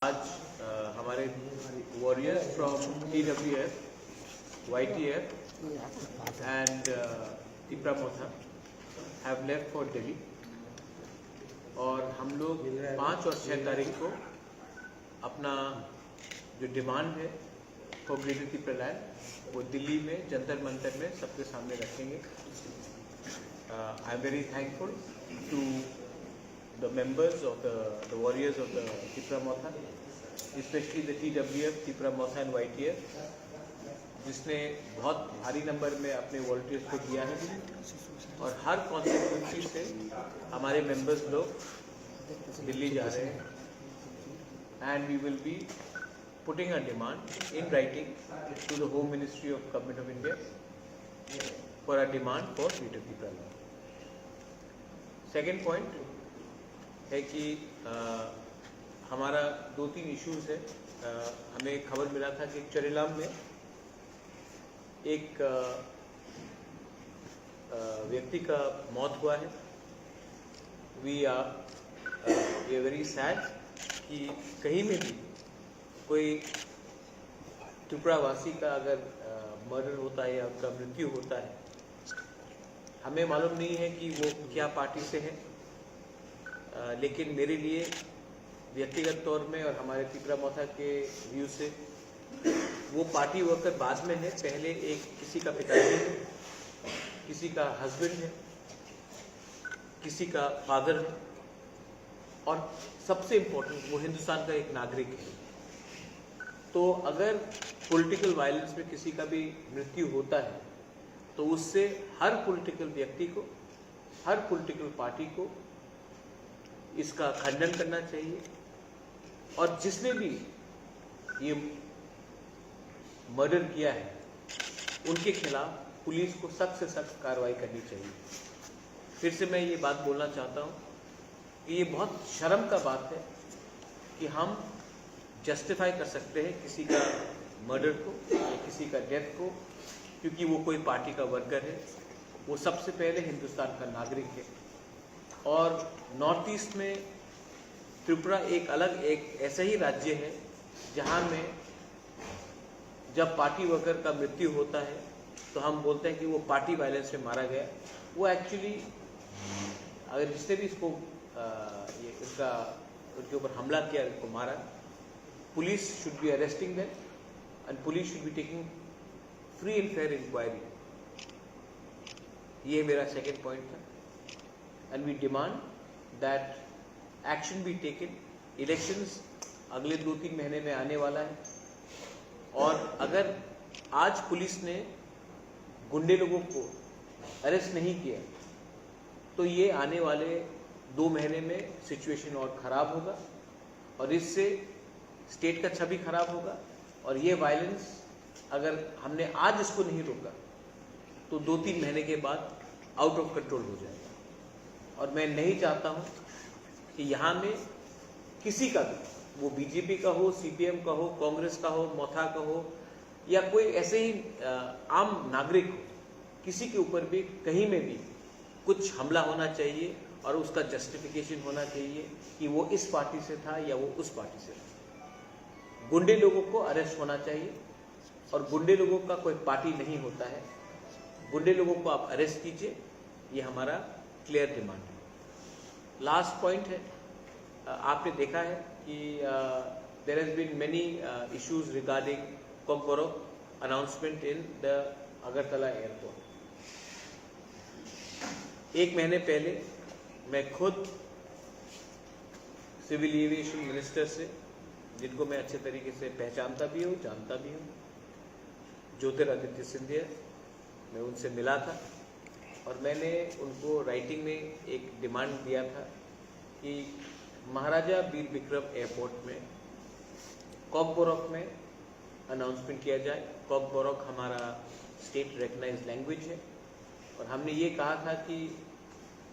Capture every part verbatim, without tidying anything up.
आज अ, हमारे warriors from T W F, Y T F and Tipra Motha have left for Delhi और हम लोग पाँच और छः तारीख को अपना जो डिमांड है फॉर ग्रेटर टिपरालैंड, वो दिल्ली में जंतर मंतर में सबके सामने रखेंगे। I am very thankful to the members of the, the warriors of the Tipra Motha, especially the T W F, Tipra Motha and Y T F, जिसने बहुत भारी नंबर में अपने वॉलंटियर्स को दिया है और हर कॉन्स्टिट्यूंसी से हमारे मेंबर्स लोग दिल्ली जा रहे हैं। And we will be putting a demand in writing to the Home Ministry of Government of India for a demand for Greater Tipraland. Second point है कि अ, हमारा दो तीन इश्यूज है। अ, हमें खबर मिला था कि चोरीलाम में एक अ, अ, व्यक्ति का मौत हुआ है। We are, we are very sad कि कहीं में भी कोई त्रिपुरावासी का अगर मर्डर होता है या उनका मृत्यु होता है, हमें मालूम नहीं है कि वो क्या पार्टी से है। अ, लेकिन मेरे लिए व्यक्तिगत तौर में और हमारे तिपरा मोथा के व्यू से वो पार्टी वर्कर बाद में है। पहले एक किसी का पिताजी है, किसी का हस्बैंड है, किसी का फादर है और सबसे इम्पोर्टेंट वो हिंदुस्तान का एक नागरिक है। तो अगर पॉलिटिकल वायलेंस में किसी का भी मृत्यु होता है तो उससे हर पॉलिटिकल व्यक्ति को, हर पॉलिटिकल पार्टी को इसका खंडन करना चाहिए और जिसने भी ये मर्डर किया है उनके खिलाफ पुलिस को सख्त से सख्त कार्रवाई करनी चाहिए। फिर से मैं ये बात बोलना चाहता हूँ कि ये बहुत शर्म का बात है कि हम जस्टिफाई कर सकते हैं किसी का मर्डर को या किसी का डेथ को, क्योंकि वो कोई पार्टी का वर्कर है, वो सबसे पहले हिंदुस्तान का नागरिक है। और नॉर्थ ईस्ट में त्रिपुरा एक अलग, एक ऐसा ही राज्य है जहाँ में जब पार्टी वर्कर का मृत्यु होता है तो हम बोलते हैं कि वो पार्टी वायलेंस में मारा गया। वो एक्चुअली अगर जिसने भी इसको अ, ये उनका, उनके ऊपर हमला किया, उनको मारा, police should be arresting them and police should be taking free and fair inquiry। ये मेरा सेकेंड पॉइंट था। And we demand that action be taken। Elections अगले दो तीन महीने में आने वाला है और अगर आज पुलिस ने गुंडे लोगों को अरेस्ट नहीं किया तो ये आने वाले दो महीने में सिचुएशन और ख़राब होगा और इससे स्टेट का छवि ख़राब होगा और ये वायलेंस अगर हमने आज इसको नहीं रोका तो दो तीन महीने के बाद आउट ऑफ कंट्रोल हो जाएगा। और मैं नहीं चाहता हूँ कि यहाँ में किसी का भी, वो बीजेपी का हो, सीपीएम का हो, कांग्रेस का हो, मोथा का हो या कोई ऐसे ही अ, आम नागरिक हो, किसी के ऊपर भी कहीं में भी कुछ हमला होना चाहिए और उसका जस्टिफिकेशन होना चाहिए कि वो इस पार्टी से था या वो उस पार्टी से था। गुंडे लोगों को अरेस्ट होना चाहिए और गुंडे लोगों का कोई पार्टी नहीं होता है। गुंडे लोगों को आप अरेस्ट कीजिए, ये हमारा क्लियर डिमांड है। लास्ट पॉइंट है, अ, आपने देखा है कि there has been many issues regarding Kokborok announcement in the Agartala airport। एक महीने पहले मैं खुद सिविल एविएशन मिनिस्टर से, जिनको मैं अच्छे तरीके से पहचानता भी हूँ, जानता भी हूँ, ज्योतिरादित्य सिंधिया, मैं उनसे मिला था और मैंने उनको राइटिंग में एक डिमांड दिया था कि महाराजा वीर विक्रम एयरपोर्ट में कॉकबोरक में अनाउंसमेंट किया जाए। कॉकबोरक हमारा स्टेट रिकग्नाइज लैंग्वेज है और हमने ये कहा था कि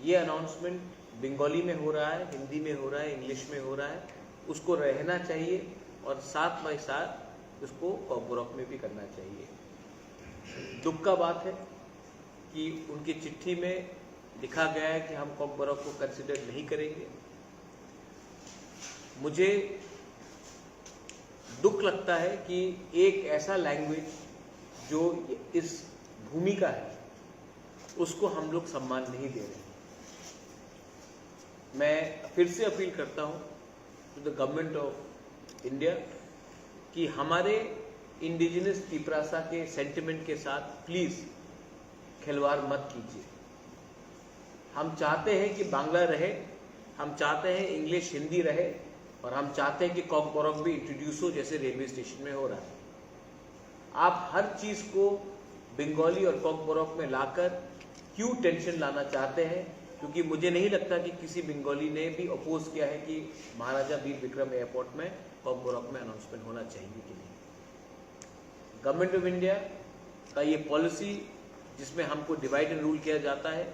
ये अनाउंसमेंट बंगाली में हो रहा है, हिंदी में हो रहा है, इंग्लिश में हो रहा है, उसको रहना चाहिए और साथ बाय साथ उसको कॉकबोरक में भी करना चाहिए। दुख का बात है कि उनकी चिट्ठी में लिखा गया है कि हम कॉकबोरक को कंसिडर नहीं करेंगे। मुझे दुख लगता है कि एक ऐसा लैंग्वेज जो इस भूमि का है, उसको हम लोग सम्मान नहीं दे रहे। मैं फिर से अपील करता हूँ to the government of India कि हमारे इंडिजिनस तिपरासा के सेंटिमेंट के साथ प्लीज खिलवाड़ मत कीजिए। हम चाहते हैं कि बांग्ला रहे, हम चाहते हैं इंग्लिश हिंदी रहे, और हम चाहते हैं कि कॉकबरक भी इंट्रोड्यूस हो, जैसे रेलवे स्टेशन में हो रहा है। आप हर चीज़ को बंगाली और कॉकबरक में लाकर क्यों टेंशन लाना चाहते हैं? क्योंकि मुझे नहीं लगता कि किसी बंगाली ने भी अपोज किया है कि महाराजा वीर विक्रम एयरपोर्ट में कॉकबरक में अनाउंसमेंट होना चाहिए कि नहीं। गवर्नमेंट ऑफ इंडिया का ये पॉलिसी, जिसमें हमको डिवाइड एंड रूल किया जाता है,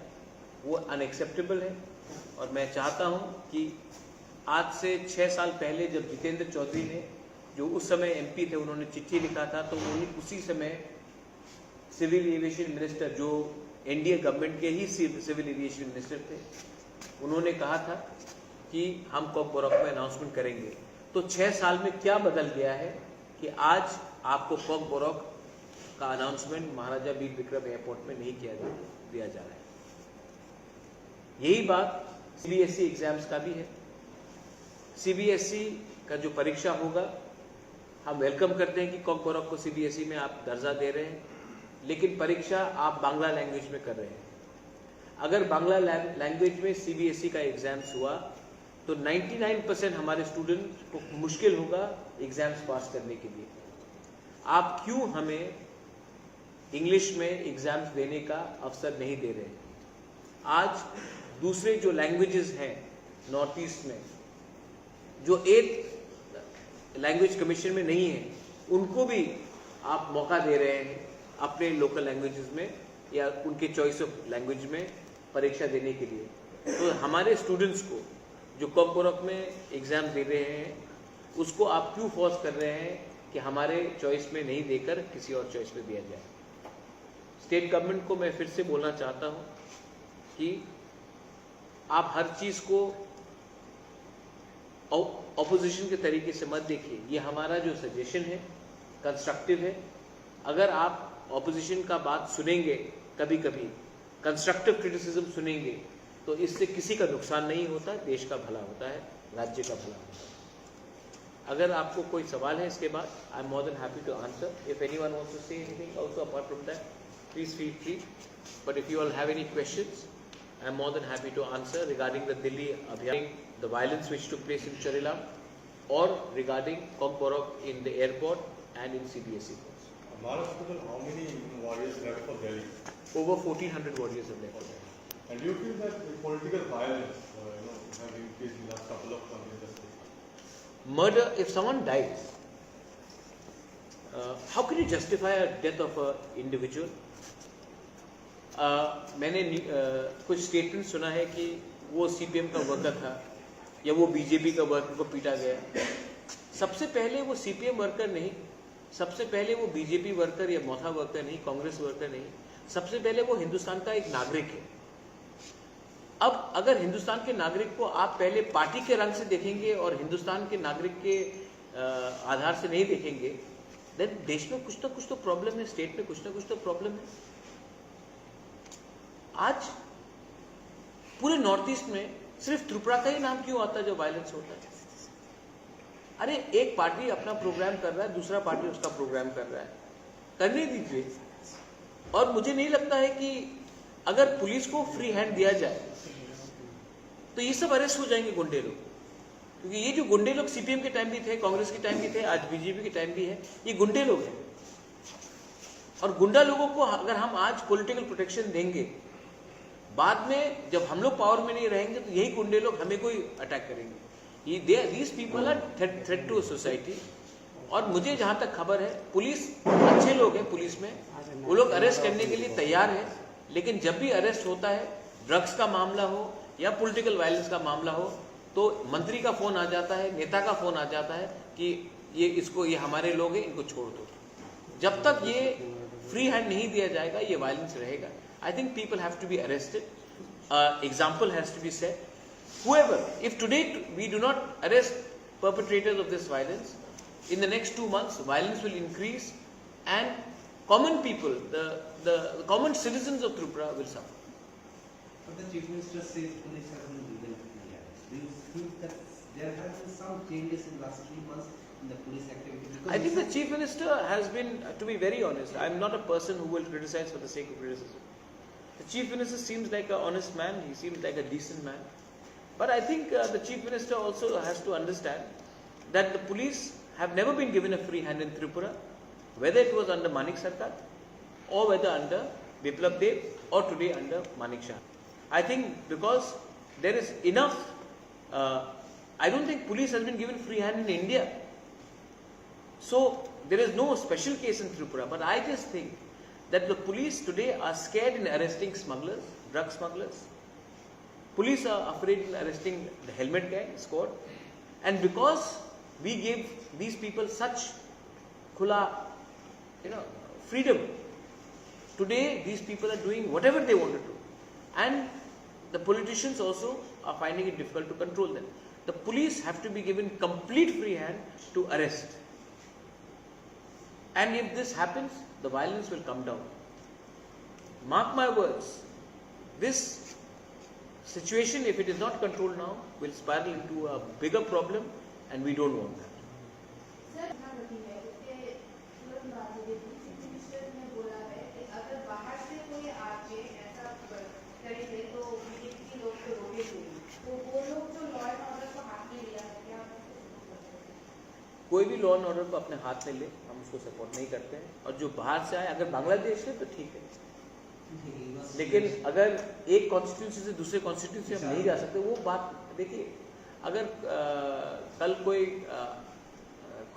वो अनएक्सेप्टेबल है। और मैं चाहता हूँ कि आज से छः साल पहले जब जितेंद्र चौधरी ने, जो उस समय एमपी थे, उन्होंने चिट्ठी लिखा था, तो उन्हीं उसी समय सिविल एविएशन मिनिस्टर, जो एनडीए गवर्नमेंट के ही सिव-, सिविल एविएशन मिनिस्टर थे, उन्होंने कहा था कि हम कॉकबरक में अनाउंसमेंट करेंगे। तो छः साल में क्या बदल गया है कि आज आपको कॉकबरक का अनाउंसमेंट महाराजा वीर विक्रम एयरपोर्ट में नहीं किया जा, दिया जा रहा है? यही बात सीबीएसई एग्जाम्स का भी है। सीबीएसई का जो परीक्षा होगा, हम वेलकम करते हैं कि कॉकबरक को सीबीएसई में आप दर्जा दे रहे हैं, लेकिन परीक्षा आप बांग्ला लैंग्वेज में कर रहे हैं। अगर बांग्ला लैं-, लैंग्वेज में सीबीएसई का एग्जाम्स हुआ, तो नाइंटी नाइन परसेंट हमारे स्टूडेंट को मुश्किल होगा एग्जाम्स पास करने के लिए। आप क्यों हमें इंग्लिश में एग्जाम्स देने का अवसर नहीं दे रहे? आज दूसरे जो लैंग्वेजेस हैं नॉर्थ ईस्ट में, जो एट लैंग्वेज कमीशन में नहीं है, उनको भी आप मौका दे रहे हैं अपने लोकल लैंग्वेजेस में या उनके चॉइस ऑफ लैंग्वेज में परीक्षा देने के लिए। तो हमारे स्टूडेंट्स को, जो कॉकबरक में एग्जाम दे रहे हैं, उसको आप क्यों फोर्स कर रहे हैं कि हमारे चॉइस में नहीं देकर किसी और चॉइस में दिया जाए? स्टेट गवर्नमेंट को मैं फिर से बोलना चाहता हूँ कि आप हर चीज़ को ऑपोजिशन के तरीके से मत देखिए। ये हमारा जो सजेशन है, कंस्ट्रक्टिव है। अगर आप ऑपोजिशन का बात सुनेंगे, कभी कभी कंस्ट्रक्टिव क्रिटिसिज्म सुनेंगे, तो इससे किसी का नुकसान नहीं होता, देश का भला होता है, राज्य का भला होता है। अगर आपको कोई सवाल है इसके बाद, I am more than happy to answer. If anyone wants to say anything also apart from that, please feel free. But if you all have any questions, I am more than happy to answer regarding the Delhi Abhiyan, the violence which took place in Charilam, or regarding Kokborok in the airport and in C B S E boards. Maharaj Kudal, how many, you know, warriors left for Delhi? Over fourteen hundred warriors have left for Delhi. And do you feel that the political violence, uh, you know, have increased in the last couple of months in the state? Murder, if someone dies, uh, how can you justify a death of a individual? Uh, मैंने new-, uh, कुछ स्टेटमेंट सुना है कि वो सीपीएम का वर्कर था या वो बीजेपी का वर्कर को पीटा गया। सबसे पहले वो सीपीएम वर्कर नहीं, सबसे पहले वो बीजेपी वर्कर या मोथा वर्कर नहीं, कांग्रेस वर्कर नहीं, सबसे पहले वो हिंदुस्तान का एक नागरिक है। अब अगर हिंदुस्तान के नागरिक को आप पहले पार्टी के रंग से देखेंगे और हिंदुस्तान के नागरिक के, अ, आधार से नहीं देखेंगे, देन देश में कुछ ना कुछ तो प्रॉब्लम है, स्टेट में कुछ ना कुछ तो प्रॉब्लम है। आज पूरे नॉर्थ ईस्ट में सिर्फ त्रिपुरा का ही नाम क्यों आता है जो वायलेंस होता है? अरे, एक पार्टी अपना प्रोग्राम कर रहा है, दूसरा पार्टी उसका प्रोग्राम कर रहा है, करने दीजिए। और मुझे नहीं लगता है कि अगर पुलिस को फ्री हैंड दिया जाए तो ये सब अरेस्ट हो जाएंगे गुंडे लोग, क्योंकि ये जो गुंडे लोग सीपीएम के टाइम भी थे, कांग्रेस के टाइम भी थे, आज बीजेपी के टाइम भी है, ये गुंडे लोग हैं। और गुंडा लोगों को अगर हम आज पॉलिटिकल प्रोटेक्शन देंगे, बाद में जब हम लोग पावर में नहीं रहेंगे तो यही गुंडे लोग हमें कोई अटैक करेंगे। ये दे, these people are threat, threat to society. और मुझे जहाँ तक खबर है, पुलिस, अच्छे लोग हैं पुलिस में, वो लोग अरेस्ट करने के लिए तैयार है, लेकिन जब भी अरेस्ट होता है, ड्रग्स का मामला हो या पॉलिटिकल वायलेंस का मामला हो, तो मंत्री का फ़ोन आ जाता है, नेता का फ़ोन आ जाता है कि ये, इसको, ये हमारे लोग हैं, इनको छोड़ दो। जब तक ये फ्री हैंड नहीं दिया जाएगा, ये वायलेंस रहेगा। I think people have to be arrested. Uh, example has to be set. Whoever, if today we do not arrest perpetrators of this violence, In the next two months, violence will increase and common people, the, the, the common citizens of Tripura will suffer. But the Chief Minister says police have been given free hands. Do you think that there have been some changes in last three months in the police activity? Because I think the Chief Minister has been, uh, to be very honest, I'm not a person who will criticize for the sake of criticism. The Chief Minister seems like an honest man, he seems like a decent man. But I think uh, the Chief Minister also has to understand that the police have never been given a free hand in Tripura, whether it was under Manik Sarkar or whether under Biplab Deb or today under Manik Shah. I think because there is enough, uh, I don't think police has been given free hand in India. So there is no special case in Tripura, but I just think that the police today are scared in arresting smugglers, drug smugglers. Police are afraid in arresting the helmet gang squad, and because we gave these people such khula, you know, freedom, today these people are doing whatever they want to do, and the politicians also are finding it difficult to control them. The police have to be given complete free hand to arrest. And if this happens, the violence will come down. Mark my words, this situation, if it is not controlled now, will spiral into a bigger problem, and we don't want that. Sir, यहाँ नहीं है, उसके तुरंत बाद में deputy chief minister ने बोला है कि अगर बाहर से कोई आके ऐसा करेंगे तो बीजेपी के लोग तो रोकेंगे, तो वो लोग जो लॉ एंड ऑर्डर को हाथ में लिया है, क्या आप उसको सपोर्ट करते हैं? कोई भी लॉ एंड ऑर्डर को अपने हाथ में ले, हम उसको सपोर्ट नहीं करते हैं। और जो बाहर से आए, अगर बांग्लादेश है तो ठीक है, लेकिन अगर एक कॉन्स्टिट्यूंसी से दूसरे कॉन्स्टिट्यूंसी हम नहीं जा सकते, वो बात देखिए। अगर अ, कल कोई अ,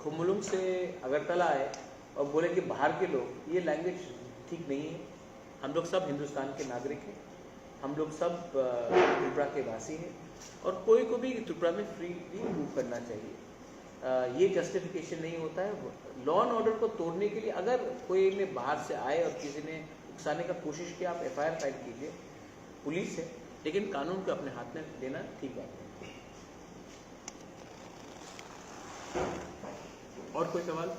खुमुलुंग से अगरतला आए और बोले कि बाहर के लोग, ये लैंग्वेज ठीक नहीं है। हम लोग सब हिंदुस्तान के नागरिक हैं, हम लोग सब अ, त्रिपुरा के वासी हैं और कोई को भी त्रिपुरा में फ्रीली मूव करना चाहिए। अ, ये जस्टिफिकेशन नहीं होता है। लॉ एंड ऑर्डर को तोड़ने के लिए अगर कोई ने बाहर से आए और किसी ने उकसाने का कोशिश किया, आप एफआईआर फाइल कीजिए, पुलिस है, लेकिन कानून को अपने हाथ में लेना ठीक बात नहीं। और कोई सवाल?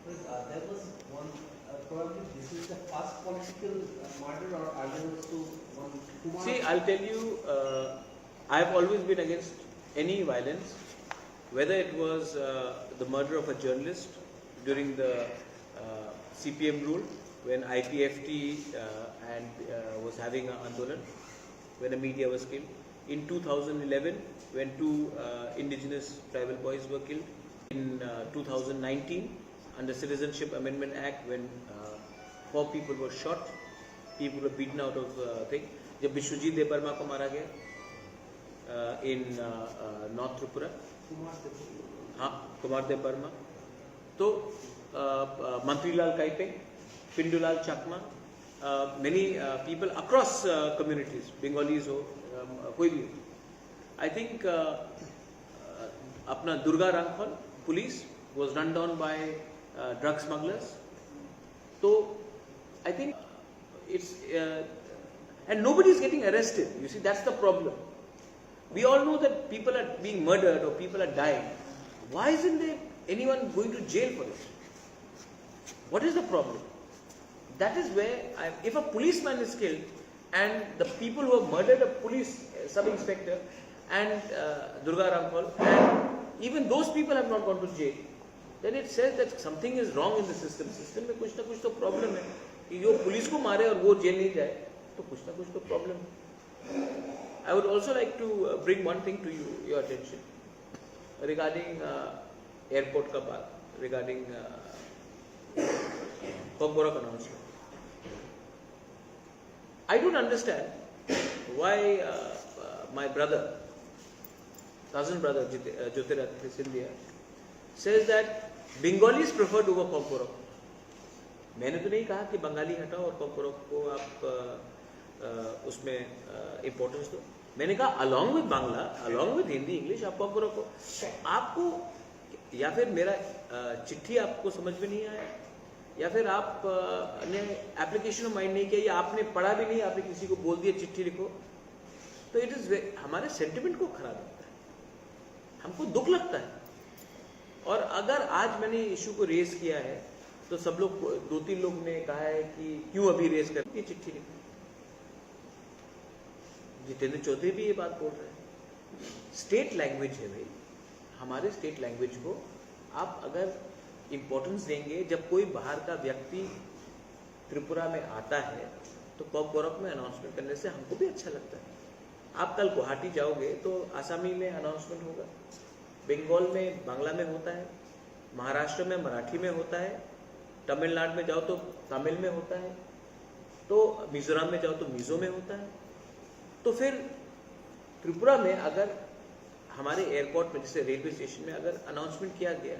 Uh, there was one, uh, probably this is the first political uh, murder or earlier also one Kumar. See, I'll tell you, uh, I have always been against any violence, whether it was uh, the murder of a journalist during the uh, C P M rule when I P F T uh, and uh, was having an andolan, when a media was killed. In two thousand eleven, when two uh, indigenous tribal boys were killed. In uh, two thousand nineteen, under Citizenship Amendment Act, when uh, four people were shot, people were beaten out of uh, thing. जब विश्वजीत देबबर्मा को मारा गया uh, in uh, uh, North Tripura, हाँ, कुमार देबबर्मा, तो uh, uh, मंत्री लाल काइपेंग, पिंडूलाल चाकमा, uh, many uh, people across uh, communities, Bengalis हो, um, कोई भी हो। I think uh, uh, अपना दुर्गा रांखल, police was run down by uh, drug smugglers. So I think it's uh, and nobody is getting arrested. You see, that's the problem. We all know that people are being murdered or people are dying. Why isn't there anyone going to jail for this? What is the problem? That is where I, if a policeman is killed and the people who have murdered a police uh, sub inspector and uh, Durga Ramphal, and even those people have not gone to jail, then it says that something is wrong in the system. System में कुछ ना कुछ तो प्रॉब्लम है कि जो पुलिस को मारे और वो जेल नहीं जाए, तो कुछ ना कुछ तो प्रॉब्लम है। I would also like to uh, bring one thing to you, your attention regarding uh, airport का बात, regarding uh, Kokborok announcement. I don't understand why uh, uh, my brother, cousin brother Jyotir- uh, Jyotiraditya Scindia says that Bengalis preferred over Kokborok. मैंने तो नहीं कहा कि बंगाली हटाओ और कॉकबरॉक को आप अ, अ, उसमें इम्पोर्टेंस दो। मैंने कहा along with Bangla, along with Hindi, English, आप कॉकबरॉक को, तो आपको या फिर मेरा अ, चिट्ठी आपको समझ में नहीं आया, या फिर आप अ, ने एप्लीकेशन माइंड नहीं किया, या आपने पढ़ा भी नहीं, आपने किसी को बोल दिया चिट्ठी लिखो, तो इट इज हमारे सेंटिमेंट को खराब करता है। हमको दुख लगता है। और अगर आज मैंने इशू को रेज किया है तो सब लोग, दो तीन लोग ने कहा है कि क्यों अभी रेज कर, ये चिट्ठी लिखो। जितेंद्र चौधरी भी ये बात बोल रहे हैं, स्टेट लैंग्वेज है भाई। हमारे स्टेट लैंग्वेज को आप अगर इम्पोर्टेंस देंगे, जब कोई बाहर का व्यक्ति त्रिपुरा में आता है तो कॉकबोरक में अनाउंसमेंट करने से हमको भी अच्छा लगता है। आप कल गुवाहाटी जाओगे तो आसामी में अनाउंसमेंट होगा, बंगाल में बांग्ला में होता है, महाराष्ट्र में मराठी में होता है, तमिलनाडु में जाओ तो तमिल में होता है, तो मिजोरम में जाओ तो मिजो में होता है। तो फिर त्रिपुरा में अगर हमारे एयरपोर्ट में, जैसे रेलवे स्टेशन में अगर अनाउंसमेंट किया गया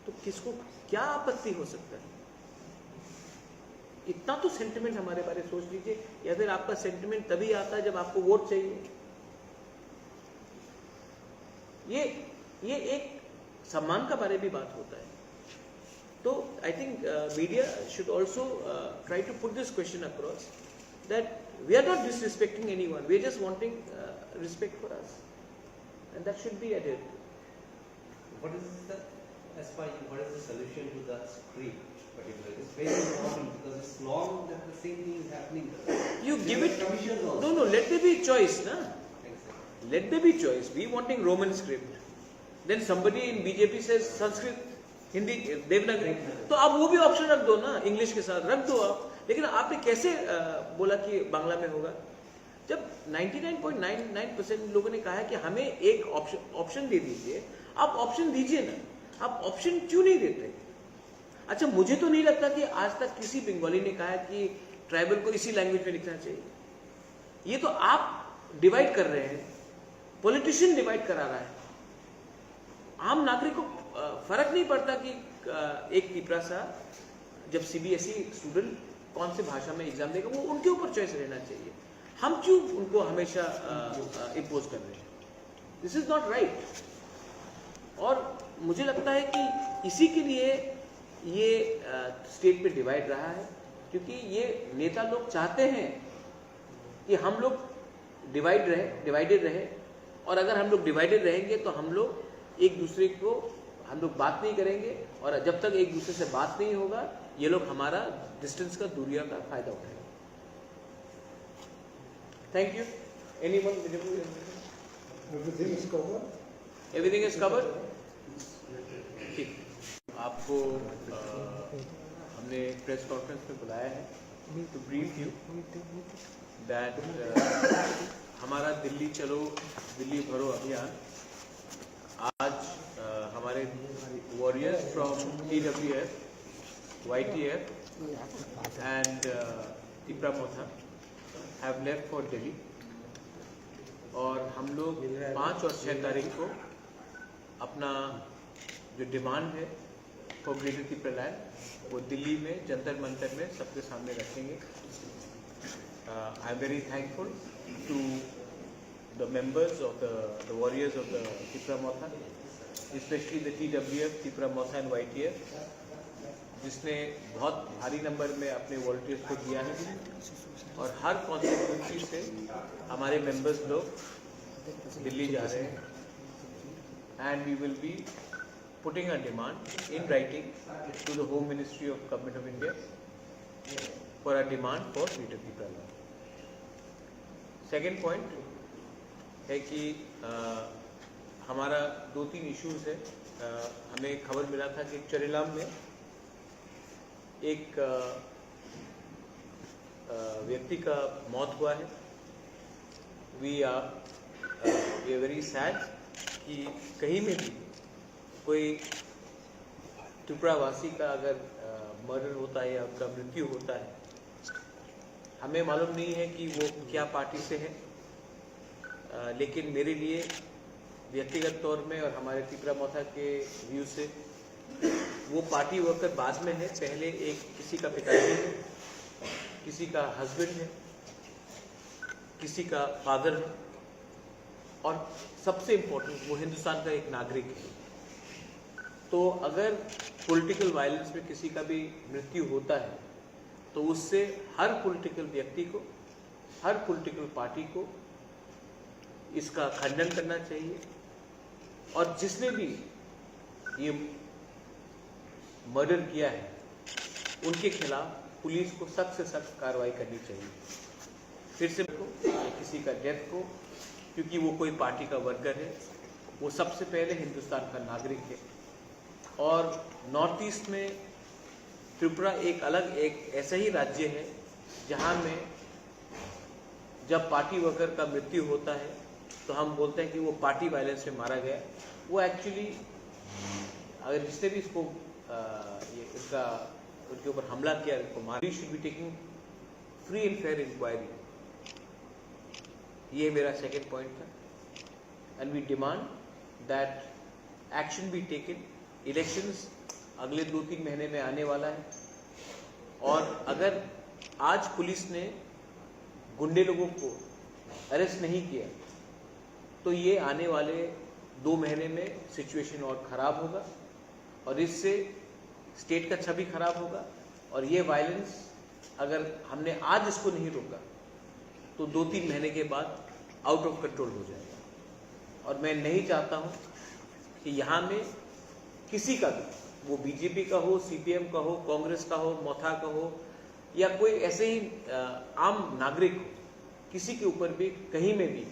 तो किसको क्या आपत्ति हो सकता है? इतना तो सेंटिमेंट हमारे बारे सोच लीजिए। या फिर आपका सेंटिमेंट तभी आता है जब आपको वोट चाहिए। ये ये एक सम्मान का बारे भी बात होता है। तो I think media should also try to put this question across that we are not disrespecting anyone, we are just wanting respect for us, and that should be added. What is the, as per you, what is the solution to the script particularly? It's very important because it's long that the same thing is happening. You give it, no, no, let there be choice, na? Exactly. Let there be choice. We wanting Roman script. Then somebody in B J P says Sanskrit, Hindi, Devanagari. तो आप वो भी ऑप्शन रख दो ना, इंग्लिश के साथ रख दो आप। लेकिन आपने कैसे बोला कि बांग्ला में होगा? जब ninety nine point nine nine percent लोगों ने कहा है कि हमें एक ऑप्शन ऑप्शन दे दीजिए, आप ऑप्शन दीजिए ना। आप ऑप्शन क्यों नहीं देते? अच्छा, मुझे तो नहीं लगता कि आज तक किसी बंगाली ने कहा है कि ट्राइबल को इसी लैंग्वेज में लिखना चाहिए। ये तो आप डिवाइड कर रहे हैं, पॉलिटिशियन डिवाइड करा रहा है। आम नागरिक को फर्क नहीं पड़ता कि एक तिपरा सा जब सीबीएसई स्टूडेंट कौन से भाषा में एग्जाम देगा, वो उनके ऊपर चॉइस रहना चाहिए। हम क्यों उनको हमेशा इम्पोज कर रहे हैं? This is not right. और मुझे लगता है कि इसी के लिए ये स्टेट में डिवाइड रहा है, क्योंकि ये नेता लोग चाहते हैं कि हम लोग डिवाइड रहे, डिवाइडेड रहे। और अगर हम लोग डिवाइडेड रहेंगे तो हम लोग एक दूसरे को, हम लोग बात नहीं करेंगे, और जब तक एक दूसरे से बात नहीं होगा, ये लोग हमारा डिस्टेंस का, दूरिया का फायदा उठाएंगे। Thank you. Anyone? Everything is covered. Everything is covered. ठीक, आपको हमने प्रेस कॉन्फ्रेंस में बुलाया है टू ब्रीफ यू दैट हमारा दिल्ली चलो, दिल्ली भरो अभियान आज हमारे warriors from TWF, YTF and Tipra Motha have left for Delhi. और हम लोग पाँच और छः तारीख को अपना जो डिमांड है फॉर ग्रेटर तिपरा लैंड, वो दिल्ली में जंतर मंतर में सबके सामने रखेंगे। I am very thankful to the members of the, the warriors of the Tipra Motha, especially the T W F, Tipra Motha and Y T F, जिसने बहुत भारी नंबर में अपने वॉलंटियर्स को दिया है और हर कॉन्स्टिट्यूंसी से हमारे मेंबर्स लोग दिल्ली जा रहे हैं। And we will be putting a demand in writing to the Home Ministry of Government of India for a demand for Greater Tipra Land. Second point है कि हमारा दो तीन इश्यूज है। हमें खबर मिला था कि चरिलाम में एक व्यक्ति का मौत हुआ है। We are very sad कि कहीं में भी कोई त्रिपुरावासी का अगर मर्डर होता है या उनका मृत्यु होता है, हमें मालूम नहीं है कि वो क्या पार्टी से है, लेकिन मेरे लिए व्यक्तिगत तौर में और हमारे तिपरा मोथा के व्यू से वो पार्टी वर्कर बाद में है। पहले एक किसी का पिताजी है, किसी का हस्बैंड है, किसी का फादर है, और सबसे इम्पोर्टेंट, वो हिंदुस्तान का एक नागरिक है। तो अगर पॉलिटिकल वायलेंस में किसी का भी मृत्यु होता है तो उससे हर पॉलिटिकल व्यक्ति को, हर पॉलिटिकल पार्टी को इसका खंडन करना चाहिए। और जिसने भी ये मर्डर किया है, उनके खिलाफ पुलिस को सख्त से सख्त कार्रवाई करनी चाहिए। फिर से को, किसी का डेथ को, क्योंकि वो कोई पार्टी का वर्कर है, वो सबसे पहले हिंदुस्तान का नागरिक है। और नॉर्थ ईस्ट में त्रिपुरा एक अलग, एक ऐसा ही राज्य है, जहाँ में जब पार्टी वर्कर का मृत्यु होता है, तो हम बोलते हैं कि वो पार्टी वायलेंस में मारा गया। वो एक्चुअली, अगर जिसने भी इसको, अ, ये, इसका, उनके ऊपर हमला किया, उनको मारा, should be taking free and fair inquiry। ये मेरा सेकंड पॉइंट था। And we demand that action be taken। Elections अगले दो तीन महीने में आने वाला है, और अगर आज पुलिस ने गुंडे लोगों को अरेस्ट नहीं किया, तो ये आने वाले दो महीने में सिचुएशन और ख़राब होगा, और इससे स्टेट का छवि ख़राब होगा, और ये वायलेंस अगर हमने आज इसको नहीं रोका, तो दो तीन महीने के बाद आउट ऑफ कंट्रोल हो जाएगा। और मैं नहीं चाहता हूँ कि यहाँ में किसी का भी, वो बीजेपी का हो, सीपीएम का हो, कांग्रेस का हो, मथा का हो, या कोई ऐसे ही, अ, आम नागरिक हो, किसी के ऊपर भी, कहीं में भी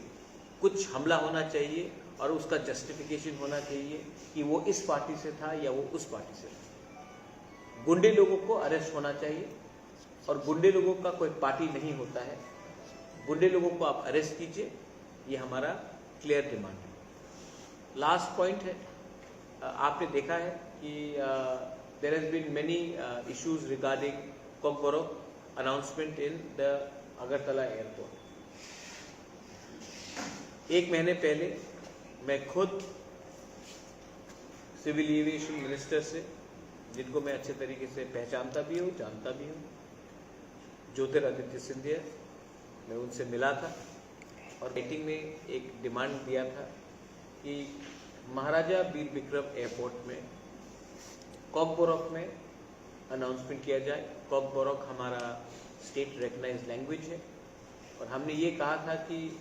कुछ हमला होना चाहिए और उसका जस्टिफिकेशन होना चाहिए कि वो इस पार्टी से था या वो उस पार्टी से था। गुंडे लोगों को अरेस्ट होना चाहिए, और गुंडे लोगों का कोई पार्टी नहीं होता है। गुंडे लोगों को आप अरेस्ट कीजिए, ये हमारा क्लियर डिमांड है। लास्ट पॉइंट है, अ, आपने देखा है कि, अ, there has been many, uh, issues regarding Kokborok announcement in the Agartala airport। एक महीने पहले मैं खुद सिविल एविएशन मिनिस्टर से, जिनको मैं अच्छे तरीके से पहचानता भी हूँ, जानता भी हूँ, ज्योतिरादित्य सिंधिया, मैं उनसे मिला था और मीटिंग में एक डिमांड दिया था कि महाराजा वीर विक्रम एयरपोर्ट में कॉकबोरोक में अनाउंसमेंट किया जाए। कॉकबोरोक हमारा स्टेट रिकॉग्नाइज्ड लैंग्वेज है और हमने ये कहा था कि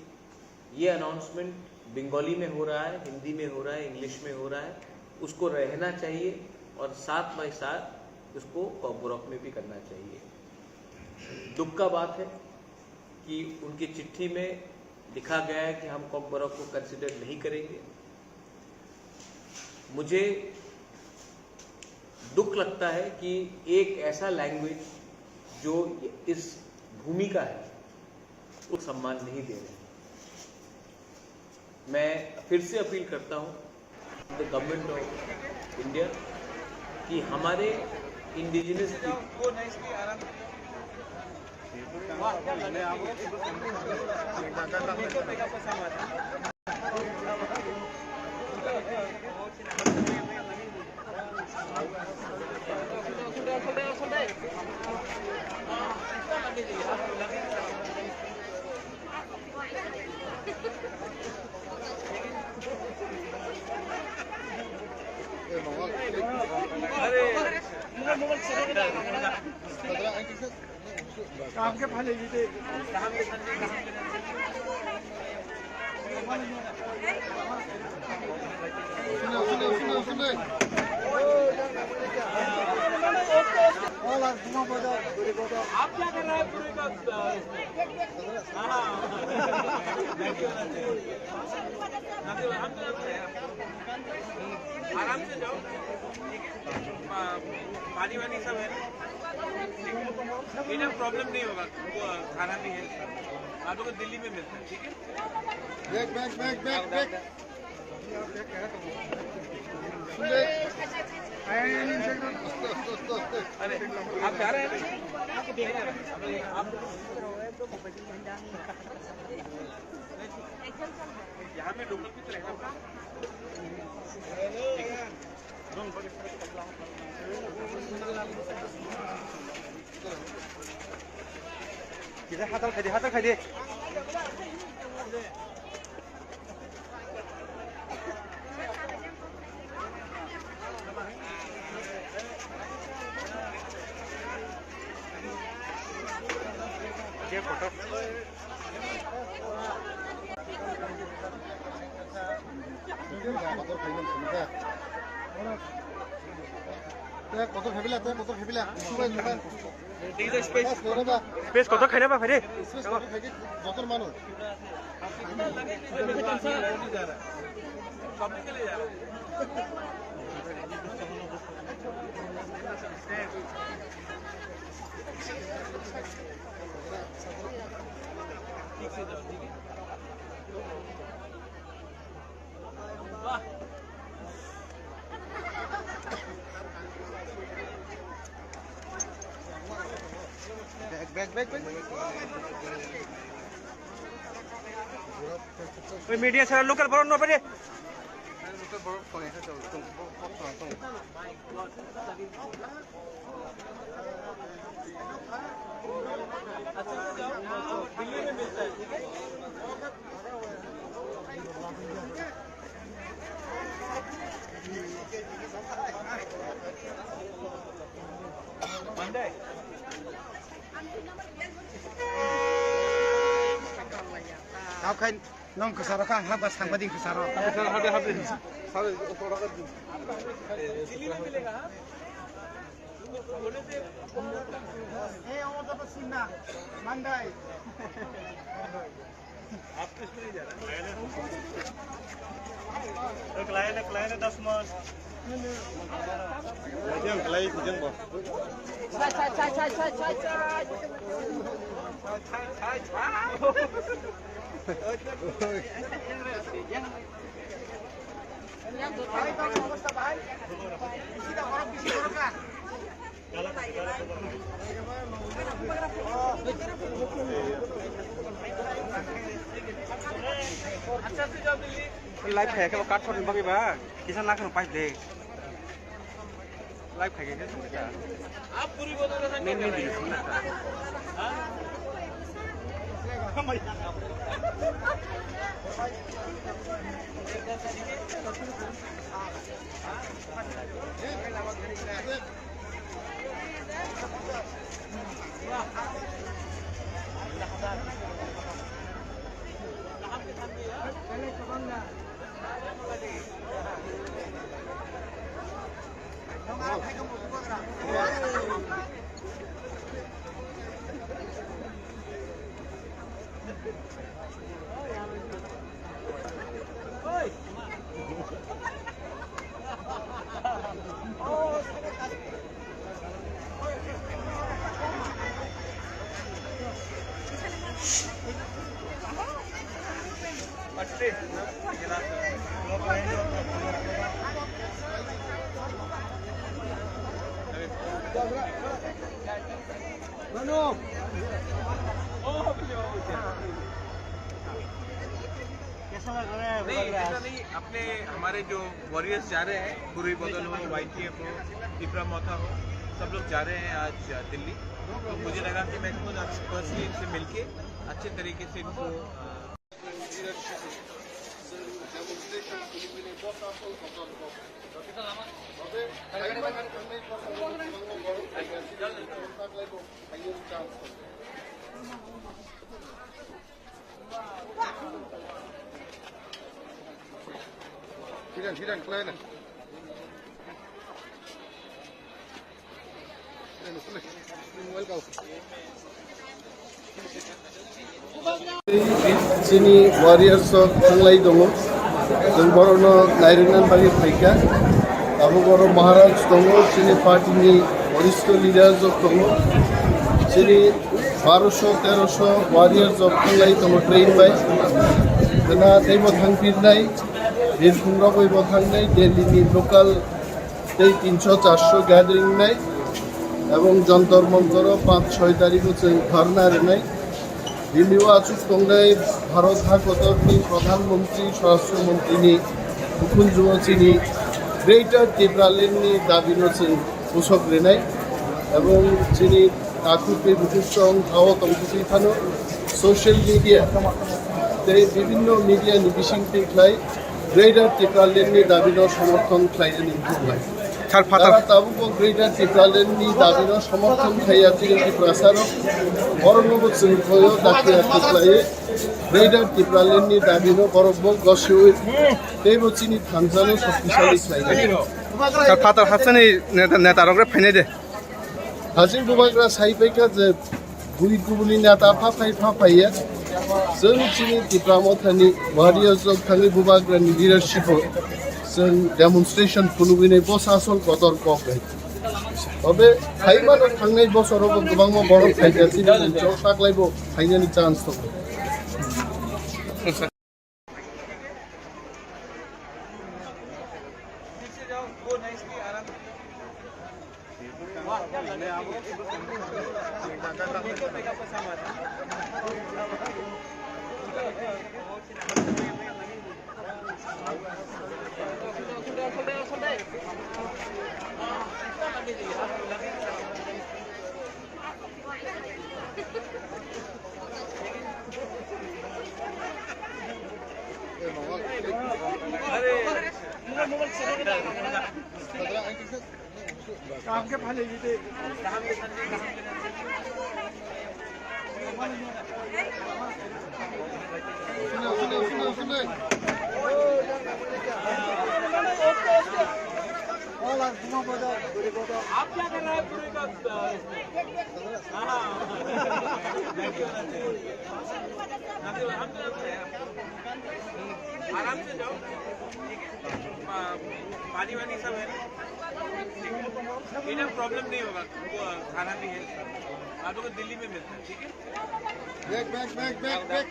ये अनाउंसमेंट बंगाली में हो रहा है, हिंदी में हो रहा है, इंग्लिश में हो रहा है, उसको रहना चाहिए और साथ बाय साथ उसको कॉकबोरोक में भी करना चाहिए। दुख का बात है कि उनकी चिट्ठी में लिखा गया है कि हम कॉकबोरोक को कंसिडर नहीं करेंगे। मुझे दुख लगता है कि एक ऐसा लैंग्वेज जो इस भूमि का है, उसको सम्मान नहीं दे रहे। मैं फिर से अपील करता हूँ द गवर्नमेंट ऑफ इंडिया कि हमारे इंडिजिनस आप क्या कर रहे हैं पूरे का? हाँ, हाँ। आराम से जाओ, ठीक है? पा-, पानी वानी सब है, ठीक है? इधर प्रॉब्लम नहीं होगा, वो खाना भी है, आप लोग को दिल्ली में मिलता है, ठीक है? Back, back, back, back, back. अरे, आप जा रहे हैं ना? आप यहाँ में लोकल भी तो रहना पड़ेगा। Kita hatal khai di, hatal khai di. Dia kotor. Kotor khaibila, tei kotor khaibila. Space kotor khaina ba, phai de. Space kotor khaidi, jotor mano. Back, back, back, back. Oi, media sara local borok no pare. Local borok phone khe chalo, tong, tong, tong, tong. Kau khai nong kesaro kang haba sangbadik kesaro. Habe, habe, habe. Habe, otro rakat din. Eh, omo to sunna. Mandai. Kleine, kleine, das Maß. Kujang, kujang, kujang, bo. Live khai khe cut shot ni bagwi ba kisa nakhano pipe de. Live khai khe song kha. Main, main video song kha. नहीं, ऐसा नहीं, अपने हमारे जो वॉरियर्स जा रहे हैं, कुरुई बदल हो, वाईटीएफ हो, तिपरा मोथा हो, सब लोग जा रहे हैं आज दिल्ली। तो मुझे लगा कि मैं खुद आज पर्सनली इनसे मिलके अच्छे तरीके से इनको, अ, Sidan, sidan, kelaina. Sidan, sidan. Welcome. Chini warriors rok thanglai tongo. Chwng borokno nairwkna bagwi phaikha. Abo borok Maharaj tongo, chini party ni waristo leaders rok tongo. Chini barosho terosho warriors rok thanglai tongo train bai. Gana teibo thangpirnai, birkhung rok bai bo thangnai, Delhi ni local tei tinso charso gathering nai. Ebong Jantar Mantaro panch choi tarikh o chwng dharna rwnai. Bini o achuk tongnai Bharat ha kotorni Pradhan Mantri, Swarashtra Mantri ni ukhunju o chini Greater Tipraland ni dabi no chwng bwswk rwnai. Ebong chini takhuk tei bukhuk song ha o tongthokwi phano social media tei bibinno media ni bisingtwi khlai Greater Tipraland ni dabi no somorthon khlainani wngkha. Sir, phatar. Tara tabukbo Greater Tipraland ni dabino somorthon khaiya chini Tiprasa rok. Borokno bo chwng khoyo dakti dakti khlaiwi Greater Tipraland ni dabino borok bo gosiwi teibo chini thansa no shoktisali khlainai. Sir, phatar hasteni neta, neta rok re phainai de. Hajing bubagra sai paikha je bui kubuni neta pha phai pha phaiya. Chwng chini Tipra Mothani warriors rok thangwi bubagrani leadership o chwng demonstration phunugwi nai bosa asol kotor kok hai. Tobe phaimano thangnai bosorogo kwbangma borok phaikha chini munchok saklaibo phainani chance tongo. आप क्या कर रहा है पूरे का? हाँ। आराम से जाओ, ठीक है? पा-, पानी वानी सब है ना? ठीक है? इधर प्रॉब्लम नहीं होगा, वो खाना भी है, आप लोग को दिल्ली में मिलता है, ठीक है? Back, back, back, back, back.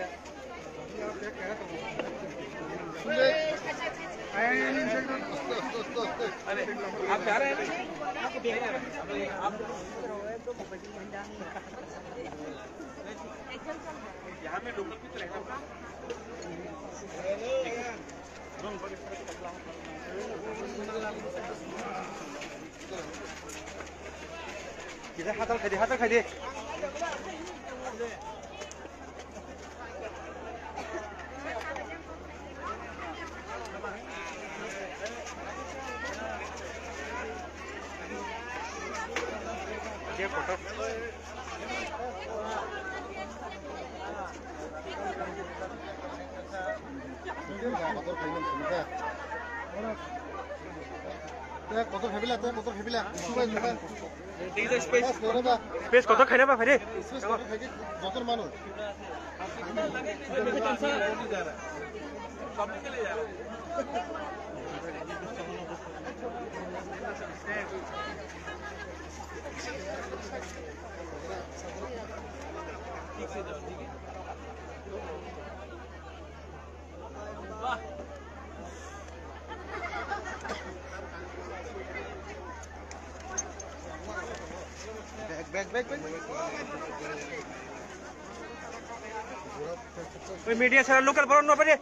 अरे, आप जा रहे हैं ना? आप यहाँ में लोकल भी तो रहना पड़ेगा। Kisa hatal khaidi, hatal khaidi. Space kotor khaina ba, phai de. Space kotor khaidi, joto manu. Back, back, back, back. Oi, media sara local borok no pare.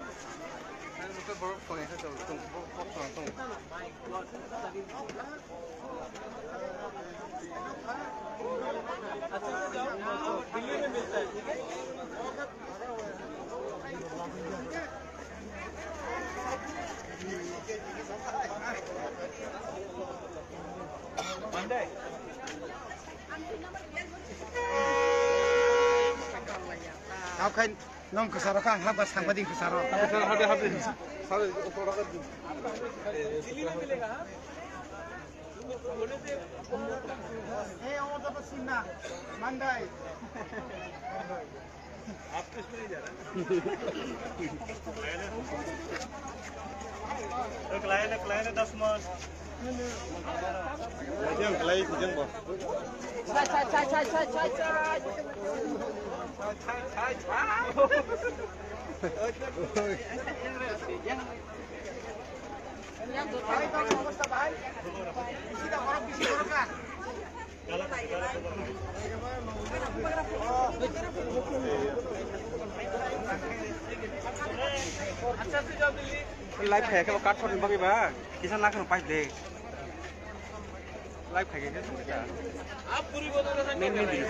Kau khain nong kesaro kang haba sangba ding kesaro. Hey, omo to sunna, Mandai. Klai na, klai na, das mas. Klai, klai, klai, bo. Live khai ke cut shot ni bagwi ba kisa na kheno pipe de. Live khai ke. Main, main video.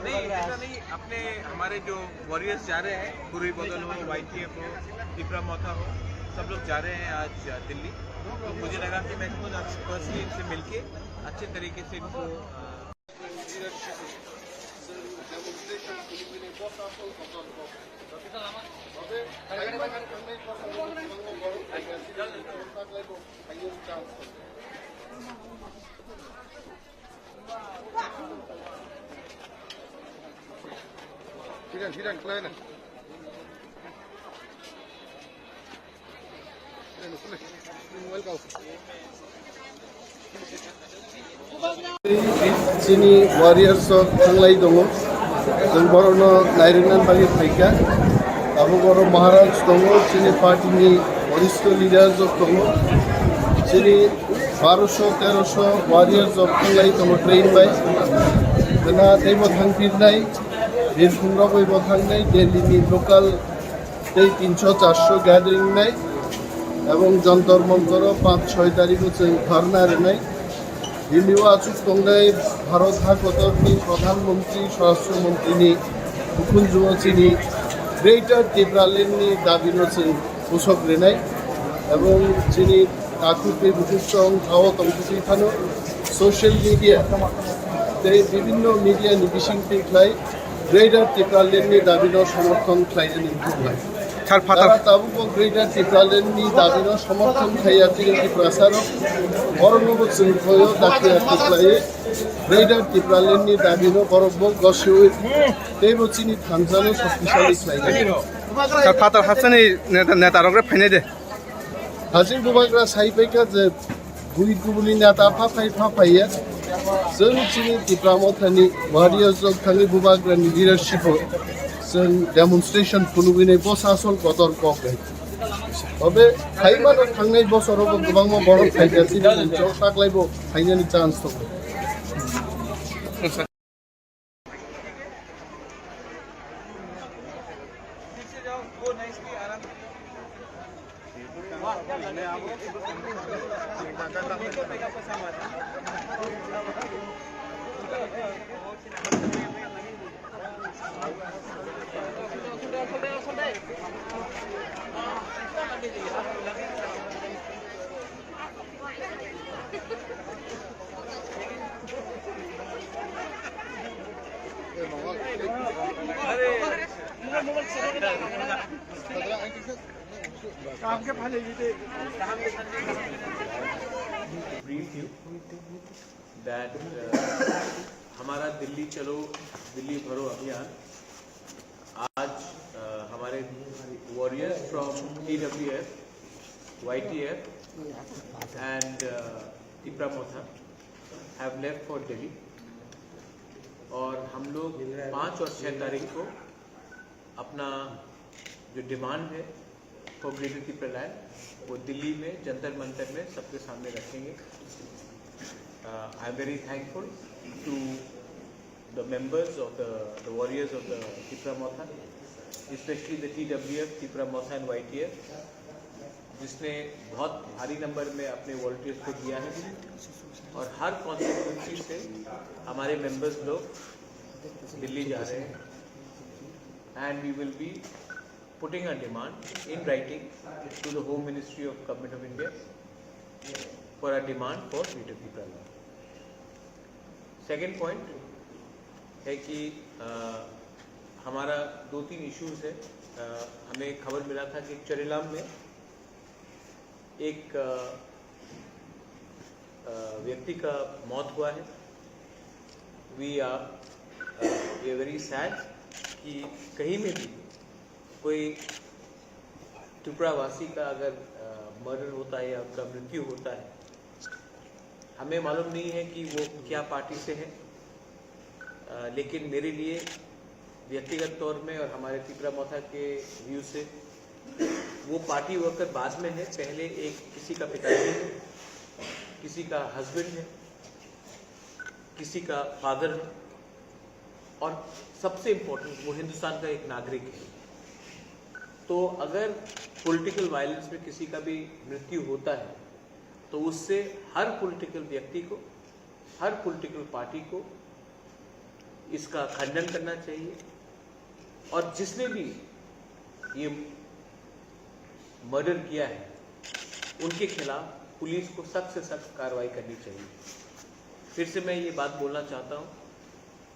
नहीं, ऐसा नहीं। अपने हमारे जो वॉरियर्स जा रहे हैं, कुरुई बदल हो, वाईटीएफ हो, तिपरा मोथा हो, सब लोग जा रहे हैं आज दिल्ली। तो मुझे लगा कि मैं खुद आज पर्सनली इनसे मिलके अच्छे तरीके से इनको, अ, Sidan, sidan, kelaina. Sidan, kelaina. Welcome. Chini warriors rok thanglai tongo. Chwng borokno nairwkna bagwi phaikha. Abo borok Maharaj tongo, chini party ni waristo leaders rok tongo. Chini barosho terosho warriors rok thanglai tongo train bai. Bwna teibo thangpirnai, birkhung rok bai bo thangnai, Delhi ni local tei tinso charso gathering nai, ebong Jantar Mantar o panch choi tarikh o chwng dharna rwnai. Bini o achuk tongnai Bharat hakotor ni Pradhan Mantri, Swarashtra Mantri ni bukhunju o chini Greater Tipraland ni dabi no chwng pusok rwnai, ebong chini takhuk tei bukhuk chwng thao tongthokwi phano social media tei bibinno media ni bisingtwi khlai Greater Tipraland ni dabi no somorthon khlainani wngkha. Sir, Father. Tara tabuk bo Greater Tipraland ni dabi no somorthon khaiya chini Tiprasa rok, borok no bo chwng khoyo dakti dakti khlaiwi Greater Tipraland ni dabi no borok bo gosiwi teibo chini thansa no shoktisali khlainai. Sir, Father, hasteni neta, neta rok re phainai de. Hajing bubagra sai paikha je bui kubuni neta pha phai pha phaiya. Chwng chini Tipra Mothani warriors rok thangwi bubagrani leadership o chwng demonstration phunugwinai bosa asol kotor kok hai. Obe phaimano thangnai bosoro bo kwbangma borok phaikha chini chwng taklai bo phainani chance tongo. Brief you that, uh, हमारा दिल्ली चलो, दिल्ली भरो अभियान आज, अ, हमारे warriors from T W F, Y T F and, uh, Tipra Motha have left for Delhi और हम लोग पाँच और छः तारीख को अपना जो डिमांड है for Greater Tipraland, वो दिल्ली में जंतर मंतर में सबके सामने रखेंगे। Uh, I am very thankful to the members of the, the warriors of the Tipra Motha, especially the T W F, Tipra Motha and Y T F, जिसने बहुत भारी नंबर में अपने वॉलंटियर्स को दिया है और हर कॉन्स्टिट्यूएंसी से हमारे मेंबर्स लोग दिल्ली जा रहे हैं। And we will be putting a demand in writing to the Home Ministry of Government of India for a demand for Greater Tipraland. Second point है कि अ, हमारा दो तीन इश्यूज है। अ, हमें खबर मिला था कि चरिलाम में एक अ, अ, व्यक्ति का मौत हुआ है। We are we are very sad कि कहीं में भी कोई त्रिपुरावासी का अगर मर्डर होता है या उनका मृत्यु होता है, हमें मालूम नहीं है कि वो क्या पार्टी से है। अ, लेकिन मेरे लिए व्यक्तिगत तौर में और हमारे तिपरा मोथा के व्यू से वो पार्टी वर्कर बाद में है। पहले एक किसी का पिताजी है, किसी का हस्बैंड है, किसी का फादर है, और सबसे इम्पोर्टेंट, वो हिंदुस्तान का एक नागरिक है। तो अगर पॉलिटिकल वायलेंस में किसी का भी मृत्यु होता है, तो उससे हर पॉलिटिकल व्यक्ति को, हर पॉलिटिकल पार्टी को इसका खंडन करना चाहिए, और जिसने भी ये मर्डर किया है, उनके खिलाफ पुलिस को सख्त से सख्त कार्रवाई करनी चाहिए। फिर से मैं ये बात बोलना चाहता हूँ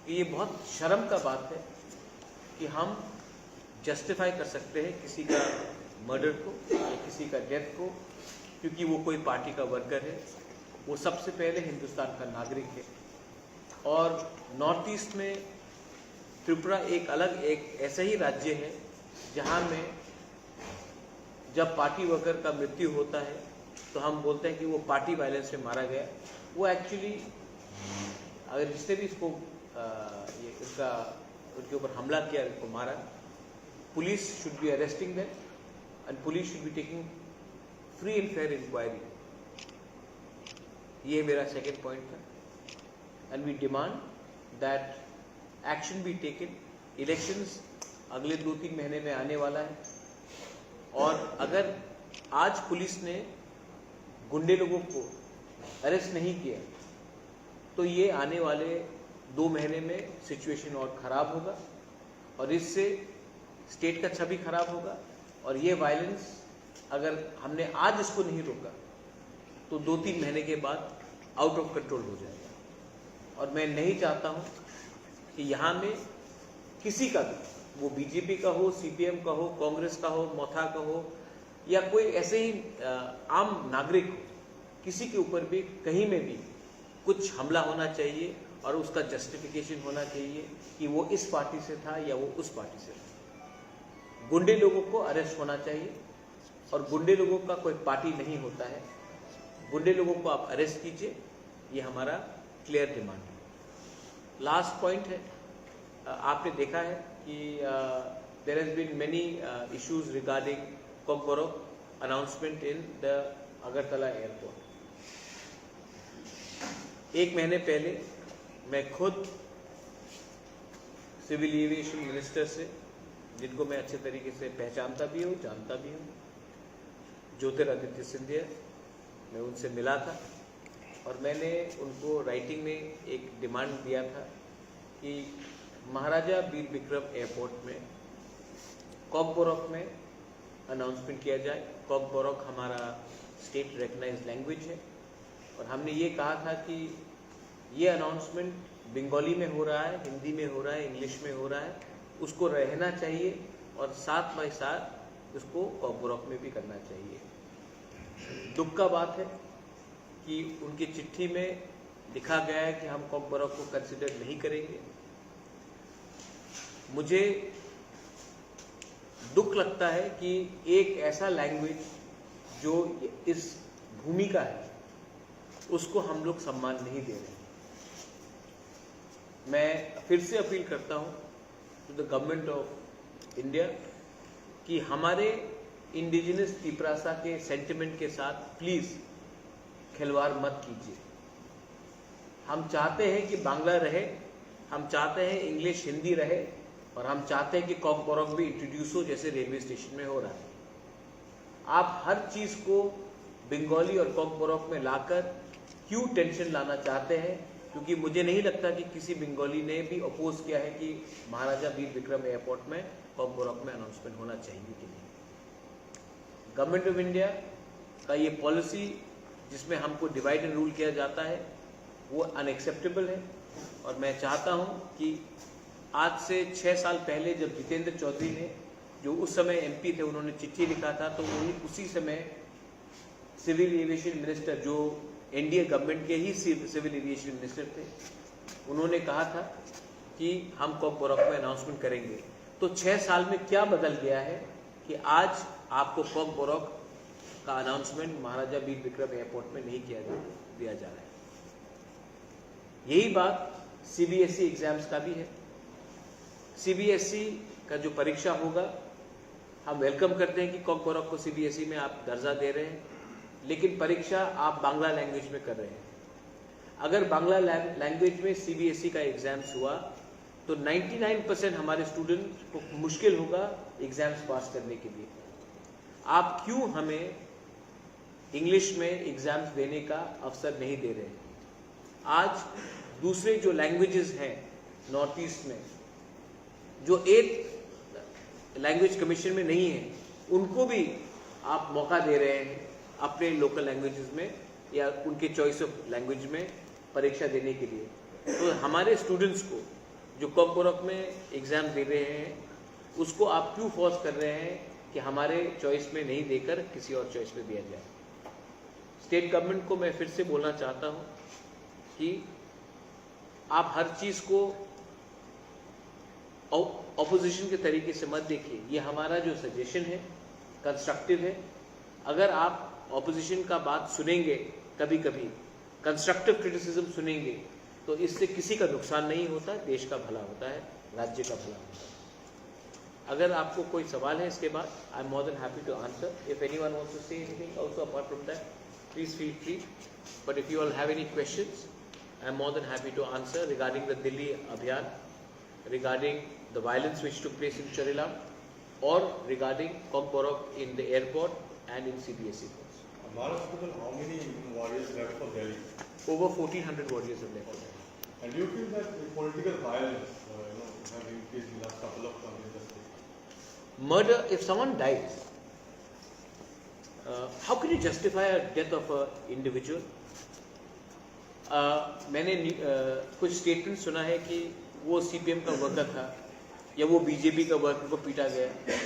कि ये बहुत शर्म का बात है कि हम जस्टिफाई कर सकते हैं किसी का मर्डर को या किसी का डेथ को, क्योंकि वो कोई पार्टी का वर्कर है। वो सबसे पहले हिंदुस्तान का नागरिक है। और नॉर्थ ईस्ट में त्रिपुरा एक अलग, एक ऐसा ही राज्य है जहाँ में जब पार्टी वर्कर का मृत्यु होता है, तो हम बोलते हैं कि वो पार्टी वायलेंस में मारा गया। वो एक्चुअली, अगर जिसने भी इसको अ, ये उसका, उनके ऊपर हमला किया, उनको मारा, police should be arresting them and police should be taking free and fair inquiry। ये मेरा सेकेंड पॉइंट था। And we demand that action be taken। Elections अगले दो तीन महीने में आने वाला है, और अगर आज पुलिस ने गुंडे लोगों को अरेस्ट नहीं किया, तो ये आने वाले दो महीने में सिचुएशन और ख़राब होगा, और इससे स्टेट का छवि ख़राब होगा। और ये वायलेंस, अगर हमने आज इसको नहीं रोका, तो दो तीन महीने के बाद आउट ऑफ कंट्रोल हो जाएगा। और मैं नहीं चाहता हूँ कि यहाँ में किसी का भी, वो बीजेपी का हो, सीपीएम का हो, कांग्रेस का हो, मोथा का हो, या कोई ऐसे ही अ, आम नागरिक हो, किसी के ऊपर भी कहीं में भी कुछ हमला होना चाहिए और उसका जस्टिफिकेशन होना चाहिए कि वो इस पार्टी से था या वो उस पार्टी से था। गुंडे लोगों को अरेस्ट होना चाहिए, और गुंडे लोगों का कोई पार्टी नहीं होता है। गुंडे लोगों को आप अरेस्ट कीजिए, ये हमारा क्लियर डिमांड है। लास्ट पॉइंट है, अ, आपने देखा है कि there has been many issues regarding Kokborok announcement in the Agartala airport। एक महीने पहले मैं खुद सिविल एविएशन मिनिस्टर से, जिनको मैं अच्छे तरीके से पहचानता भी हूँ, जानता भी हूँ, ज्योतिरादित्य सिंधिया, मैं उनसे मिला था और मैंने उनको राइटिंग में एक डिमांड दिया था कि महाराजा वीर विक्रम एयरपोर्ट में कॉकबोरक में अनाउंसमेंट किया जाए। कॉकबोरक हमारा स्टेट रिकग्नाइज्ड लैंग्वेज है, और हमने ये कहा था कि ये अनाउंसमेंट बंगाली में हो रहा है, हिंदी में हो रहा है, इंग्लिश में हो रहा है, उसको रहना चाहिए और साथ बाय साथ उसको कॉकबोरक में भी करना चाहिए। दुख का बात है कि उनकी चिट्ठी में लिखा गया है कि हम कॉकबोरक को कंसिडर नहीं करेंगे। मुझे दुख लगता है कि एक ऐसा लैंग्वेज जो इस भूमि का है, उसको हम लोग सम्मान नहीं दे रहे। मैं फिर से अपील करता हूँ to the government of India कि हमारे इंडिजिनस तिपरासा के सेंटिमेंट के साथ प्लीज खिलवाड़ मत कीजिए। हम चाहते हैं कि बांग्ला रहे, हम चाहते हैं इंग्लिश हिंदी रहे, और हम चाहते हैं कि कॉकबोरक भी इंट्रोड्यूस हो जैसे रेलवे स्टेशन में हो रहा है। आप हर चीज़ को बंगाली और कॉकबोरक में लाकर क्यों टेंशन लाना चाहते हैं, क्योंकि मुझे नहीं लगता कि किसी बंगाली ने भी अपोज किया है कि महाराजा वीर विक्रम एयरपोर्ट में कॉकबोरक में अनाउंसमेंट होना चाहिए कि नहीं। गवर्नमेंट ऑफ इंडिया का ये पॉलिसी जिसमें हमको डिवाइड एंड रूल किया जाता है, वो अनएक्सेप्टेबल है। और मैं चाहता हूं कि आज से छः साल पहले जब जितेंद्र चौधरी ने, जो उस समय एमपी थे, उन्होंने चिट्ठी लिखा था, तो वही उसी समय सिविल एविएशन मिनिस्टर, जो एनडीए गवर्नमेंट के ही सिव-, सिविल एविएशन मिनिस्टर थे, उन्होंने कहा था कि हम कॉकबरॉक में अनाउंसमेंट करेंगे। तो छः साल में क्या बदल गया है कि आज आपको कॉकबरॉक का अनाउंसमेंट महाराजा वीर विक्रम एयरपोर्ट में नहीं किया जा, दिया जा रहा है? यही बात सीबीएसई एग्जाम्स का भी है। सीबीएसई का जो परीक्षा होगा, हम वेलकम करते हैं कि कॉकबरॉक को सीबीएसई में आप दर्जा दे रहे हैं, लेकिन परीक्षा आप बांग्ला लैंग्वेज में कर रहे हैं। अगर बांग्ला लैंग्वेज में सीबीएसई का एग्जाम्स हुआ, तो नाइंटी नाइन परसेंट हमारे स्टूडेंट को मुश्किल होगा एग्जाम्स पास करने के लिए। आप क्यों हमें इंग्लिश में एग्जाम्स देने का अवसर नहीं दे रहे? आज दूसरे जो लैंग्वेजेस हैं नॉर्थ ईस्ट में, जो एट लैंग्वेज कमीशन में नहीं है, उनको भी आप मौका दे रहे हैं अपने लोकल लैंग्वेजेस में या उनके चॉइस ऑफ लैंग्वेज में परीक्षा देने के लिए। तो हमारे स्टूडेंट्स को जो कॉकबरॉक में एग्जाम दे रहे हैं, उसको आप क्यों फोर्स कर रहे हैं कि हमारे चॉइस में नहीं देकर किसी और चॉइस में दिया जाए? स्टेट गवर्नमेंट को मैं फिर से बोलना चाहता हूँ कि आप हर चीज़ को ऑपोजिशन के तरीके से मत देखिए। ये हमारा जो सजेशन है, कंस्ट्रक्टिव है। अगर आप ऑपोजिशन का बात सुनेंगे, कभी कभी कंस्ट्रक्टिव क्रिटिसिज्म सुनेंगे, तो इससे किसी का नुकसान नहीं होता, देश का भला होता है, राज्य का भला होता है। अगर आपको कोई सवाल है इसके बाद, I am more than happy to answer. If anyone wants to say anything also apart from that, please feel free. But if you all have any questions, I am more than happy to answer regarding the Delhi Abhiyan, regarding the violence which took place in Charilam, or regarding Kokborok in the airport and in C B S E boards. Maharaj Hospital, how many warriors left for Delhi? Over fourteen hundred warriors have left for Delhi. And do you feel that the political violence, uh, you know, have increased in the last couple of months in the state? Murder, if someone dies, uh, how can you justify a death of an individual? Uh, मैंने new- uh, कुछ स्टेटमेंट सुना है कि वो सीपीएम का वर्कर था या वो बीजेपी का वर्कर को पीटा गया।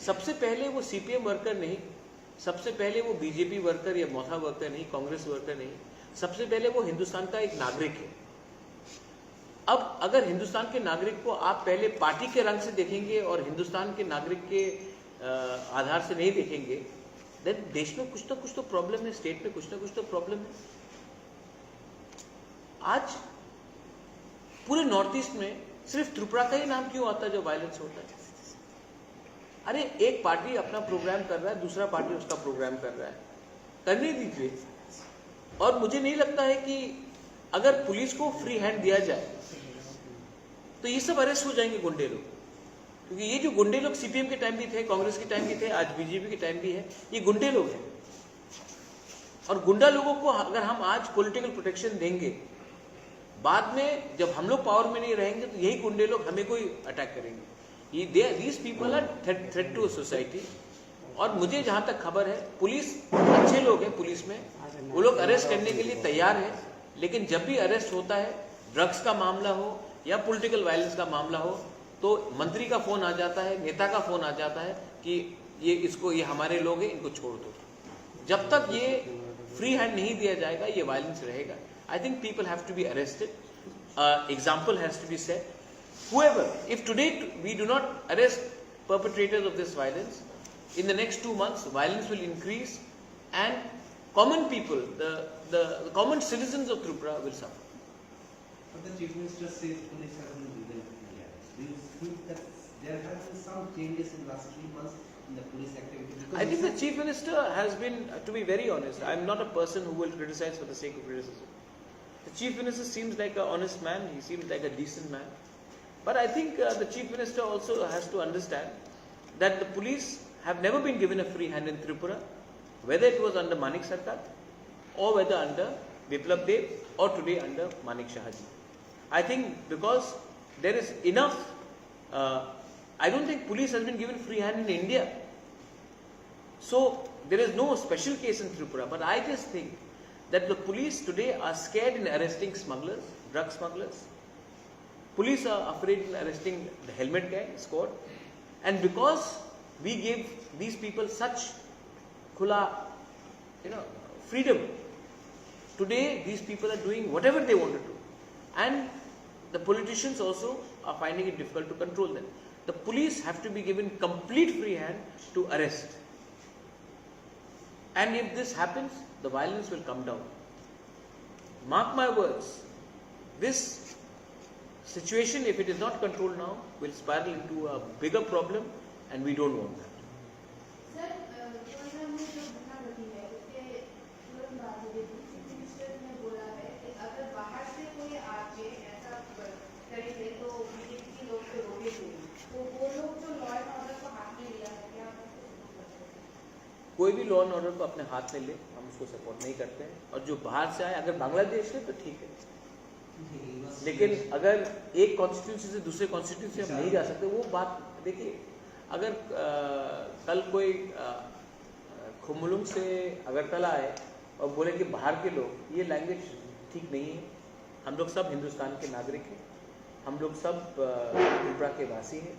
सबसे पहले वो सीपीएम वर्कर नहीं, सबसे पहले वो बीजेपी वर्कर या मोथा वर्कर नहीं, कांग्रेस वर्कर नहीं, सबसे पहले वो हिंदुस्तान का एक नागरिक है। अब अगर हिंदुस्तान के नागरिक को आप पहले पार्टी के रंग से देखेंगे और हिंदुस्तान के नागरिक के अ, आधार से नहीं देखेंगे, देन देश में कुछ ना कुछ तो प्रॉब्लम है, स्टेट में कुछ ना कुछ तो प्रॉब्लम है। आज पूरे नॉर्थ ईस्ट में सिर्फ त्रिपुरा का ही नाम क्यों आता है जो वायलेंस होता है? अरे, एक पार्टी अपना प्रोग्राम कर रहा है, दूसरा पार्टी उसका प्रोग्राम कर रहा है, करने दीजिए। और मुझे नहीं लगता है कि अगर पुलिस को फ्री हैंड दिया जाए तो ये सब अरेस्ट हो जाएंगे गुंडे लोग, क्योंकि ये जो गुंडे लोग सीपीएम के टाइम भी थे, कांग्रेस के टाइम भी थे, आज बीजेपी के टाइम भी है, ये गुंडे लोग हैं। और गुंडा लोगों को अगर हम आज पॉलिटिकल प्रोटेक्शन देंगे, बाद में जब हम लोग पावर में नहीं रहेंगे तो यही गुंडे लोग हमें कोई अटैक करेंगे। ये दे, these people are threat, threat to society। और मुझे जहाँ तक खबर है, पुलिस अच्छे लोग हैं पुलिस में, वो लोग अरेस्ट करने के लिए तैयार है, लेकिन जब भी अरेस्ट होता है, ड्रग्स का मामला हो या पॉलिटिकल वायलेंस का मामला हो, तो मंत्री का फोन आ जाता है, नेता का फोन आ जाता है कि ये इसको, ये हमारे लोग हैं, इनको छोड़ दो। जब तक ये फ्री हैंड नहीं दिया जाएगा, ये वायलेंस रहेगा। I think people have to be arrested. Uh, example has to be set. Whoever, if today we do not arrest perpetrators of this violence, in the next two months, violence will increase and common people, the, the, the common citizens of Tripura will suffer. But the Chief Minister says police have been given clearance. Do you think that there have been some changes in last three months in the police activity? Because I think the Chief Minister has been, uh, to be very honest, I'm not a person who will criticize for the sake of criticism. The Chief Minister seems like an honest man, he seems like a decent man. But I think uh, the Chief Minister also has to understand that the police have never been given a free hand in Tripura, whether it was under Manik Sarkar or whether under Biplab Deb or today under Manik Shahaji. I think because there is enough, uh, I don't think police has been given free hand in India. So there is no special case in Tripura, but I just think that the police today are scared in arresting smugglers, drug smugglers. Police are afraid in arresting the helmet gang squad. And because we gave these people such khula, you know, freedom, today these people are doing whatever they want to do. And the politicians also are finding it difficult to control them. The police have to be given complete free hand to arrest. And if this happens, the violence will come down. Mark my words, this situation, if it is not controlled now, will spiral into a bigger problem, and we don't want that. Sir, अ, कोयला में जो घटना घटी है, उसके तुरंत बाद में डिप्टी चीफ मिनिस्टर ने बोला है कि अगर बाहर से कोई आके ऐसा करेंगे, तो बीजेपी के लोग तो रोकेंगे। तो वो लोग जो लॉ एंड ऑर्डर को हाथ में लिया है, क्या आप उसको सपोर्ट करते हैं? कोई भी लॉ एंड ऑर्डर को अपने हाथ में ले, हम उसको सपोर्ट नहीं करते हैं। और जो बाहर से आए, अगर बांग्लादेश है तो ठीक है, लेकिन अगर एक कॉन्स्टिट्यूंसी से दूसरे कॉन्स्टिट्यूंसी हम नहीं जा सकते, वो बात देखिए। अगर अ, कल कोई अ, खुमलुंग से अगरतला आए और बोले कि बाहर के लोग, ये लैंग्वेज ठीक नहीं है। हम लोग सब हिंदुस्तान के नागरिक हैं, हम लोग सब अ, त्रिपुरा के वासी हैं,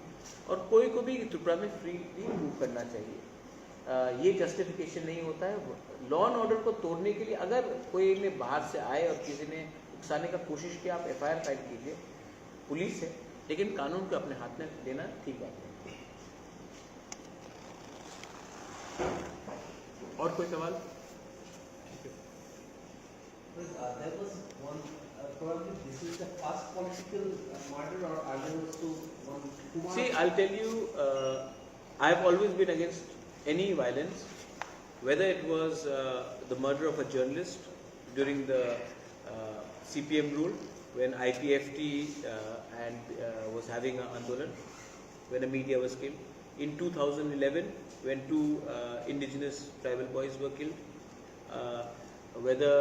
और कोई को भी त्रिपुरा में फ्रीली मूव करना चाहिए। अ, ये जस्टिफिकेशन नहीं होता है। लॉ एंड ऑर्डर को तोड़ने के लिए अगर कोई ने बाहर से आए और किसी ने उकसाने का कोशिश किया, आप एफआईआर फाइल कीजिए, पुलिस है, लेकिन कानून को अपने हाथ में लेना ठीक बात नहीं। और कोई सवाल? Well, uh, there was one, uh, probably this is the first political, uh, murder, or earlier also one Kumar. See, I'll tell you, uh, I've always been against any violence, whether it was uh, the murder of a journalist during the uh, C P M rule when I P F T uh, and uh, was having an andolan, when a media was killed. In two thousand eleven, when two uh, indigenous tribal boys were killed, uh, whether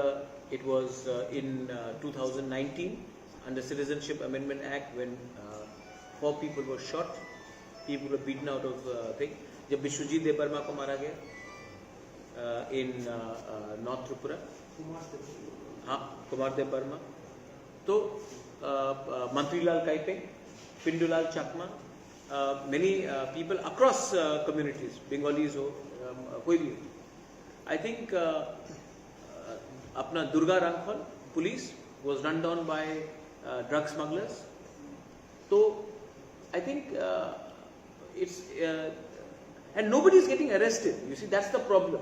it was uh, in uh, two thousand nineteen under Citizenship Amendment Act when uh, four people were shot, people were beaten out of uh, thing. जब विश्वजीत देबबर्मा को मारा गया uh, in uh, uh, North Tripura, हाँ, कुमार देबबर्मा, तो uh, uh, मंत्रीलाल काइपेंग, पिंडूलाल चाकमा, uh, many uh, people across uh, communities, Bengalis हो, um, कोई भी हो, I think uh, uh, अपना दुर्गा रांखल, police was run down by uh, drug smugglers. So I think uh, it's uh, and nobody is getting arrested. You see, that's the problem.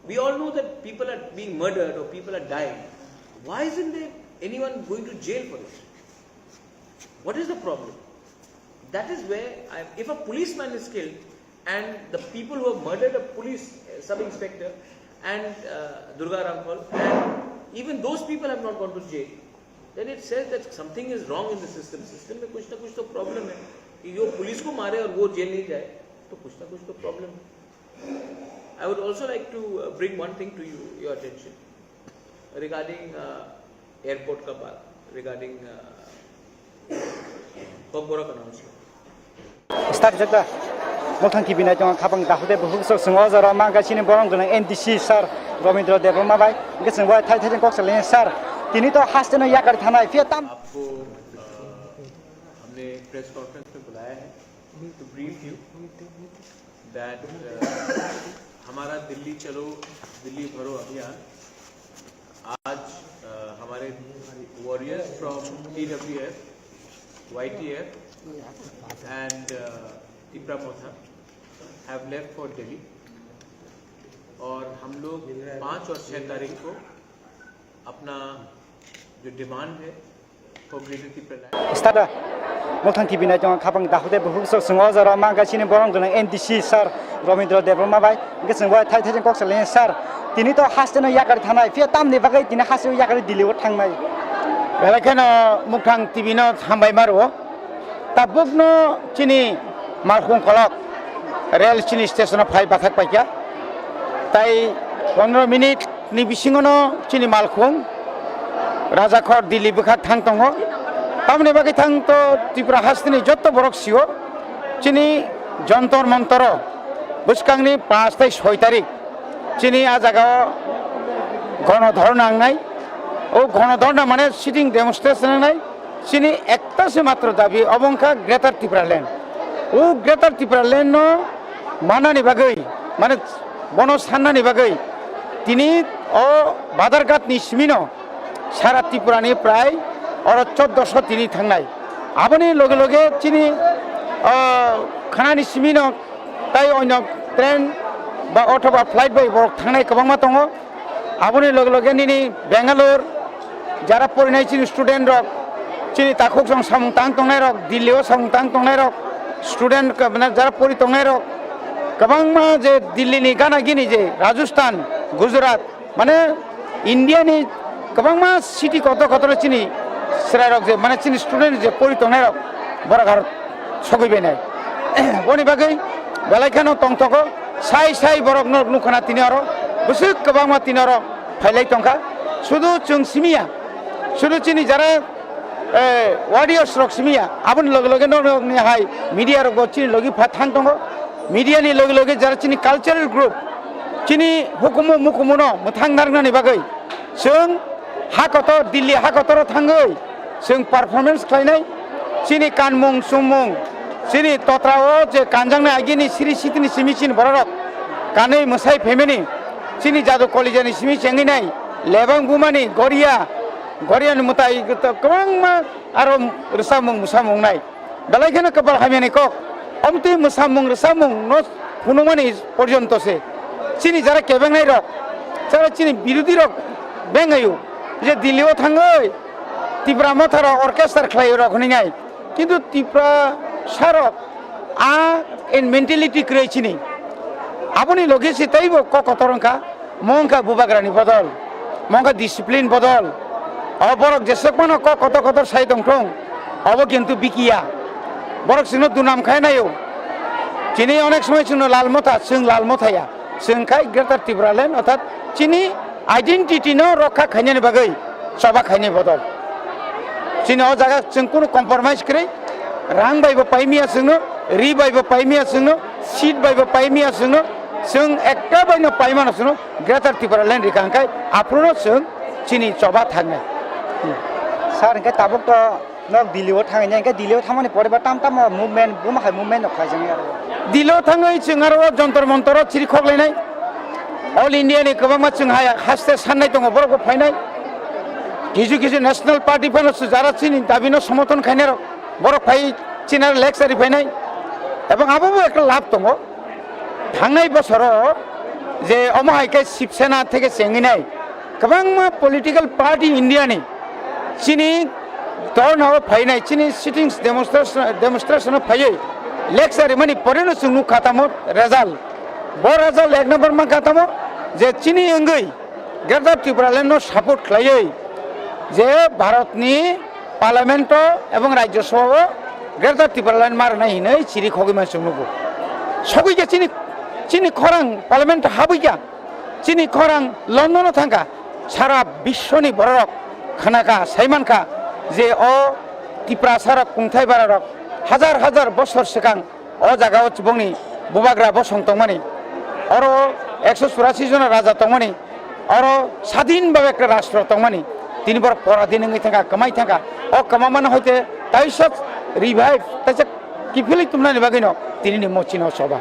We all know that people are being murdered or people are dying. Why isn't there anyone going to jail for it? What is the problem? That is where I, if a policeman is killed and the people who have murdered a police uh, sub inspector and uh, Durga Ramphal, and even those people have not gone to jail, then it says that something is wrong in the system. System में कुछ ना कुछ तो प्रॉब्लम है कि जो पुलिस को मारे और वो जेल नहीं जाए, तो कुछ ना कुछ तो प्रॉब्लम है. I would also like to uh, bring one thing to you, your attention regarding uh, airport ka baat, regarding uh, Kokborok announcement. Start jagda. Mukthan T V nai tongo khapang dahode buhuk sok swngo o jora mangka chini borong gwnang N D C sir Romindra Debbarma bai. Hingke chwng bai thai thai kok salai sir. Tini to haste no yakar thanai phiya tam. आपको अ, हमने press conference में बुलाया है to brief you that uh, हमारा दिल्ली चलो दिल्ली भरो अभियान आज uh, हमारे warriors from T W F, Y T F and Tipra Motha have left for Delhi, और हम लोग पाँच और छः तारीख को अपना जो डिमांड है Start. Mukthan T V nai tongo khapang dahode buhuk sok swngo o jora mangka chini borong gwnang N D C sir Romindra Debbarma bai. Hingke chwng bai thai thai kok salai sir. Tini to haste no yakar thanai phiya tamni bagwi tini haste yakar Delhi o thangnai. Belai kheno Mukthan T V no hambai maro. Tabuk no chini malkhung kolok rail chini station o phai bathak paikha. Tai pondro minute ni bisingo no chini malkhung Rajakhor Delhi bwkha thang tongo. Tamoni bagwi thang to Tripura hasteni jotto borok sio chini Jontor Montoro bwskangni panch tai soi tarik chini a jagao gono dhorna nangnai. O Ganadharna mane sitting demonstration wngnai, chini ekta se matro dabi, obo wngkha Greater Tipraland. O Greater Tipraland no manani bagwi, mane bono sannani bagwi tini o Badharghat ni simi no sara Tripura ni prai oro choddoso tini thangnai. Aboni loge loge chini, o, khanani simi no tai onyo train ba othoba flight bai borok thangnai kwbangma tongo. Aboni loge loge nini Bangalore jara porinai chini student rok, chini takhuk song samung tang tongnai rok, Delhi o samung tang tongnai rok, student ka-, mane jara pori tongnai rok, kwbangma je Delhi ni gana gini je Rajasthan, Gujarat, mane India ni kwbangma city kotor kotor chini chwrai rok je, mane chini student je pori tongnai rok, borok aro sogwi bainai. Boni bagwi belai kheno tongthogo, sai sai borok no nukha na tini oro, bwswk kwbangma tini oro phailai tongkha. Sudu chwng simiya, sudu chini jara, eh, warriors rok simiya, aboni loge loge norok ni hai media rok bo chini logi pha thang tongo. Media ni loge loge jara chini cultural group, chini hukumu mukumu no mwthang narwknani bagwi chwng ha kotor, Delhi ha kotoro thangwi chwng performance khlainai. Chini kanmung chumung, chini totra o je kanjaknai agini siri sitini simi chini bororok kanwi mwsai phaimani, chini jadu kolijani simi chengwi nai, lebang bumani, goria, goriani mwtai kwbangma aro rwchapmung mwsamung nai. Belai kheno kwpal hamyani kok. Omtwi mwsamung rwchapmung no phunukmani porjonto se chini jara kebengnai rok, jara chini birodhi rok bengaio je Delhi o thangwi Tipra Motha rok orchestra khlai rok hwnwi nai. Kintu Tipra sarok a in mentality kwrwi chini. Aboni loge se teibo kok kotor wngkha. Mo wngkha bubagrani bodol, mo wngkha discipline bodol. O borok jeswk phano kok kotor kotor sai tongthung, obo kintu bikiya. Borok chwngno dunam khai naio. Chini onek somoi chwngno lal motha, chwng lal mothaya. Chwng khai Greater Tipraland, orthat chini identity no rokha khainani bagwi choba khainai bodol. Chini o jaga chwng kunu compromise kwrwi, rang bai bo pai miya chwngno, ri bai bo pai miya chwngno, seat bai bo pai miya chwngno, chwng ekta bai no pai mano chwngno Greater Tipraland rikha hwnkhe aphuru no chwng chini choba thangnai. Sir, hwnkhe tabuk to nok Delhi o thangwi nai, hwnkhe Delhi o thangmani pore ba tam tamo movement, buma hai movement no khlai jani aro. Delhi o thangwi chwng aro o Jantar Mantar o chiri khoklainai. All India ni kwbangma chwng hai haste sannai tongo, borok bo phainai. Kisu kisu National Party phano se jara chini dabi no somothon khainai rok, borok phai chini aro lecture phainai. Ebong abo bo ekta lab tongo. Thangnai bosoro je omo hai khe Shiv Sena theke chengwi nai kwbangma political party India ni chini dharna o phainai, chini sittings demonstration, demonstration o phaiwi lecture rimani pore no chwng nukha tamo result. Bo result ek number mankha tamo je chini wngwi Greater Tipraland no support khlaiwi je Bharat ni Parliament o ebong Rajya Sabha o Greater Tipraland ma rwnai hinwi chiri khogwi man chwng nugo. Sogwi khe chini, chini khorang Parliament o habwi kha, chini khorang London o thang kha, sara biswoni bororok khna kha, sai man kha je o Tiprasa rok, kungthai bara rok hajar hajar bosor swkang o jaga o chibokni bubagra bosong tongmani, oro ekso churasi jona raja tongmani, oro sadin bhabe ekta rashtra tongmani, tini borok poradin wngwi thangkha, kwmai thangkha. O kwmamano hoite taisa revive, taisa kiphilwi tumnani bagwino tinini mochino choba.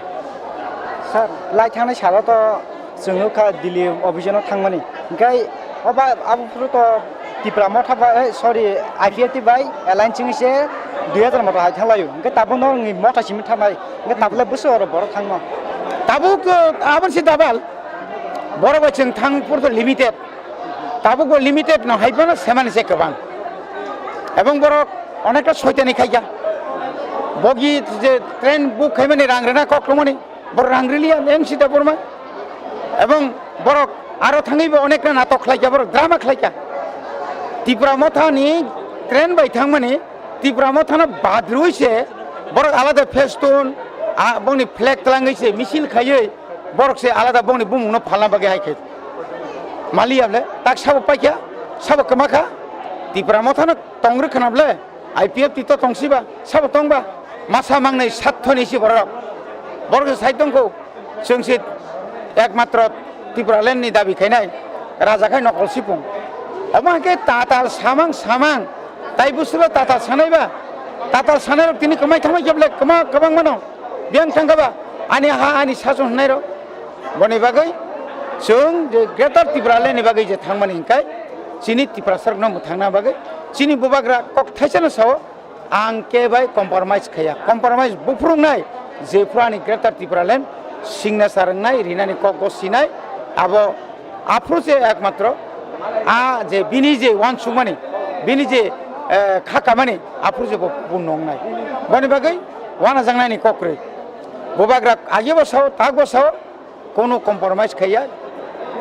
Sir, lai thangnai salo to chwng nukha Delhi obhijano thangmani. Hwnkhe oba abo phuru to Tipra Motha bai, eh, sorry, I P F T bai alliance wngwi se dui hajar motha hai thanglaio. Hwnkhe tabukno wngwi motha simi thangnai. Hwnkhe tabukle bwswk oro borok thangno? Tabuk, eh, aboni se double. Borok bai chwng thang phuru to limited. Tabuk bo limited no hai phano semani se kwbang. Ebong borok onekta soitani khaikha. Bogi je train book khaimani rang rwna kok tongmani. Borok rang riliya, M C Debbarma. Ebong borok aro thangwi bo onekta natok khlaikha, borok drama khlaikha. Tipra Mothani train bai thangmani, Tipra Mothano bad rwui se borok alada festoon, a, bongni flag twlangwi se misil khaiwi borok se alada bongni bumungno phalna bagwi hai khe. Maliya ble, tak sabo paikha, sabo kwmakha, Tipra Mothano tong rwkhwna ble. I P F T to tongsiba, sabo tongba, masa mangnai sathoni si borok. Borok se sai tongkho, chwng se ekmatro Tipraland ni dabi khainai, raja khai nokol sipung. Omo hwnkhe tatal samang samang, tai bwswklo tatal sanaiba, tatal sanairok tini kwmai thangma khe belai kwma kwbangmano biyang thangkha ba, ani ha ani sason hwnairok. Boni bagwi chwng je Greater Tipraland ni bagwi je thangmani hwnkhe chini Tiprasarokno mwthangna bagwi chini bubagra kok thaisano sao. Ang khe bai compromise khaiya, compromise buphuruknai, jephru ani Greater Tipraland signature wngnai, rinani kok go sinai, abo aphuru se ekmatro a je bini je uansukmani, bini je, eh, kha kamani, aphuru se bo purno wngnai. Boni bagwi uanajaknaini kok kwrwi. Bubagra agebo sao, takbo sao, kono compromise khaiya,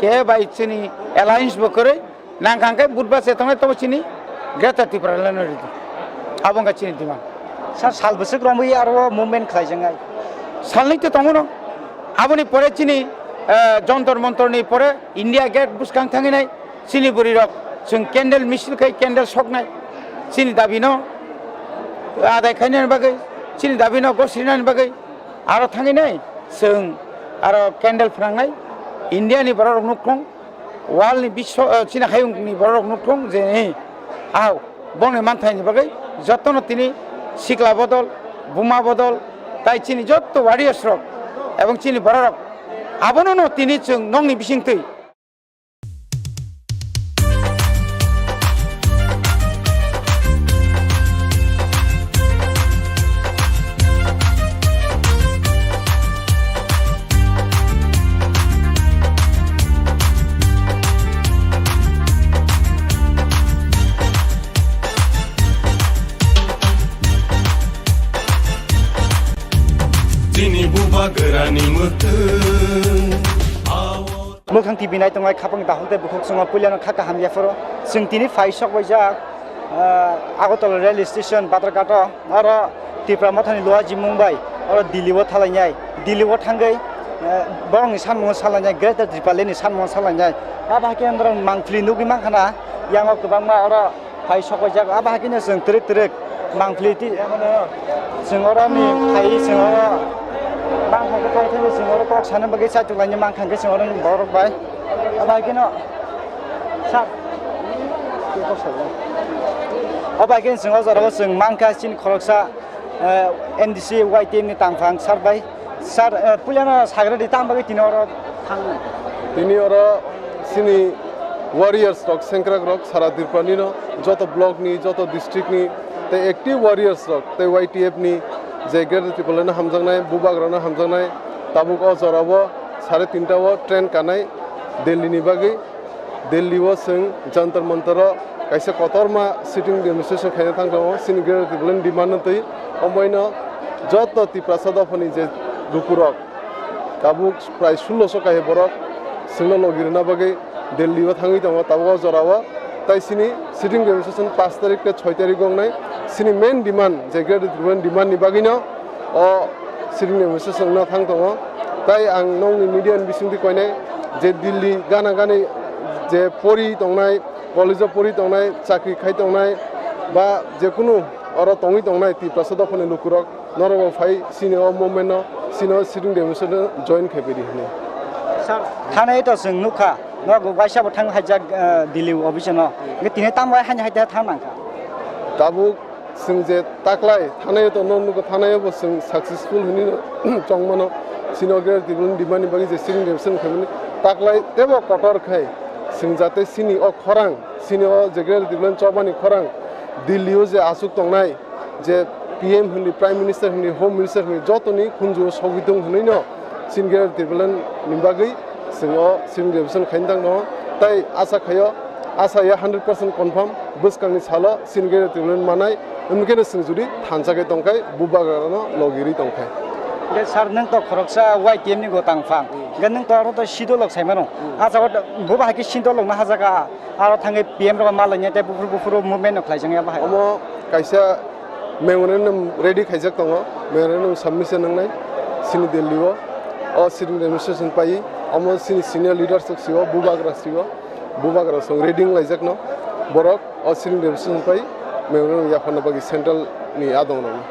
khe bai chini alliance bo kwrwi, nangkha hwnkhe Budhbar se tongnai tobo chini Greater Tipraland no ridi. Abo wngkha chini demand. Sir, sal bwswk romwi aro movement khlaijaknai? Salnwi to tongo no. Aboni pore chini, eh, Jontor Montor ni pore India Gate bwskang thangwi nai chini bwrwi rok chwng candle misil khai candle soknai chini dabi no adai khainani bagwi, chini dabi no gosrinani bagwi. Aro thangwi nai chwng aro candle phwnangnai India ni borok rok nukthung, world ni biswa, eh, chini hayung ni borok rok nukthung je, eh, ah, bongni manthaini bagwi jotono tini sikla bodol, buma bodol, tai chini jotto warriors rok ebong chini borok rok abono no tini chwng nokni bisingtwi. Chini bubagrani mwkhwng. Mwkhang T V nai tongnai khapang dahok tei bukhuk chwngno puilano kha kaham yapharo. Chwng tini phai sok baijak, ah, Agartala rail station Badharghat o, oro Tipra Mothani Luaji Mumbai, oro Delhi o thalainai. Delhi o thangwi, eh, borokni sanmungo salainai, Greater Tipraland ni sanmungo salainai. Abo hai khe norok mangpili nugwi mankha na, yango kwbangma oro phai sok paijak, abo hai kheno chwng twrwk twrwk mangpili ti-, chwng oro ni phai chwng oro bangkha khe phai thangwi chwng oro kok sana bagwi chaitok laina mankha hwnkhe chwng oro ni borok bai. Abo hai kheno sir, abo hai kheno chwng o jora o chwng mankha chini khoroksa, eh, M D C Y T F ni tangphang sir bai. Sir, eh, puilano sagra di tamo bagwi tini oro thang. Tini oro chini warriors rok, sengkrak rok, sara Tripura nino joto block ni, joto district ni tei active warriors rok tei Y T F ni je Greater Tipraland no hamjaknai, bubagra no hamjaknai, tabuk o jora o sare tinta o train kanai Delhi ni bagwi. Delhi o chwng Jantar Mantar o kaisa kotorma sitting demonstration khaina thang tongo, chini Greater Tipraland demand no twi. Omoino joto Tiprasa dophani je lukurok tabuk prai sullo so kai borok chwngno logi rwna bagwi Delhi o thangwi tongo tabuk o jora o. Tai chini sitting demonstration pash tarik tei soi tarik wngnai. Chini main demand je Greater Tipraland demand ni bagwino o sitting demonstration wngna thang tongo. Tai ang nokni media ni bisingtwi koinai je Delhi gana gani je pori tongnai, college o pori tongnai, chakri khai tongnai, ba jekunu oro tongwi tongnai Tiprasa dophani lukurok, norokbo phai chini o movement no, chini o sitting demonstration no join khai pedi hinwi. Sir, thane to chwng nukha, norok waisa bo thang haijak, eh, Delhi office no. Hwnkhe tini tamo hai haini hai thang nangkha. Tabuk Chwng je taklai thanai o tongno nugo, thanai o bo chwng successful hinwi chongmano. Chini o Greater Tipraland demand ni bagwi je sitting demonstration khaimani taklai teibo kotor khai chwng jate chini o khorang, chini o je Greater Tipraland chobani khorang Delhi o je aswk tongnai je P M hinwi, Prime Minister hinwi, Home Minister hinwi jotoni khunju o sogwi tong hinwi no chini Greater Tipraland ni bagwi chwng o sitting demonstration khaina tang tongo. Tai acha khaio, acha ya hundred percent confirm, bwskangni salo chini Greater Tipraland manai, wngkhe no chwng jodi thansa khe tongkhai, bubagrano logirwi tongkhai. Hwnkhe sir, nwng to khoroksa Y T F ni go tangphang. Hwnkhe nwng to aro to sidolok sai mano. Hmm. Acha o buba hai khe sidolok no hajaka, aro thangwi P M rok ma lainai tei buphuru buphuru movement no khlai jang ya bahai. Omo kaisa memorandum ready khaijak tongo, memorandum submission wngnai chini Delhi o, o sitting demonstration pai, omo chini senior leaders rok sio, bubagra sio, bubagra song ready wnglaijak no, borok o sitting demonstration pai memorandum yapharna bagwi central ni adong rok no.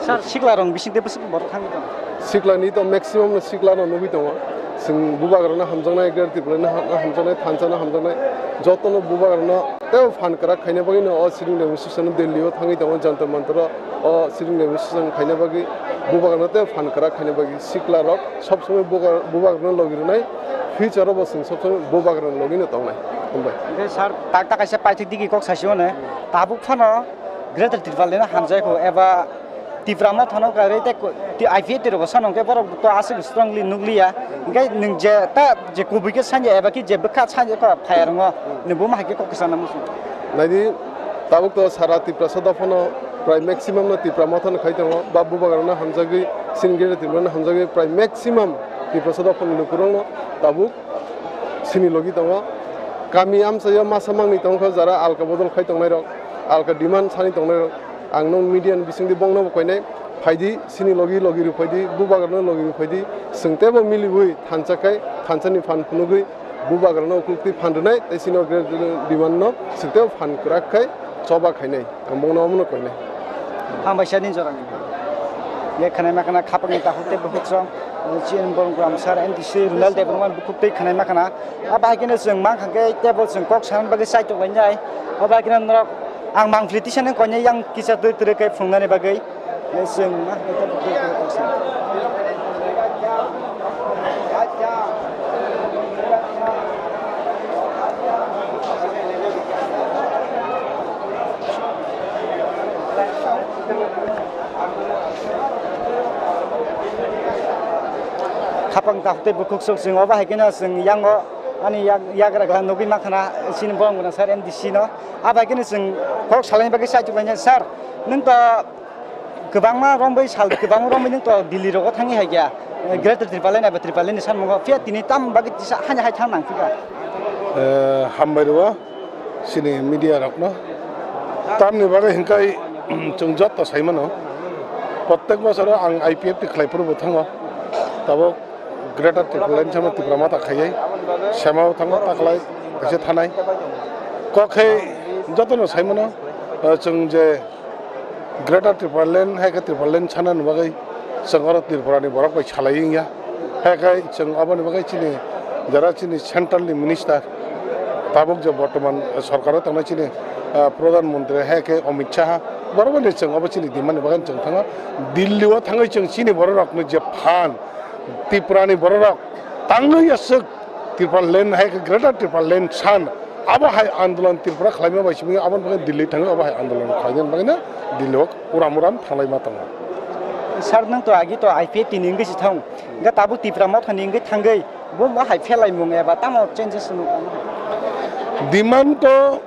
Sir, sikla rok bising tei bwswk borok thangwi tongo? Sikla ni to maximum no sikla no nugwi tongo. Chwng bubagrano hamjaknai, Greater Tipralandno ha-, hamjaknai, thansa no hamjaknai, jotono bubagrano tei phan kwrak khaina bagwi no o Sitting Demonstration Delhi o thangwi tongo, Jantar Mantar o, o Sitting Demonstration khaina bagwi bubagrano tei phan kwrak khaina bagwi sikla rok sob somoi bubagra-, bubagrano logi rwnai, future o bo chwng sob somoi bubagrano logi no tongnai. Hambai. Hwnkhe sir, tak tak kaisa paithak digi kok sasi o ne, tabuk phano Greater Tipraland no hamjai kho eba Tipra Motha no kwrwi tei ko-, ti-, I P F T rok bo sano hwnkhe borok to aswk strongly nukliya. Hwnkhe nwng je ta je kubui khe sanya eba ki je bwkha sanya khe phai rwngo, nwng bo ma hai khe kok kwchangma muchung. Naidi, tabuk to sara Tiprasa dophano prai maximum no Tipra Motha no khai tongo, ba bubagrano hamjagwi, Sitting Greater Tipraland no hamjagwi prai maximum Tiprasa dophani lukurokno tabuk sini logi tongo. Kami amchaio masa mangni tongkha jara alka bodol khai tongnairok, alka demand sani tongnairok. Ang nong media ni bisingdi bongno bo koinai, phaidi, sini logi logi rw phaidi, bubagrano logi rw phaidi, chwng teibo miliwi thansa khai, thansani phan phunugwi bubagrano ukulukti phan rwnai, tei sini o great demand no chwng teibo phan kwrak khai choba khainai. Ang bongno omono koinai. Hambai sir ni jorani. Ye khwnai ma khna khapang ni takhuk tei bukhuk song, chini borok gram sir N D C Runal Debbarma bukhuk tei khwnai ma khna. Abo hai kheno chwng mankha khe teibo chwng kok sana bagwi chaitok lainai. Abo hai kheno norok ang mangpili tisani koinai yang kisa twi twi khe phungnani bagwi. Chwng ma hai khe teibo kok sana. Khapang takhuk tei bukhuk sok chwng obo hai kheno chwng yango ani yak-, yagra gana nugwi mankha na chini borok gwnang sir M D C no. Abo hai kheno chwng kok salaini bagwi chaitok lainai sir. Nwng to kwbangma romwi sal kwbangma romwi nwng to Delhi rogo thangwi hai khe, eh, Greater Tipraland eba Tipraland ni sammungo phiya tini tam bagwi tisa hani hai thang nang phika. Eh, hambai rwo chini media rokno. Tamni bagwi hinkhai, chwng joto sai mano, prottek bosoro ang I P F T khlai phuru bo thango. Tabuk Greater Tipraland sama Tipra Motha khaiwi sema o thango, taklai kaisa thanai. Kok khe jotono sai mano, eh, chwng je Greater Tipraland, hai khe Tipraland sanani bagwi chwng oro Tripura ni borok bai salai wngya. Hai khe chwng aboni bagwi chini jara chini central ni minister, tabuk je bortoman sorkar o tongnai chini, ah, Pradhan Mantri, hai khe Amit Shah, borok bai chwng abo chini demand ni bagwi chwng thango. Delhi o thangwi chwng chini borok rokni je phan, Tripura ni borok rok tangwi aswk Tipraland hai khe Greater Tipraland san, abo hai andolon Tripura khlaima bai simi aboni bagwi Delhi thangwi abo hai andolon khlaina bagwi no Delhi o uram uram thanglai ma tongo. Sir, nwng to agi to I P F T ni wngwi si thang, hwnkhe tabuk Tipra Motha ni wngwi thangwi bo ma hai phelaimung eba tamo changes nukha? Demand to,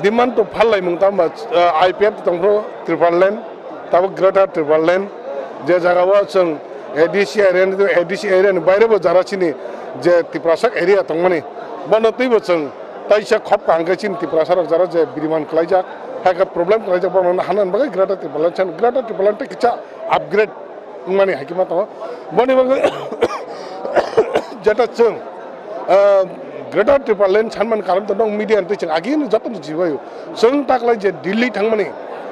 demand to phal laimung tamo ba, ah, I P F T tongphuru Tipraland, tabuk Greater Tipraland, je jaga o chwng A D C area ni, A D C area ni baire bo jara chini je Tiprasa area tongmani, bono twibo chwng taisa khop kaham khe chini Tiprasa rok jara je biriman klaijak, hai khe problem klaijak, bono hana bagwi Greater Tipraland chan, Greater Tipraland tei kicha upgrade wngmani hai khe ma tongo. Boni bagwi jeta chwng, ah, Greater Tipraland sanmani karon to nong media ni twi chwng agini jotono jibaio. Chwng taklai je Delhi thangmani,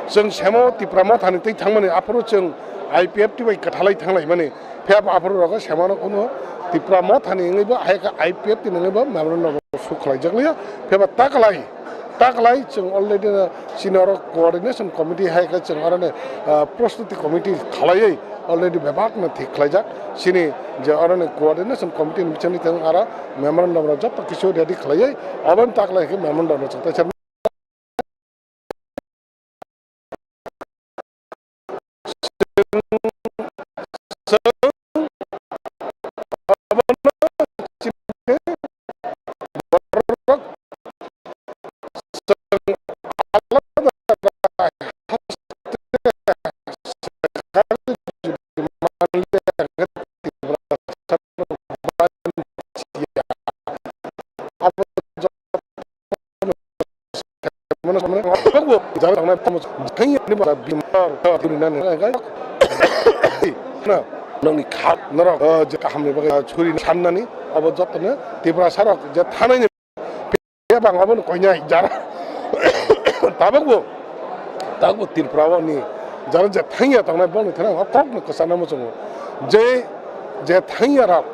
chwng semo Tipra Mothani twi thangmani, aphuru chwng I P F T bai kwthalai thanglaimani. Phiya bo aphuru rogo semano kuno Tipra Mothani wngwi bo hai khe I P F T ni wngwi bo memorandum rok suk khlaijakliya. Phiya bo taklai Taklai chwng already no chini oro coordination committee hai khe chwng oro ni, ah, prostuti committee khlaiwi already bebak no thik khlaijak. Chini je oro ni coordination committee ni bisingtwi chwng aro memorandum rok joto kisu ready khlaiwi aboni taklai khe memorandum rok chwng teisa Nongni kha norok, o, je kahamni bagwi churi sannani, abo jotono Tiprasa rok je thanai ni bebak abono koinai jara. Tabukbo, tabukbo Tripura o ni jara je thangya tongnai boni thani ang kokno kwchana muchungo. Je, je thangya rok,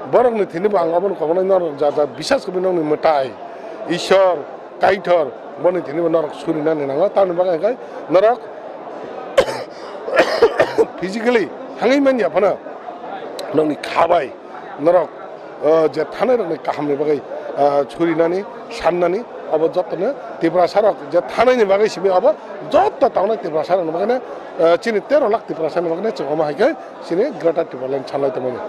Borokni thini bo ang obono kobolai norok ja ja bisas kwbwi nokni mwtai, Ishwar, Kaitor, boni thini bo norok surinani nango. Tamoni bagwi hwnkhe norok physically thangwi manya phano nokni kha bai norok, o, je thanai rokni kahamni bagwi, o, surinani, sannani, obo jotono Tiprasa rok je thanaini bagwi simi obo joto tongnai Tiprasa rokni bagwino, o, chini tero lakh Tiprasa ni bagwino chwng omo hai khe chini Greater Tipraland sanlai tongmani.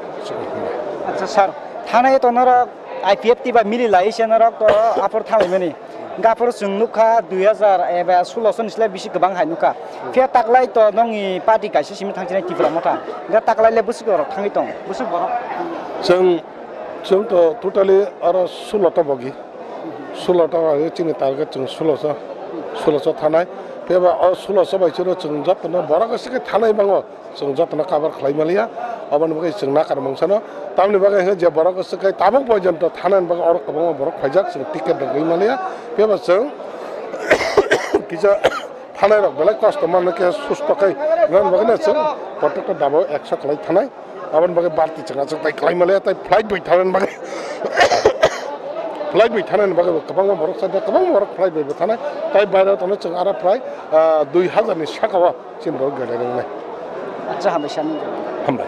Acha sir, thanai to norok I P F T bai mili lai se norok to aphor thanglaimani. Hwnkhe aphor chwng nukha dui hazar eba sulo soni slai bisi kwbang hai nukha. Phiya taklai to nongni party kaisa simi thangsinai Tipra Motha. Hwnkhe taklai le bwswk borok thangwi tong, bwswk borok. Chwng, chwng to totally aro sulo ta bogi. Sulo ta bogi chini target chwng sulo so, sulo so thanai. Phiya ba o sulo so bai chwng jotono borok se khe thanai bango. Chwng jotono cover khlai maliya, aboni bagwi chwng nakar mungsano. Tamoni bagwi hwnkhe je borok swk kai tabuk porjonto thanani bagwi oro kwbangma borok phaijak, chwng ticket rwgwi maliya. Phiya ba chwng kisa thanai rok belai kosto manwi khe susto khai, aboni bagwino chwng protector dabo ekso khlai thanai. Aboni bagwi barti chwng achuk tai khlai maliya, tai flight bai thanani bagwi, flight bai thanani bagwi bo kwbangma borok sa, kwbangma borok flight bai bo thanai. Tai baireo tongo chwng aro prai, ah, dui hazar ni saka o. Chini borok gadai rwngnai. Acha, hambai sani. Hambai.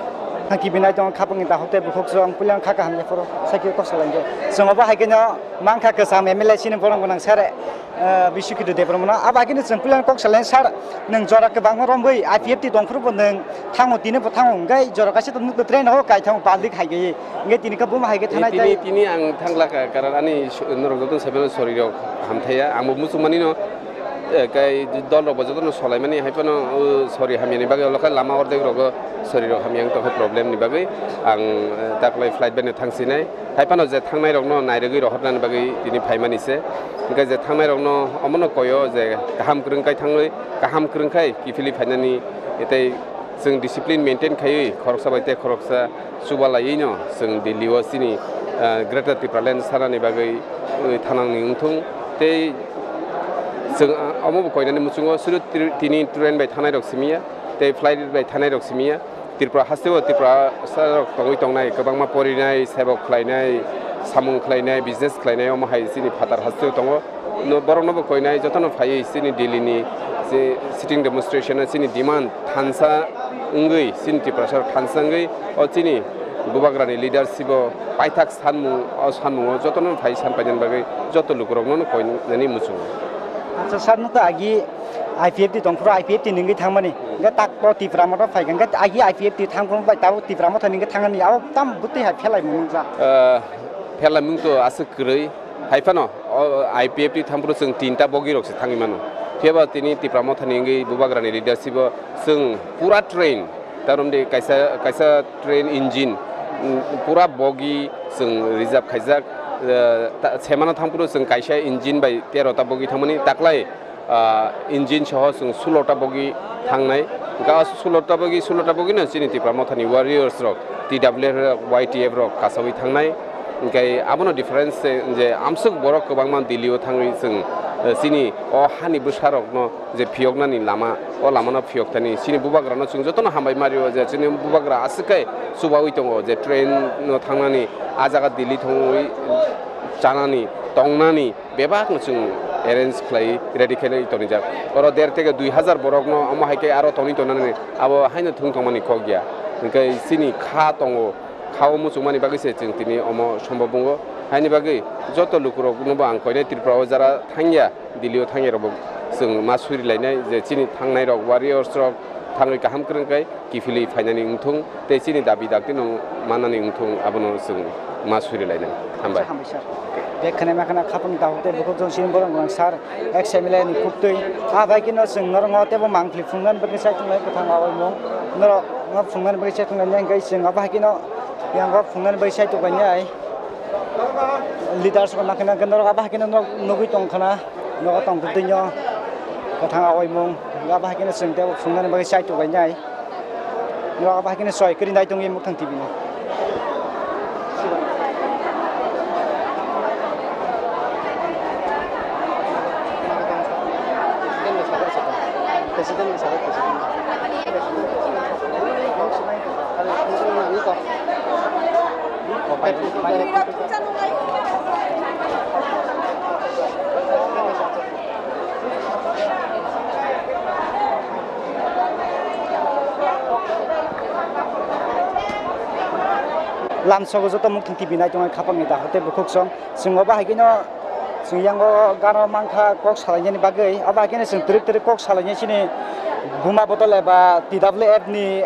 Ang kibinai tong khapangni dahok tei bukhuk chwng puilang kha kaham le phoro sakhe kok salai de. Chwng obo hai khe no mangkha kwcham M L A chini borok gwnang sare, eh, Bisukhidu Debbarma no. Abo hai khe no chwng puilang kok salai sar nwng jora kwbangma rombwi I P F T tong phuru bo nwng thango tini bo thango hwnkhe jora kaisa to nuk to train o kai thango public hai khe. Hwnkhe tini khe buma hai khe thanai tini, tei. Tini ang thangla ka, karon ani su-, norok joto saimano sorry rok hamthaiya. Ang bo muchung mani no. Eh, kai dol rok bo jotono solaimani hai phano, o, sorry hamyani bagwi, olo khe lama ordek rogo sorry rok hamya wng tongkha problem ni bagwi ang, eh, taklai flight bai no thangsinai. Hai phano je thangnai rokno nairwgwi rohornani bagwi tini phaimani se. Hwnkhe je thangnai rokno omono koyo je kaham kwrwng kai thangwi, kaham kwrwng khai kiphilwi phainani tei chwng discipline maintain khaiwi khoroksa bai tei khoroksa chubalaiwi no chwng Delhi o chini, ah, Greater Tipraland sanani bagwi, ui, thanangni wngthung. Tei chwng, ah, omo bo koinani muchungo sudu tri-, tini train bai thanai rok simiya, tei flight bai thanai rok simiya. Tripura hasteo Tripurasa rok tongwi tongnai, kwbangma porinai, sebok khlainai, samung khlainai, business khlainai, omo hai chini phatar hasteo tongo. No, borokno bo koinai, jotono phaiwi chini Delhi ni je sitting demonstration o chini demand thansa wngwi, chini Tiprasa rok thansa wngwi, o chini Bubagrani leadership o paithak sanmung, o sanmung o jotono phai san painani bagwi joto lukurokno no koinani muchungo. Acha, sir, no to agi I P F T tong phuru I P F T ni wngwi thangmani, hwnkhe tak to Tipra Motha phai kha, hwnkhe agi I P F T thang phuru bai tabuk Tipra Motha ni wngwi thangmani, abo tam bwtwi hai phelai mung nukjak. Ah, phelai mung to aswk kwrwi. Hai phano, o, I P F T thang phuru chwng tinta bogi rok se thangwi mano. Phiya ba tini Tipra Motha ni wngwi Bubagrani leadership o chwng pura train, ta romdi kaisa, kaisa train engine, mm, pura bogi chwng reserve khaijak. Eh, ta, semano thang phuru chwng kaisa engine bai tero ta bogi thangmani, taklai, ah, engine soho chwng sulo ta bogi thangnai. Hwnkhe o sulo ta bogi, sulo ta bogi no chini Tipra Motha ni warriors rok, T W F rok, Y T F rok kasawi thangnai. Hwnkhe abono difference se je amswk borok kwbangma Delhi o thangwi chwng, eh, chini o hani bwsarokno je phiyoknani lama, o lamano phiyok thani chini bubagrano chwng jotono hambai mario je chini bubagra aswk khe chubawi tongo je train no thangnani, a jaga Delhi thangwi chanani, tongnani bebakno chwng arrange khlai, ready khlai tonijak. Oro der theke dui hazar borokno omo hai khe aro tongwi tongnani abo haino thung tongmani kok ya. Hwnkhe chini kha tongo, kha o muchungmani bagwi se chwng tini omo sombo bungo. Haini bagwi joto lukurokno bo ang koinai Tripura o jara thangya, Delhi o thangya rokbo chwng ma suri lainai je chini thangnai rok, warriors rok thangwi kaham kwrwng khe kiphilwi phainani wngthung tei chini dabi daktino mannani wngthung, abono chwng ma suri lainai. Hambai. Hambai sir. Bek khana ma khana khapang dahok tei bukhuk jong sini borok rang sir. Ex M L A ni khuktwi. A bai kino chwng norok ngo teibo mangpili phungnani bagwi chai tongnai kwthang awaimung. Norok ngo phungnani bagwi chai tongnai hwnkhe chwng abo hai kino yango phungnani bagwi chai tongnai. Leaders rok ma khana norok abo hai kino norok nugwi tong khana. Nogo tong kwtwino kwthang awaimung. Abo hai kino chwng teibo phungnani bagwi chai tongnai. Norok abo hai kino soi kwrwi nai tongwi mukhang T V no. Lamsogo joto Muktwng T V nai tongnai khapangni dahor tei bukhuk song. Chwng obo hai kheno chwng yango gana mankha kok salainani bagwi. Obo hai kheno chwng twrwk twrwk kok salainai chini buma bodol eba T W F ni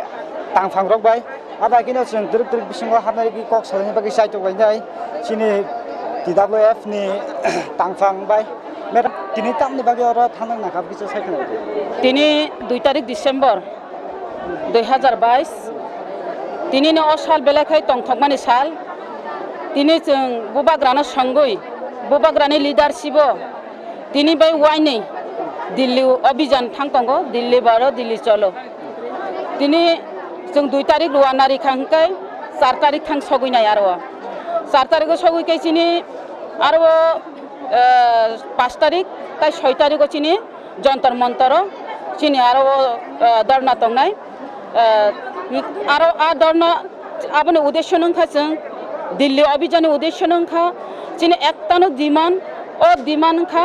tangphang rok bai. Abo hai kheno chwng twrwk twrwk bisingo hapnai kok salaini bagwi chaitok lainai chini T W F ni tangphang bai. Madam, tini tamni bagwi oro thangnai nakha kisa sai khna. Tini dui tarik December dui hazar bais. Tini no o sal belai khai tongthokmani sal. Tini chwng bubagrano songwi, bubagrani leadership o tini bai wainwi Delhi obijan thang tongo, Delhi baro, Delhi cholo. Tini chwng dui tarik ruwa nari kha hwnkhe char tarik thang sogwi nai aro. Char tarik o sogwi khe chini aro, eh, panch tarik tai soi tarik o chini Jontor Montor o chini aro, eh, dorna tongnai. Eh, aro a dorna aboni uddesho no wngkha chwng Delhi obijan ni uddesho no wngkha chini ektano demand, o demand wngkha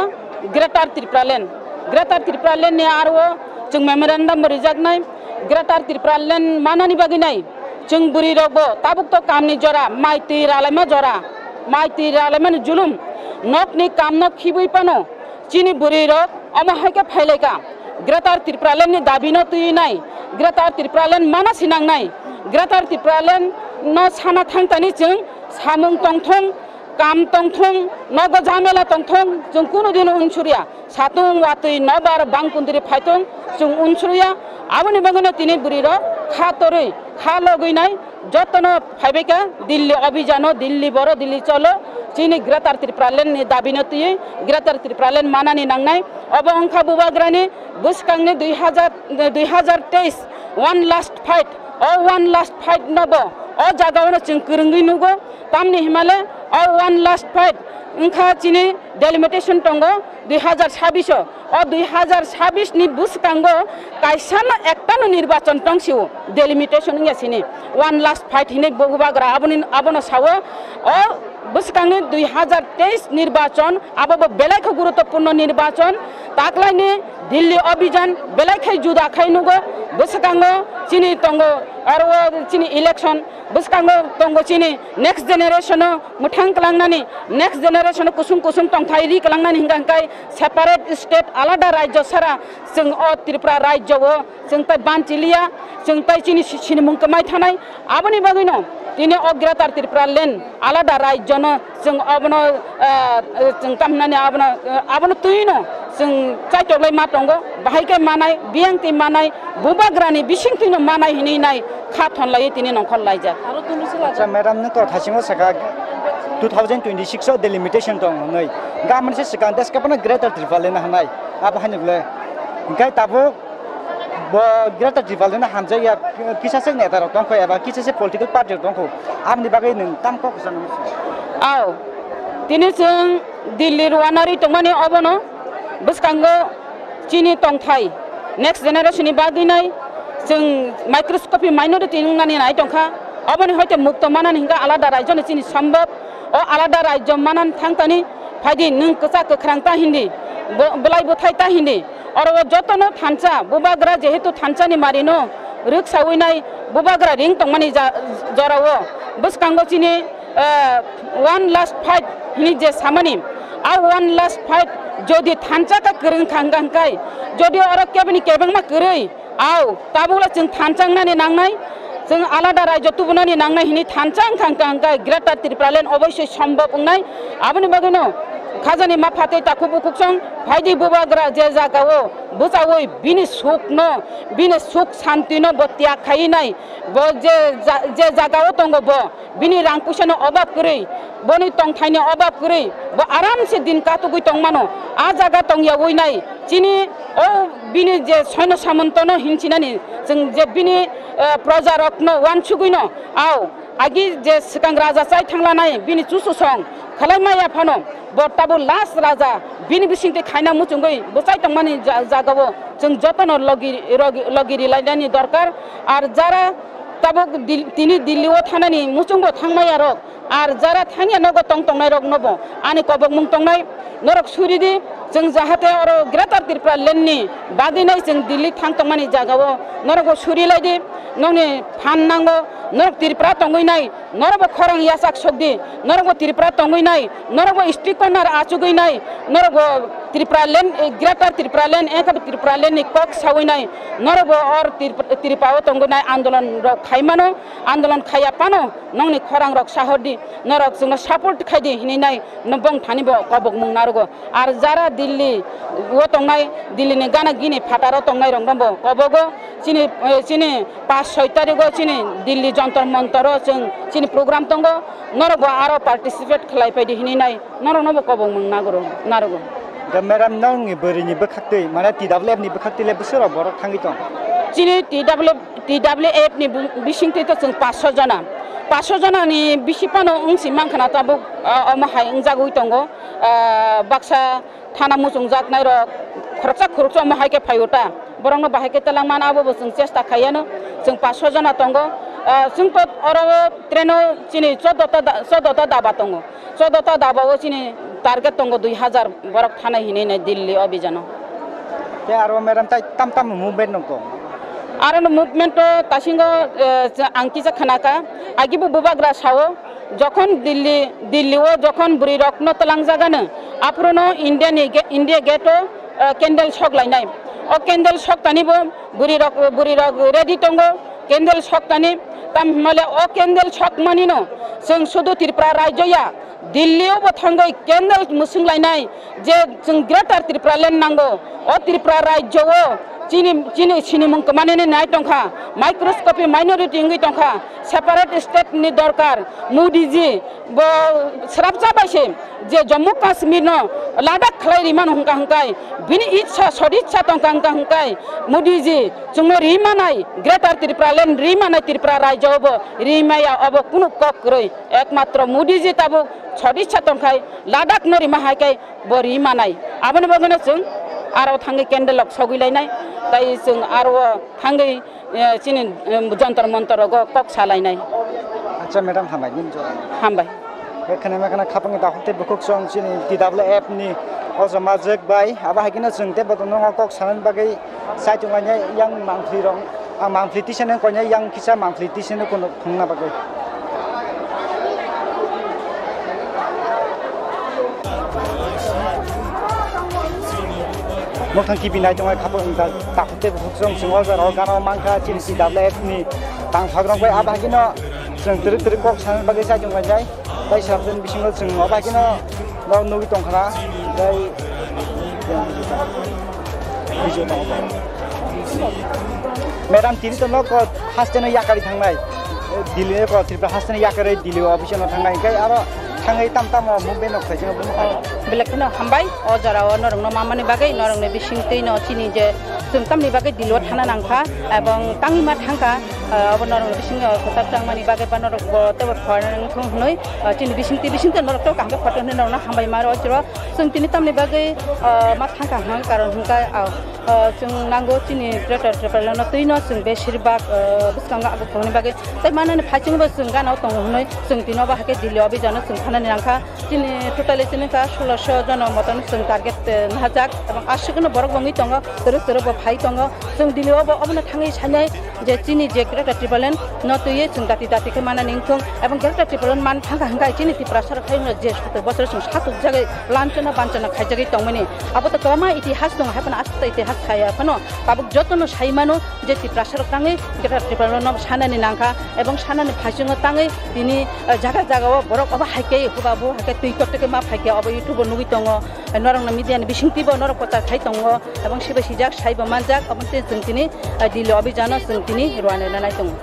Greater Tipraland. Greater Tipraland ni aro chwng memorandum bo rijaknai, Greater Tipraland manani bagwi nai chwng bwrwi rok bo tabuk to kamni jora, mai twi ralaima jora, mai twi ralaimani julum, nokni kamno khibwi phano chini bwrwi rok omo hai khe phailaika, Greater Tipraland ni dabi no twi nai, Greater Tipraland mana sinang nai, Greater Tipraland no sana thang tani chwng samung tongthong, kam tongthong, nogo jamela tongthong, chwng kunu dino unsuriya. Satung watwi nobar bangkundri phaitong chwng unsuriya. Aboni bagwino tini bwrwi rok kha torwi kha logwi nai jotono phaibaikha Delhi obijano, Delhi boro, Delhi cholo. Chini Greater Tipraland ni dabino twiwi Greater Tipraland manani nangnai. Obo wngkha bubagrani bwskangni dui hazar, dui hazar teis one last fight. O one last fight no bo o jagao no chwng kwrwngwi nugo. Tamni himale o one last fight wngkha chini delimitation tongo dui hazar sabbish o. O dui hazar sabbish ni bwskango kaisano ektano nirbachon tongsio, delimitation wngya sini. One last fight hinwi bubagra aboni, abono sao. O bwskangni dui hazar teis nirbachon, abo bo belai khe guruttopurno nirbachon. Taklaini Delhi obijan belai khe juda khai nugo. Bwskango chini tongo aro o chini election, bwskango tongo chini next generation o mwthang kwlangnani, next generation o kusung kusung tongthai ri kwlangnani hingka hingkai separate state alada rajyo sara chwng o Tripura rajyo o chwng tai banchiliya, chwng tai chini si-, sinimung kwmai thanai. Aboni bagwino tini o Greater Tipraland alada rajyo no chwng obono, ah, chwng tamhinani abono, ah, abono twino chwng chaitoklai ma tongo, bahai khe manai, biyang twi manai, bubagrani bising twino manai hinwi nai kha thonlaiwi tini nongkhor laijak. Acha, madam, nwng to thasingo saka two thousand twenty-six o delimitation tong hwnwi. Gamani se swkang deska phano Greater Tipraland hwnwi. Abo haino le. Hingkai tabuk bo Greater Tipraland hamjakya kisa se neta rok tongkho eba kisa se political party rok tongkho. Aboni bagwi nwng tam kok kwchangma? Ao. Tini chwng Delhi ruanari tongmani obono bwskango chini tongthai next generation ni bagwi nai chwng microscopy minority wngnani nai tongkha. Oboni hoite mukto manani hingka alada rajyo ni chini sambab. O alada rajyo manan thangtani phaidi nwng kwchak kwkhrang ta hindi, bo-, bwlai bwthai ta hindi. Oro o jotono thansa, bubagra jehetu thansa ni mari no rwksawi nai bubagra ring tongmani ja-, jora o bwskango chini, eh, one last fight hini je samani, a one last fight jodi thansa ka kwrwng kha hingka hingkai, jodi oro kebini kebengma kwrwi, Ao, tabukla chwng thansa wngnani nangnai, chwng alada rajyo tubunani nangnai hini thansa wngkha, wngkha, wngkha Greater Tipraland oboisoi sombhob wngnai. Aboni bagwino khajani ma phatwi takhuk bukhuk song phaidi bubagra je jagao bwchaui bini sukno, bini suk santino bo tyag khaiwi nai, bo je ja-, je jagao tongo bo, bini rang puisa no obab kwrwi, boni tongthai ni obab kwrwi, bo aram se din katugwi tongmano. A jaga tongyawi nai chini o bini je soino samonto no hinchinani, chwng je bini, eh, proja rok no uansugwi no, ao agi je swkang raja chai thanglanai bini chuchu song khwlai maya phano, bo tabuk last raja bini bisingtwi khaina muchungwi bwchai tongmani ja-, jagao chwng jotono logi, logi, logi rilainani dorkar. Ar jara Tabuk Dil-, tini Delhi o thanani muchungbo thangmaya rok, ar jara thangya nogo tong tongnai rok nobo ani kobokmung tongnai, norok suri di, chwng jahate oro Greater Tripura Land ni bagwi nai chwng Delhi thang tongmani jaga o norokbo suri lai di, nokni phan nango, norok Tripura tongwi nai, norokbo khorang yachak sok di, norokbo Tripura tongwi nai, norokbo street corner achugwi nai, norokbo Tripura Land, eh, Greater Tripura Land, engkha Tripura Land ni kok sawi nai, norokbo or Trip-, Tripura o tongwi nai andolon rok khai mano, andolon khaiya pano nokni khorang rok sahor di, norok chwngno support khai di hinwi nai, no bong thani bo kobokmung narogo. Ar jara Delhi o tongnai, Delhi ni gana gini phataro tongnai rok no bo kobogo, chini, eh, chini paanch soi tarigo chini Delhi Jantar Mantar o chwng chini program tongo, norok bo aro participate khlai pai di hinwi nai, norok no bo kobokmung nagoro, narogo. Da madam, nokni bwrwi ni bwkhaktwi, mane T W F ni bwkhaktwi le bwswk rok borok thangwi tong? Chini T W F, T W F ni bu-, bisingtwi to chwng paanch soi jona, paanch soi jona ni bisi phano wngsi mankha na tabuk, ah, omo hai wngjagwi tongo, ah, baksa thana muchungjaknai rok khoroksa khoroksa omo hai khe phaio ta, borokno bahai khe twlangmano abo bo chwng chesta khaiano, chwng paanch soi jona tongo, ah, chwng to oro train o chini chordo ta da-, chordo ta daba tongo, chordo ta daba o chini target tongo dui hazar borok thanai hinwi nai Delhi o bijano. Tei aro madam tai tam tam movement nong tong? Aro no movement to tasingo, eh, ang kisa khnaka, agibo bubagra sao, Jokhon Delhi, Delhi o jokhon bwrwi rok no twlang jagano, aphuru no India ni ge-, India gate o, eh, candle sok lainai. O candle sok tani bo bwrwi rok, bwrwi rok ready tongo candle sok tani. Tam himale o candle sok mani no chwng sudu Tripura rajyo ya, Delhi o bo thangwi candle mwswng lainai. Je chwng Greater Tripura Land nango, o Tripura rajyo o chini, chini sinimung kwmani ni nai tongkha, microscopy minority wngwi tongkha, separate state ni dorkar, Modi ji bo srapsa bai se je Jammu Kashmir no Ladakh khlai rimano hwnkha hwnkhe bini itsa, soditsa tongkha hwnkha hwnkhe Modi ji chwngno rimanai, Greater Tripura Land rimanai Tripura rajyo bo rimaya, obo kunu kok kwrwi, ekmatro Modi ji tabuk soditsa tongkhai Ladakh no rima hai khe bo ri manai. Aboni bagwino chwng aro thangwi candle rok sogwi lainai, tai chwng aro thangwi, eh, chini, eh, Jantar Mantar rogo kok salainai. Acha madam, hambai nini jora. Hambai. Ekhane mekhane khapangni dakhuk tei bukhuk chwng chini T W F ni o joma jwk bai, abo hai kheno chwng tei botono kok sanani bagwi saichung lainai yang mangphi rok. Ang mangpili tisani wngkha yang kisa mangpili tisani kono thungna bagwi. Nokthan kibi nai tongnai khapang wngkha takhuk tei bukhuk chwng chwng o jora o gana o mankha chini T W F ni tangthok rok bai abo hai kheno chwng twrwk twrwk kok sana bagwi chaichung laijai. Tai sabjani bisingo chwng obo haikhe no norok nugwi tongkha na, tei video tongo. Madam, tini to nok haste no yakarwi thangnai, Delhi no Tripura haste no yakarwi Delhi office no thangnai, hwnkhe aro thangwi tam tamo movement no khlai chwng. Belai kheno hambai o jora o norok no mamani bagwi, norok ni bisingtwi no chini je chwng tamni bagwi Delhi o thana nangkha, ebong tangwi ma thangkha. Ah, obo norok ni bisingo kwtal changmani bagwi ba norok bo teibo phoina wngthung hwnwi, ah, chini bisingtwi bisingtwi norok teibo kaham khe photo hwnwi norokno hambai ma rw chwng tini tamni bagwi, ah, ma thangkha hwnkha karon hwnkha, ah, ah, chwng nango chini Greater Tipraland no twino chwng beshirbak, ah, bwskango abo phunukni bagwi tei manani phaichwngbo chwng gana o tongo hwnwi chwng tini obo hai khe Delhi o bijano chwng thanani nangkha. Chini totally chini ka sulosho jono motom chwng target, eh, nahajak, ebong aswkno borok bo wngwi tongo, twrwk twrwk bo phai tongo. Chwng Delhi o bo obono thangwi sanai je chini je Greater Tipraland no twiwi chwng dati dati khe manani wngthung, ebong Greater Tipraland man thangkha hwnkhe chini Tiprasa rok hai je soto bosor chwng satok jagwi lanchana banchana khaijagwi tongmani. Abo to kwbangma itihas tongo, haiphano aswk itihas khaiya phano tabuk jotono sai mano. Je Tiprasa rok tangwi Greater Tipraland no sanani nangkha, ebong sanani phaichungo tangwi tini, eh, jaga jaga o borok obo hai khe huba bo hai khe twi koktwkhe ma phai khe obo YouTube o nugwi tongo, eh, norok no media ni bisingtwi bo norok prochar khai tongo, ebong sibai sijak saibo manjak, obo tei chwng tini, eh, Delhi o bijano chwng tini rwna nai tongo.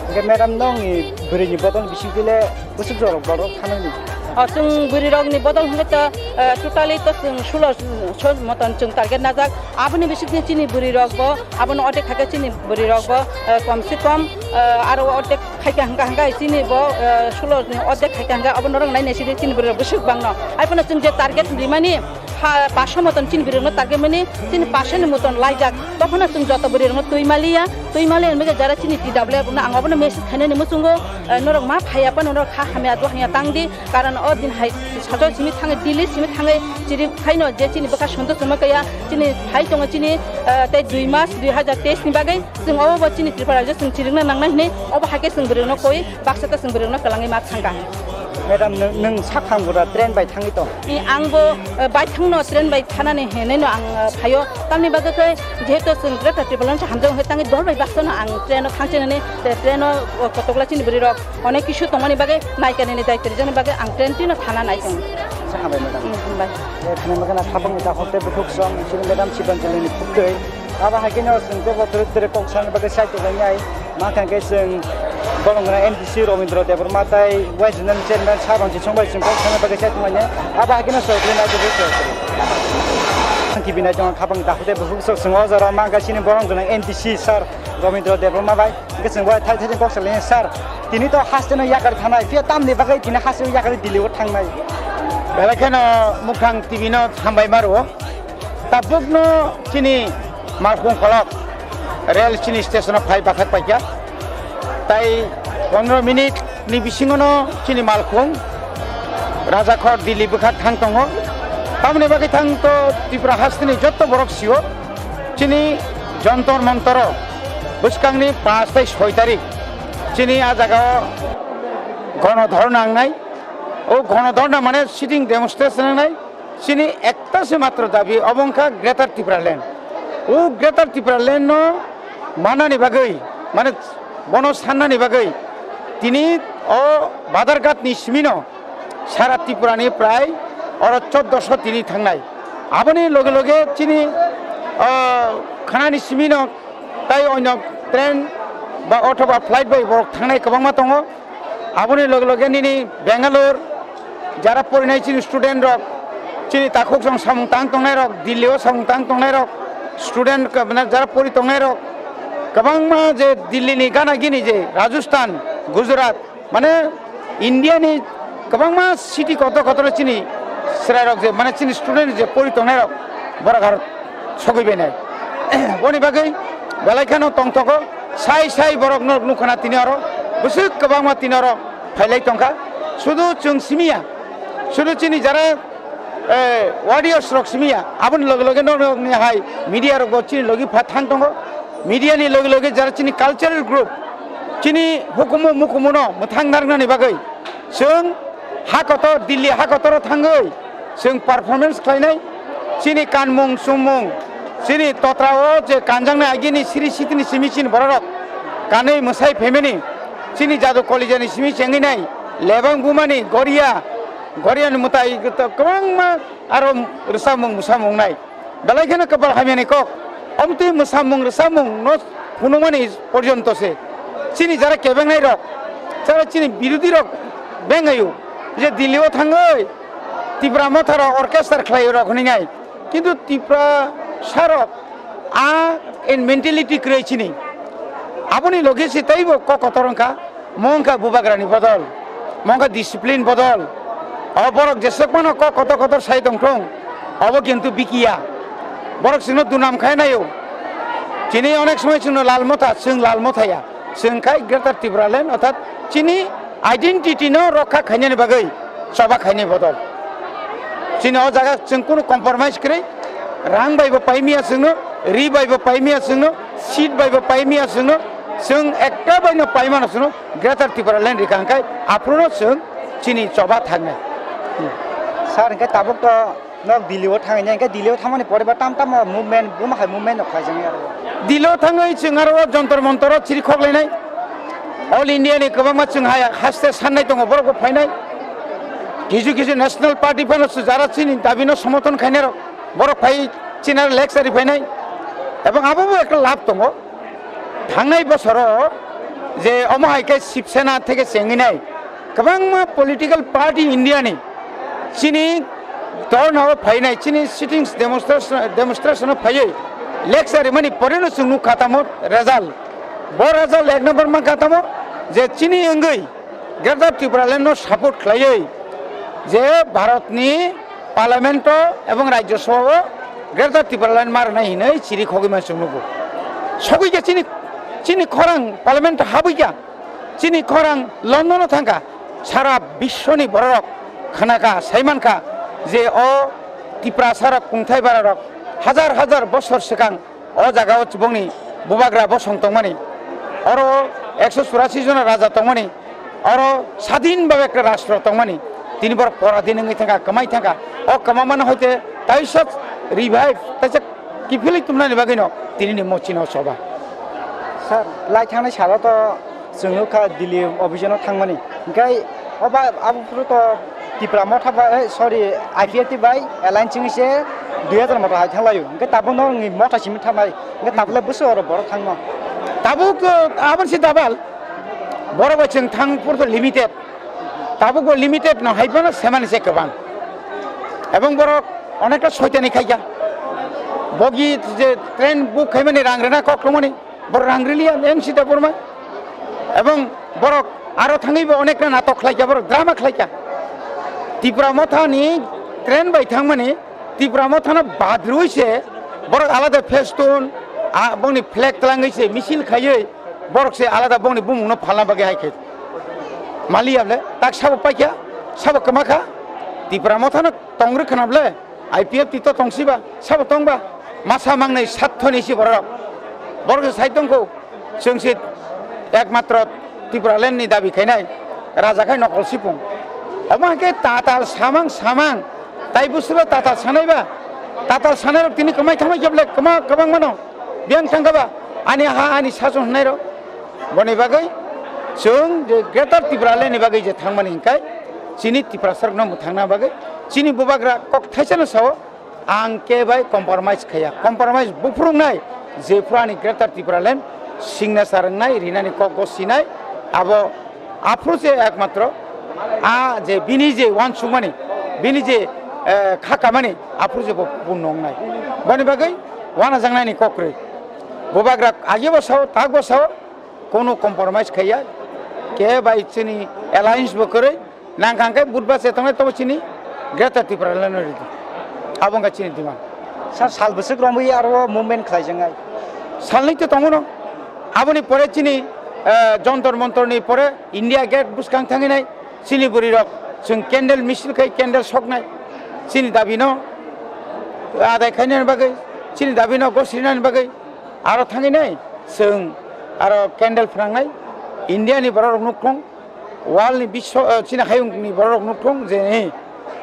Hwnkhe madam, nongni bwrwi ni bodol bisingtwi le bwswk jorok borok thanani? O, chwng bwrwi rok ni bodol hwnkhe to, eh, totally to chwng sulo, so motom chwng target najak. Aboni bisingtwi chini bwrwi rok bo, abono ordek khaikhe chini bwrwi rok bo, eh, kom se kom, eh, aro ordek khaikhe hwnkha hwnkha chini bo, eh, sulo ni ordek khaikhe hwnkha, abo norok nai naisidi chini bwrwi rok bwswk bangno. Haiphano chwng je target rimani, Pa-, pasho moton chini bwrwirokno target mani, chini pasho ni moton laijak. Tokhno chwng joto bwrwirokno twi maliya, twi maliya hinwi jara chini T W F no ang obono message khainani muchungo, eh, norok ma phaiya phano norok kha hamya do hamya tang di, karon o din hai sajol simi thangwi, Delhi simi thangwi chiri khaino je chini bwkha Santosh Chongma kaya, chini phai tongo chini, eh, tei dui mas dui hajar teis ni bagwi. Chwng obo bo chini Tripura rajyo chwng chirikna nangnai hinwi obo hai khe chwng bwrwino koi baksa ta chwng bwrwino kwlangwi ma thangkha. Madam, nwng, nwng saphang bura train bai thangwi tong? I, ang bo, eh, bai thangno train bai thanani hinwi no ang, eh, phaio. Tamni bagwi khe jehetu chwng Greater Tipraland hamjak hwnwi tangwi dol bai baksa no ang train o thangchinani, eh, train o, oh, kotokla chini bwrwirok onek kisu tongmani bagwi naikani ni daitwi rijani bagwi ang train twi no thana nai tongo. Sa hambai madam. Mm, hambai. Eh, khna magana khapang ni dakhok tei bukhuk song chini madam Sibanjali ni phuktwi. Abo hai khe no chwng tei bo tere tere kok sana bagwi sai tonglainai. Ma kha khe chwng bolong gwnang M D C Robindra Debbarma tei Y Z N chairman Sir Ranjit Song bai chwng kok sana bagwi sai tonglainai. Abo hai khe no sorkari nai tongwi sorkari. Ang kibi nai tongo khapang dakhok tei bukhuk sok chwng o jora ma kha chini bolong gwnang M D C Sir Robindra Debbarma bai. Hingke chwng bai thai thai kok salainai, "Sir, tini to haste no yakar thanai, phiya tamni bagwi tini haste no yakar Delhi o thangnai." Belai kheno Mukhang T V no hambai maro. Tabukno chini malkhung kolok rail chini station o phai bakhak paikha. Tai pondro minute ni bisingono chini malkhung Rajakhor Delhi bwkhak thang tongo. Tamoni bagwi thang to Tripura hasteni jotto borok sio. Chini Jontor Montoro bwskangni paanch tei soi tarik chini a jagao gono dhorna wngnai. O gono dhorna mane sitting demonstration wngnai. Chini ekta se matro dabi, obo wngkha Greater Tipraland. O Greater Tipraland no manani bagwi, mane bono sannani bagwi tini o Badharghat ni simino sara Tripura ni prai oro choddoso tini thangnai. Aboni loge loge chini, ah, khanani simino tai onyo train ba othoba flight bai borok thangnai kwbangma tongo. Aboni loge loge nini Bangalore jara porinai chini student rok, chini takhuk jong samung tang tongnai rok, Delhi o samung tang tongnai rok, student ka-, mane jara pori tongnai rok, kwbangma je Delhi ni gana gini je Rajasthan, Gujarat, mane India ni kwbangma city kotor kotor chini chwrai rok je, mane chini student je pori tongnai rok, borok aro sogwi bainai. Boni bagwi belai kheno tongthogo, sai sai borok no nukha na tini oro, bwswk kwbangma tini oro phailai tongkha. Sudu chwng simiya, sudu chini jara, eh, audience rok simiya, aboni loge loge norok ni hai media rok bo chini logi pha thang tongo. Media ni loge loge jara chini cultural group, chini hukumu mukumu no mwthang narwknani bagwi chwng ha kotor, Delhi ha kotoro thangwi chwng performance khlainai. Chini kanmung chumung, chini totra o je kanjaknai agini siri sitini simi chini bororok kanwi mwsai phaimani, chini jadu kolijani simi chengwi nai, lebang bumani goria, goria ni mwtai kwbangma aro rwchapmung mwsamung nai. Belai kheno kwpal hamyani kok. Omtwi mwsamung rwchapmung no phunukmani porjonto se. Chini jara kebengnai rok, jara chini birodhi rok bengayo je Delhi o thangwi Tipra Motha rok orchestra khlai rok hwnwi nai. Kintu Tipra sarok a en mentality kwrwi chini. Aboni loge se teibo kok kotor wngkha. Mo wngkha bubagrani bodol, mo wngkha discipline bodol. O borok jeswk phano kok kotor kotor sai tongthung, obo kintu bikiya. Borok chwngno dunam khai naio. Chini onek somoi chwngno lal motha, chwng lal mothaya. Chwng khai Greater Tipraland, orthat chini identity no rokha khainani bagwi choba khainai bodol. Chini o jaga chwng kunu compromise kwrwi, rang bai bo pai miya chwngno, ri bai bo pai miya chwngno, seat bai bo pai miya chwngno, chwng ekta bai no pai mano chwngno, Greater Tipraland rikha hwnkhe aphuru no chwng chini choba thangnai. Sir, hwnkhe tabuk to nok Delhi o thangwi nai, hwnkhe Delhi o thangmani pore ba tam tamo movement, buma hai movement rok khlai jani aro. Delhi o thangwi chwng aro Jantar Mantar o chiri khok lainai. All India ni kwbangma chwng hai haste sannai tongo, borok bo phainai. Kisu kisu National Party phano jara chini dabi no somorthon khainai rok, borok phai chini aro lecture ri phainai. Ebong abo bo ekta lab tongo. Thangnai bosoro je omo hai khe Shiv Sena theke chengwi nai kwbangma political party India ni chini dhorna o phainai, chini sittings demonstration, demonstration o phaiwi lecture rimani pore no chwng nukha tamo result. Bo result ek number mankha tamo je chini wngwi Greater Tipraland no support khlaiwi je Bharat ni Parliament-o ebong Rajya Sabha-o Greater Tipraland ma rwnai hinwi chiri khogwi man chwng nugo. Sogwi khe chini, chini khorang Parliament-o habwi kha, chini khorang London-o thang kha, sara biswni bororok khna kha, sai man kha je o Tiprasarok kungthai bararok hajar hajar bosor swkang o jaga o chubongni bubagra bosong tongmani, oro ekso churasi jona raja tongmani, oro sadin bhabe ekta rashtra tongmani, tini borok poradin wngwi thangkha, kwmai thangkha. O kwmamano hoite taisa revive, taisa kiphilwi tumnani bagwino tinini mochino choba. Sir, lai thangnai salo to chwng nukha Delhi office-o thangmani. Hwnkhe oba abo phuru to Tipra Motha bai, eh, sorry, I P F T bai alliance wngwi se dui hajar motha hai thanglaio. Hwnkhe tabukno wngwi motha simi thangnai. Hwnkhe tabukle bwswk oro borok thangno. Tabuk, eh, aboni se double. Borok bai chwng thang phuru to limited. Tabuk bo limited no hai phano semani se kwbang. Ebong borok onekta soitani khaikha. Bogi je train book khaimani rang rwna kok tongmani. Borok rang riliya, M C Debbarma. Ebong borok aro thangwi bo onekta natok khlaikha, borok drama khlaikha. Tipra Mothani train bai thangmani, Tipra Mothano bad rwi se borok alada festoon, a, bongni flag twlangwi se misil khaiwi borok se alada bongni bumungno phalna bagwi hai khe. Maliya le, tak sabo paikha, sabo kwmakha, Tipra Mothano tong rwkha na ble. I P F T to tongsiba, sabo tongba, masa mangnai sathoni si borok. Borok se sai tongkho, chwng se ekmatro Tipraland ni dabi khainai, raja khai nokol sipung. Omo hai khe tatal samang samang, tai busuro tatal sanaiba, tatal sanairok tini kwmai thamai khe ble kwma kwbang mano, biyang thangkha ba, ani ha ani sason hwnnairok. Boni bagwi chwng je Greater Tipraland ni bagwi je thangmani hinkai, chini Tiprasarokno mwthangna bagwi, chini bubagra kok thaisano sao, ang khe bai compromise khaiya. Compromise buphurungnai, jephru ani Greater Tipraland signature wngnai, rinani kok go sinai, abo aphuru se ekmatro a je bini je uansukmani, bini je, eh, kha kamani, aphuru se bo purno wngnai. Boni bagwi uanajaknaini kok kwrwi. Bubagra agi bo sao, tak bo sao, kono compromise khaiya, khe bai chini alliance bo kwrwi, nangkha hwnkhe Budhbar se tongnai tobo chini Greater Tipraland no ridi. Abo wngkha chini demand. Sir, sal bwswk romwi aro movement khlaijaknai? Salnwi to tongo no. Aboni pore chini, eh, Jontor Montor ni pore India Gate bwskang thanginai chini bwrwi rok chwng candle misil khai candle soknai chini dabi no adai khainani bagwi, chini dabi no gosrinani bagwi. Aro thangwi nai chwng aro candle phwnangnai, India ni borok rok nukthung, world ni biswa, eh, chini hayung ni borok rok nukthung je, eh,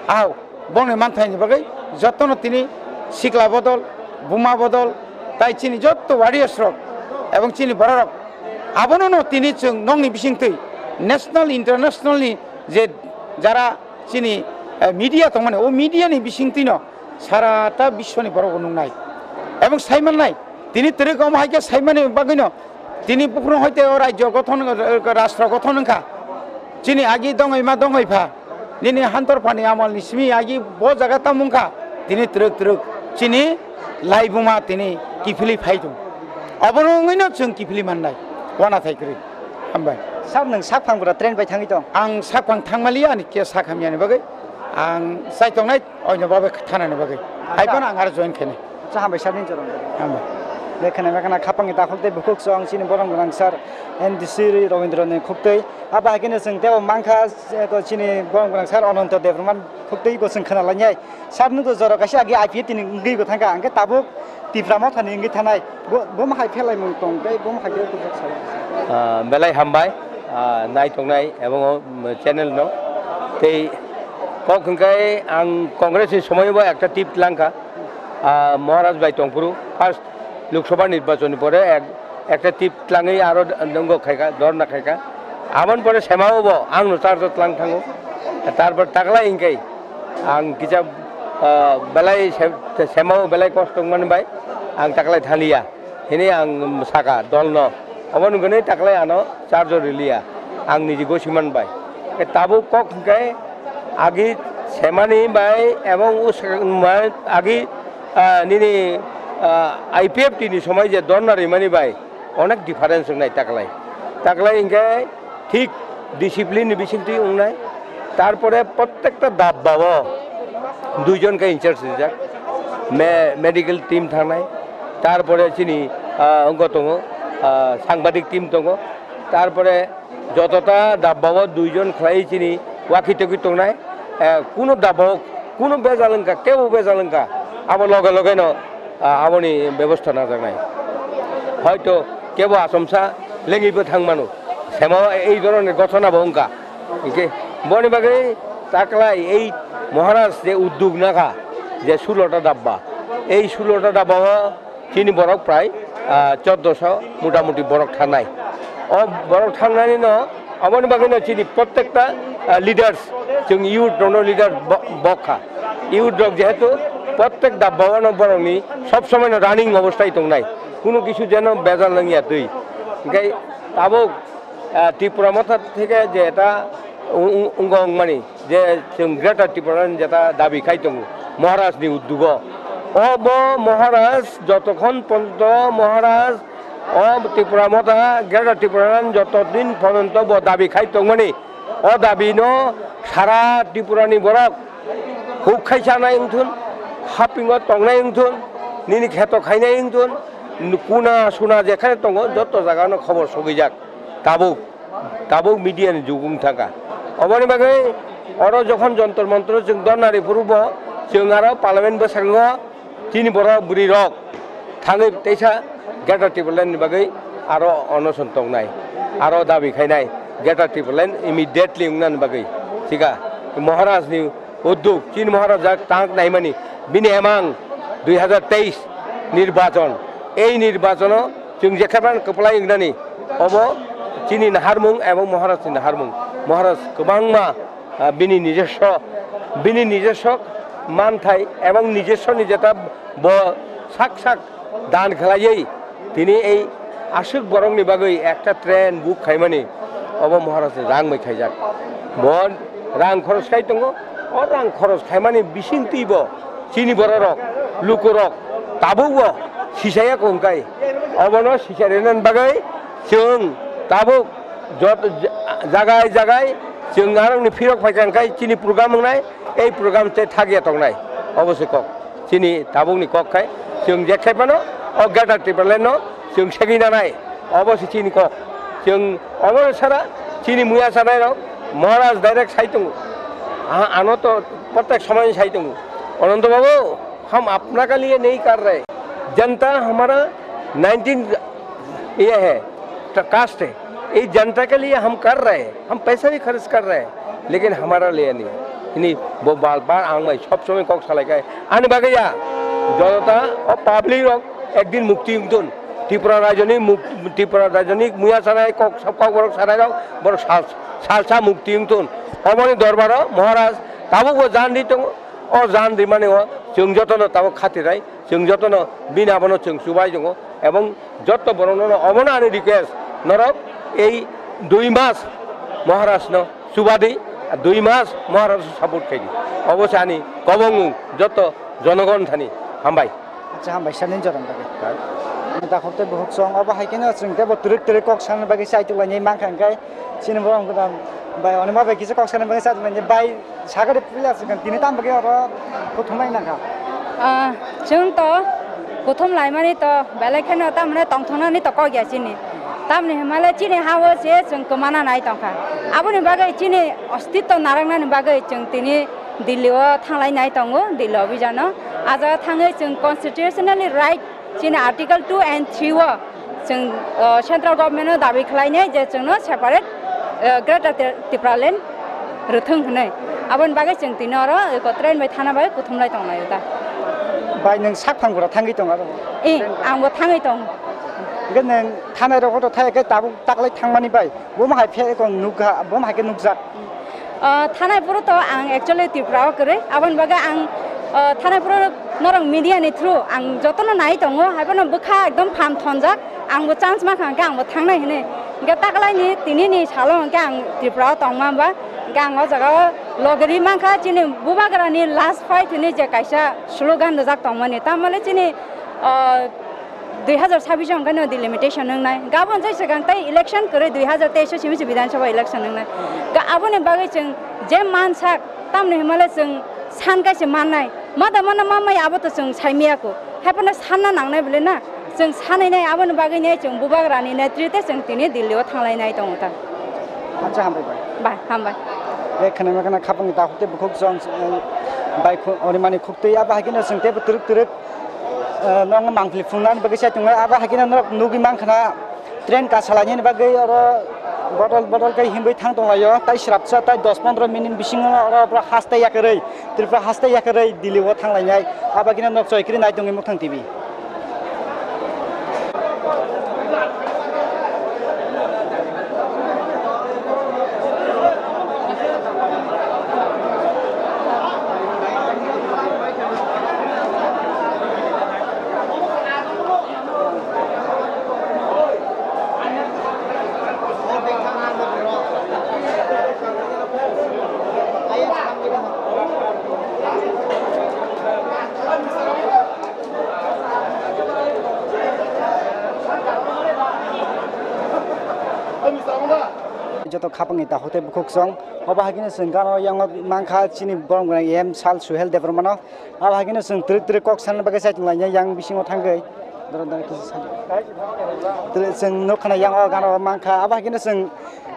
ah, bongni manthai ni bagwi jotono tini sikla bodol, buma bodol, tai chini jotto warriors rok ebong chini borok rok abono no tini chwng nokni bisingtwi national, international ni je jara chini, eh, media tongmani, o media ni bisingtwi no sara ta biswani borok bo nuknai. Ebong sai mannai, tini twrwk omo hai khe sai mani bagwino, tini buphuru hoite o rajyo gothon, rashtra gothon wngkha. Chini agi dongwi ma dongwi pha, nini hantor phani amol ni simi agi bo jaga tamo wngkha, tini twrwk twrwk chini laibuma tini kiphilwi phai tong. Obono wngwino chwng kiphilwi mannai, uanathai kwrwi. Hambai. Sir, nwng sakphang bwra train bai thangwi tong? Ang sakphang thangmaliya, ani khe sak hamyani bagwi. Ang chai tongnai, oino babe thanani bagwi. Hai phano ang aro join khainai. Acha, hambai sir, nini jorong. Hambai. Lekhana mekhana khapangni dakhol tei bukhuk chwng chini borom gwnang sir N D C Ravindra ni khuktwi. Abo hai kheno chwng tebo mankha, eh, to chini borom gwnang sir Ananto Debbarma khuktwi bo chwng khna lainai. Sir, nwng to jora kaisa agi I P F T ni wngwi bo thangkha, hwnkhe tabuk Tipra Mothani wngwi thanai. Bo, bo ma hai phelaimung tong tei bo ma hai khe kujak salo. Ah, belai hambai, ah, nai tongnai ebong o, mm, channel no. Tei kok hwnkhe ang Congress ni somoibo ekta tip langkha. Ah, Maharaj bai tongphuru first Lok Sabha nirbachon ni pore ek, ekta tip tlangwi aro nongo khaikha, dhorna khaikha. Aboni pore semao bo ang no charge tlang thango. Tarpor taklai hwnkhe ang kisa, ah, belai se-, semao belai kosto wngmani bai ang taklai thaliya. Hini ang saka dolno. Obo nugani taklai ano charge riliya. Ang niji gosi man bai. Ke tabuk kok hwnkhe agi semani bai ebong us-, agi, ah, nini, ah, I P F T ni somoi je dhorna rimani bai onek difference wngnai taklai. Taklai hwnkhe thik discipline ni bisingtwi wngnai. Tarpore prottekta dabbao Duijon khe in charge rijak. Me-, medical team thangnai. Tarpore chini, ah, wngkha tongo, ah, sangbadik team tongo. Tarpore jotota dabbao duijon khlai chini waki toki tongnai. Eh, kuno dabbao kuno bejal wngkha, kebo bejal wngkha. Abo loge loge no, ah, aboni bebosta najaknai. Hoito kebo achomsa lengwibo thang mano. Semo ei dhoroner ghotona bo wngkha. Hingke boni bagwi taklai ei Maharaj je uddog nakha je sulota dabba, ei sulota dabba o chini borok prai, ah, choddoso motamuti borok thangnai. O borok thangnani no aboni bagwi no chini prottekta, ah, leaders, chwng youth rokno leader bo-, bokha. Youth rok jehetu prottek dabba o no borokni sob somoi no running obostai tongnai, kuno kisu jeno bejal nangya twi. Hingke tabuk ah, Tipra Motha theke jeta wng-, wng-, wngkha wngmani, je chwng Greater Tipraland jeta dabi khai tongo, Maharaj ni uddugo. O bo Maharaj jotokhon ponto Maharaj o Tipra Motha Greater Tipraland joto din ponto bo dabi khai tongmani, o dabi no sara Tripura ni borok huk khai chanai wngthun, hapingo tongnai wngthun, nini kheto khainai wngthun, kuna suna jekhane tongo joto jaga no khobor sogwijak. Tabuk, tabuk media ni jug wng thangkha. Oboni bagwi oro jokhon Jontor Montor chwng dharna ri phuru bo chwng aro parliament bwskango chini borok bwrwi rok thangwi teisa Greater Tipraland ni bagwi aro onoson tongnai, aro dabi khainai Greater Tipraland immediately wngnani bagwi. Thika Maharaj ni uddog, chini Maharaj jak tang naimani, bini emang dui hazar teis nirbachon. Ei nirbachono chwng jekhaban kwplai wngnani, obo chini naharmung ebong Maharaj ni naharmung. Maharaj kwbangma, ah, bini nijoswo, bini nijoswo manthai ebong nijoswni jeta bo sak sak dan khlaiwi tini ei aswk borokni bagwi ekta train book khaimani, obo Maharaj ni rang bai khaijak. Bo rang khoros khai tongo, o rang khoros khaimani bising twi bo chini bororok, lukurok tabukbo sisaya kongkai. Obono sisarina bagwi chwng tabuk jot-, jagai jagai chwng arokni phirok phaikha hwnkhe chini program wngnai, ei program tei thakya tongnai. Obo se kok. Chini tabukni kok khai chwng jekhe phano o Greater Tipraland no chwng segwi nanai, obo se chini kok. Chwng obo sara chini muya sanai rok Maharaj direct sai tongo. A-, ano to prottek somoy sai tongo. Anando babu, hum apna ke liye nahi kar rahe. Janta hamara nineteen ye hai, caste hai. Ye janta ke liye hum kar rahe hain. Hum paisa bhi kharch kar rahe hain, lekin hamara liye nahi. Hini bo bar bar ang bai sob somoi kok salai khai. Ani bagwi ya, jonota o public rok ekdin mukti wngthun. Tripura rajyoni muk-, Tripura rajyoni muya sanai kok, sob kok borok sanai rok, borok sal-, salsa mukti wngthun. Oboni dorbaro Maharaj tabukbo jan ri tongo. O jan rimani o chwng jotono tabuk khatirai, chwng jotono bini abono chwng chubai tongo, ebong joto borokno no obono ani request, norok ei dui mas Maharaj no chubadi, dui mas Maharaj no support khaidi, obo se ani kobongmung joto jonogon thani. Hambai. Acha, hambai sani jorom bagwi. Dakhok tei bukhuk song obo hai kheno chwng tei bo twrwk twrwk kok sana bagwi chaitok lainai mankha hwnkhe chini borok wngkha bai onima bai kisa kok sana bagwi chaitok lainai bai. Sakari puila swkang tini tamo bagwi oro kuthumlai nangkha? Ah, chwng to kuthum laimani to belai kheno tamni tongthoknani to kok ya chini. Tamni hwnmale chini ha-o se chwng kwmana nai tongkha. Aboni bagwi chini ostitto narwknani bagwi chwng tini Delhi o thanglai nai tongo, Delhi obhijano. A jaga thangwi chwng constitutionally right Chini Article two and three o chwng, uh, central government no dabi khlainai je chwngno separate, uh, Greater Ti-, Tipraland rwthwng hwnwi. Aboni bagwi chwng tini oro eko train bai thana bai kuthumlai tonglaio da. Bai, nwng sak phangra thangwi tong aro? Eh, angbo thangwi tong. Hwnkhe nwng thanai rok hoto thai khe tabuk taklai thangmani bai. Bomo hai phe eko nukha, bomo hai khe nukjak. Ah, thanai phuru to ang actually Tripura o kwrwi, aboni bagwi ang, ah, thanai phuru norok media ni through ang jotono nai tongo, haiphano bwkha ekdom phan thonjak, angbo chance mankha hwnkhe angbo thangnai hwnwi. Hwnkhe taklaini tinini salo hwnkhe ang Tripura o tongma ba, hwnkhe ang o jaga o logeri mankha chini bubagra ni last fight hwnwi je kaisa slogan rijak tongmani, tamole chini, ah, dui hazar sabbish o hwnkhe no delimitation wngnai. Gabon jai swkang tei election kwrwi dui hazar teis o simi se Bidhan Sabha election wngnai. Ga-, aboni bagwi chwng je mansak, tamni hwnmale chwng San kaisa mannai, mada mana mamai abo to chwng saimaya ko. Haiphano sanna nangnai bole na, chwng sanainai aboni bagwinai chwng bubagrani netrite chwng tini Delhi o thanglainai tongo ta. Acha hambai bai. Bai, hambai. Bek khana makana khapang ta hote bukhuk chwng, eh, bai khu-, orimani khuktwi abo hakino chwng tebo twrwk twrwk, eh, nong mangpili phungnani bagwi sai tongo abo hakino norok nugwi mankhana. Train kasalainani bagwi oro bodol bodol khe himwi thang tonglaio, tai srapsa tai dos pondro minute bisingo oro borok haste yakarwi, Tripura haste yakarwi Delhi o thanglainai, abo khe nok choi kwrwi nai tongwi Mukthango T V. Joto khapangni takhuk tei bukhuk chwng. Obo hai kheno chwng gana o yang mankha chini borok gwnang M Sal Suhel Debbarmano. Abo hai kheno chwng twrwk twrwk kok sana bagwi chaitung lainai yang bisingo thangwi. Doro doro kisa sadi. Twrwk chwng nukha na yang o gana o mankha. Abo hai kheno chwng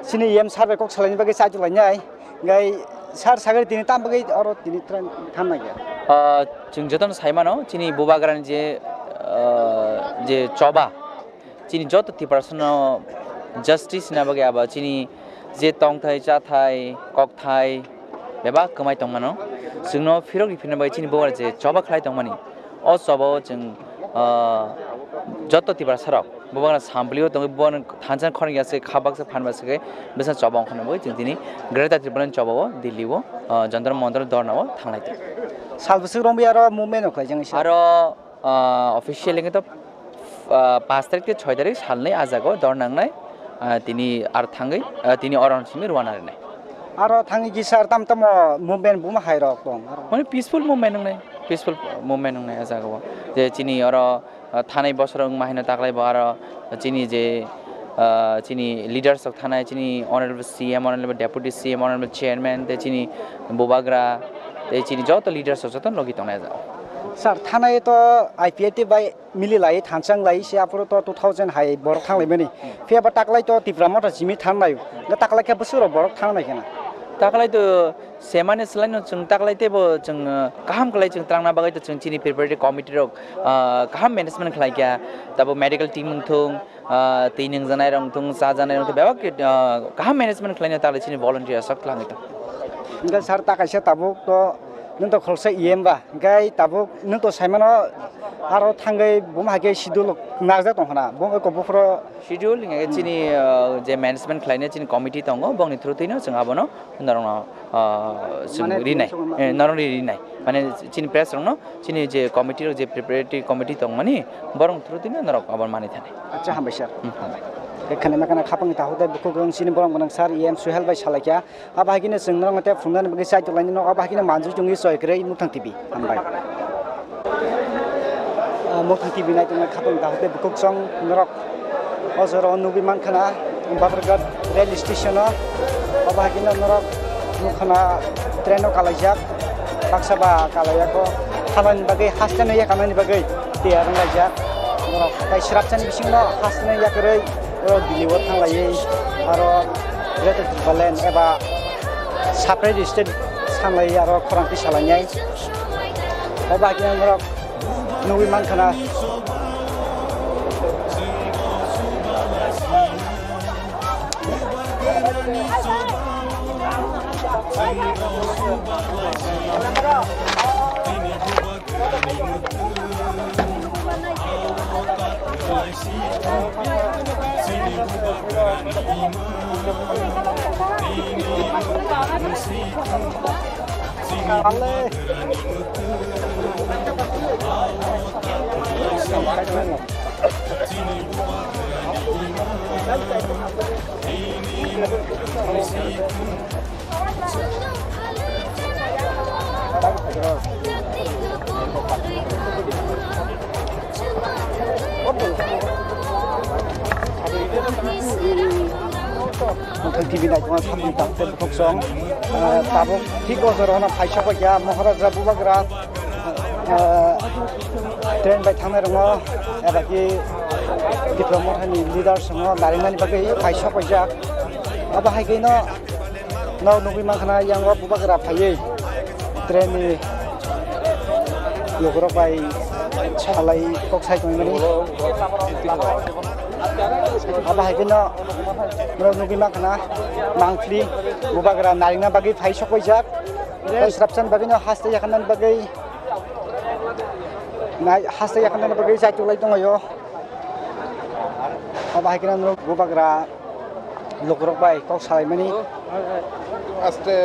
chini M Sal bai kok salaini bagwi chaitung lainai. Gai sar sagari tini tam bagwi oro tini tran tham nai ya. Ah, chwng jotono sai mano chini bubagrani je, ah, je choba. Chini joto Tiprasano justice na bagwi abo chini je tongthai, chathai, kokthai bebak kwmai tongmano. Chwngno phirok riphinna bagwi chini bubagra je choba khlai tongmani. O choba o chwng, ah, joto Tiprasarok bubagra samplio tongwi bubagra thansa khorang ya se kha baksa phan ba se khe bwsa choba ongkhorna bagwi chwng tini Greater Tipraland choba o Delhi o, ah, Jantar Mantar dhorna o thanglai tongo. Sal bwswk romwi aro movement rok khlai jani se. Aro Ah, official wngkhe to, ah, panch tarik tei choi tarik salnwi ah jaga o dor nangnai, ah, tini ar thangwi, ah, tini oro simi rwna rinai. Aro thangwi kisa tam tamo movement buma hai rok tong aro. Mane peaceful movement wngnai, peaceful movement wngnai ah jaga o. Je chini oro, ah, thanai bosor wngma haino taklai bo aro chini je, ah, chini leaders rok thanai, chini honorable C M, honorable deputy C M, honorable chairman, tei chini bubagra, tei chini joto leaders rok joto logi tongnai ah jaga o. Sir, thanai to I P F T bai mili lai thansa wng lai se aphuru to two thousand hai borok thang lai mani. Phiya ba taklai to Tipra Motha simi thang lai. Ga taklai khe bwswk rok borok thang lai khena. Taklai to semani slai no chwng taklai teibo chwng, uh, kaham khlai chwng twlangna bagwi to chwng chini preparatory committee rok, uh, kaham management khlai kha. Tabo medical team wng thung, ah, twi nungjaknai rok wngthung, chajaknai rok wngthung, bebak khe, ah, kaham management khlaina taklai chini volunteer aswk twlangwi tong. Hwnkhe sir, ta kaisa tabuk to nwng to khoroksa E M ba, hwnkhe tabuk nwng to saimano aro thangwi buma hai khe schedule narwkjak tong khna, bo eko buphuru. Schedule hwnkhe chini, ah, je management khlaina chini committee tongo, bongni through twino chwng abono norokno, ah, chwng Mane rinai, tini songma eh, norokni rinai. Mane chini press rokno, chini je committee rok, je preparatory committee tongmani, borok through twino norok abo manwi thani. Acha, hambai sir. Hmm, hambai. Ekhane makana khapangni takhuk tei bukhuk rong chini borok gwnang sir, E M Suhel bai salaikha. Abo hai kheno chwng norokno tei phunuknani bagwi chaitok lainai no, abo hai kheno manjui tongwi choi kwrwi Mukthango T V. Hambai. Ah, Mukthango T V naitongnai khapang takhuk tei bukhuk chwng norok o jora o nugwi mankha na Babarghat rail station o. Obo hai kheno norok nukha na train o kalaijak, baksa ba kalaijak o, thanani bagwi haste no yakarnani bagwi tiyar wnglaijak. Norok tai swrapsani bisingo haste no yakarwi o Delhi o thanglaiwi aro Greater Tipraland eba separate state sanlaiwi aro khorang tisalainai. Obo hai khe norok nugwi mankha na. Mukthango T V Naitugma samung tangkhe bukhuk song, ah, tabuk thik o jora no phaisok ya Maharaja Bubagra, ah, train bai thangnai rwngo, eba ki Tipra Mothani leader songo naringnani bagwi phaisok paijak. Abo hai khe no, no nugwi mankha na yang o Bubagra phaiwi train ni lukurok bai salai kok sai tongmani. Abo hai khe no, norok nugwi mankha na mangpili Bubagra naringna bagwi phai sok paijak. Tei swrapsani bagwi no haste yakarnani bagwi nai-, haste yakarnani bagwi jaituk lai tongo. Abo hai khe no norok Bubagra lukurok bai kok salaimani. Aste.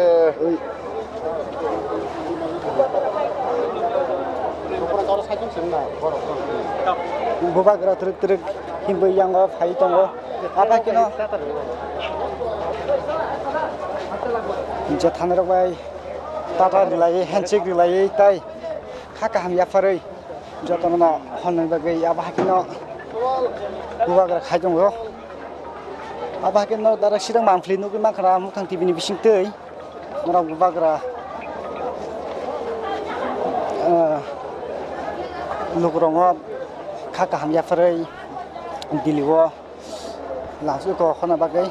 Bubagra twrwk twrwk hinwi yango phai tongo. Abo hai khe no je thanirok bai tata rwlaiwi, handshake rwlaiwi, tai kha kaham yapharwi jotono no honnani bagwi abo hai khe no Bubagra khai tongo. Abo hai khe no direct sidang mangpili nugwi mankha na Muthang T V ni bisingtwi. Norok Bubagra, eh, lukurokno kha kaham yapharwi Delhi o langsui kok honna bagwi.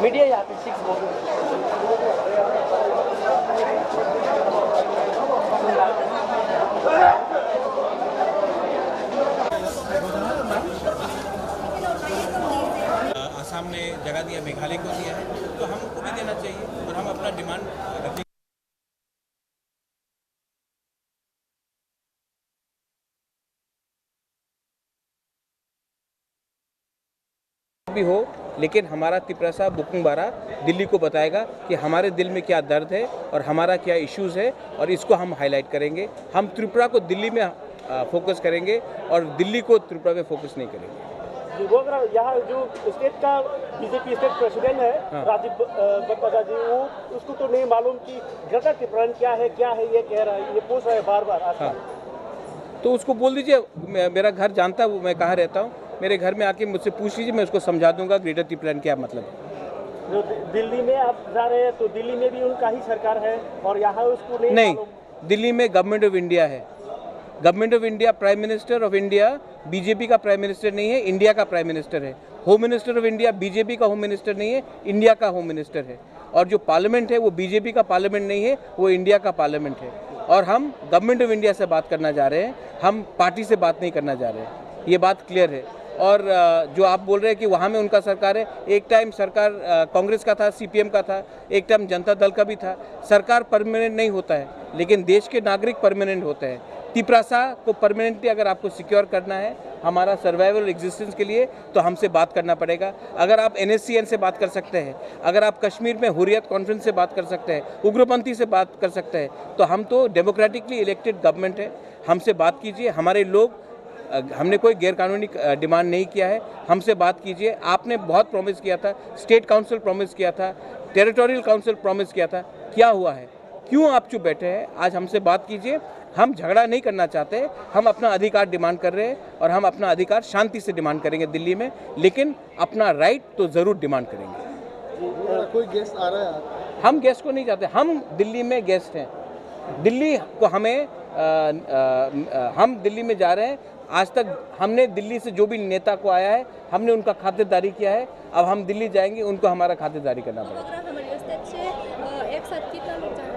Media ya. Assam ने जगह दिया, मेघालय को दिया है, तो हमको भी देना चाहिए और हम अपना डिमांड रखेंगे। भी हो, लेकिन हमारा तिपरासा बुकुंग बारा दिल्ली को बताएगा कि हमारे दिल में क्या दर्द है और हमारा क्या इश्यूज है, और इसको हम हाईलाइट करेंगे। हम त्रिपुरा को दिल्ली में, अ, फोकस करेंगे और दिल्ली को त्रिपुरा में फोकस नहीं करेंगे। जी, वो अगर यहाँ जो स्टेट का बीजेपी स्टेट प्रेसिडेंट है, हाँ। राजीव, अ, बटवाजा जी, वो, उसको तो नहीं मालूम कि ग्रेटर तिपरालैंड क्या है, क्या है, ये कह रहा है, ये पूछ रहा है बार-बार आजकल। हाँ। तो उसको बोल दीजिए, मे-, मेरा घर जानता है, वो मैं कहाँ रहता हूँ, मेरे घर में आके मुझसे पूछ लीजिए, मैं उसको समझा दूंगा ग्रेटर तिपरालैंड क्या मतलब है। जो दि-, दिल्ली में आप जा रहे हैं, तो दिल्ली में भी उनका ही सरकार है और यहाँ उसको नहीं नहीं, मालूम। दिल्ली में गवर्नमेंट ऑफ इंडिया है। Government of India, prime minister of India BJP का प्राइम मिनिस्टर नहीं है, इंडिया का प्राइम मिनिस्टर है। Home minister of India BJP का होम मिनिस्टर नहीं है, इंडिया का होम मिनिस्टर है। और जो पार्लियामेंट है, वो बीजेपी का पार्लियामेंट नहीं है, वो इंडिया का पार्लियामेंट है। और हम गवर्नमेंट ऑफ इंडिया से बात करना चाह रहे हैं, हम पार्टी से बात नहीं करना चाह रहे हैं, ये बात क्लियर है। और, अ, जो आप बोल रहे हैं कि वहाँ में उनका सरकार है, एक टाइम सरकार, अ, कांग्रेस का था, सीपीएम का था, एक टाइम जनता दल का भी था। सरकार परमानेंट नहीं होता है, लेकिन देश के नागरिक परमानेंट होते हैं। तिपरासा को परमानेंटली अगर आपको सिक्योर करना है हमारा सर्वाइवल एग्जिस्टेंस के लिए, तो हमसे बात करना पड़ेगा। अगर आप एनएससीएन से बात कर सकते हैं, अगर आप कश्मीर में हुर्रियत कॉन्फ्रेंस से बात कर सकते हैं, उग्रपंथी से बात कर सकते हैं, तो हम तो डेमोक्रेटिकली इलेक्टेड गवर्नमेंट है। हमसे बात कीजिए, हमारे लोग, अ, हमने कोई गैर कानूनी, अ, डिमांड नहीं किया है। हमसे बात कीजिए। आपने बहुत प्रॉमिस किया था, स्टेट काउंसिल प्रॉमिस किया था, टेरिटोरियल काउंसिल प्रॉमिस किया था, क्या हुआ है? क्यों आप चुप बैठे हैं? आज हमसे बात कीजिए। हम झगड़ा नहीं करना चाहते, हम अपना अधिकार डिमांड कर रहे हैं और हम अपना अधिकार शांति से डिमांड करेंगे दिल्ली में, लेकिन अपना राइट तो ज़रूर डिमांड करेंगे। कोई गेस्ट आ रहा है? हम गेस्ट को नहीं चाहते, हम दिल्ली में गेस्ट हैं। दिल्ली को हमें, अ, अ, अ, हम दिल्ली में जा रहे हैं। आज तक हमने दिल्ली से जो भी नेता को आया है, हमने उनका खातिरदारी किया है। अब हम दिल्ली जाएंगे, उनको हमारा खातिरदारी करना पड़ेगा। प्रोग्राम हमारे स्टेट से, अ, एक साथ कितना लोग जा रहे हैं?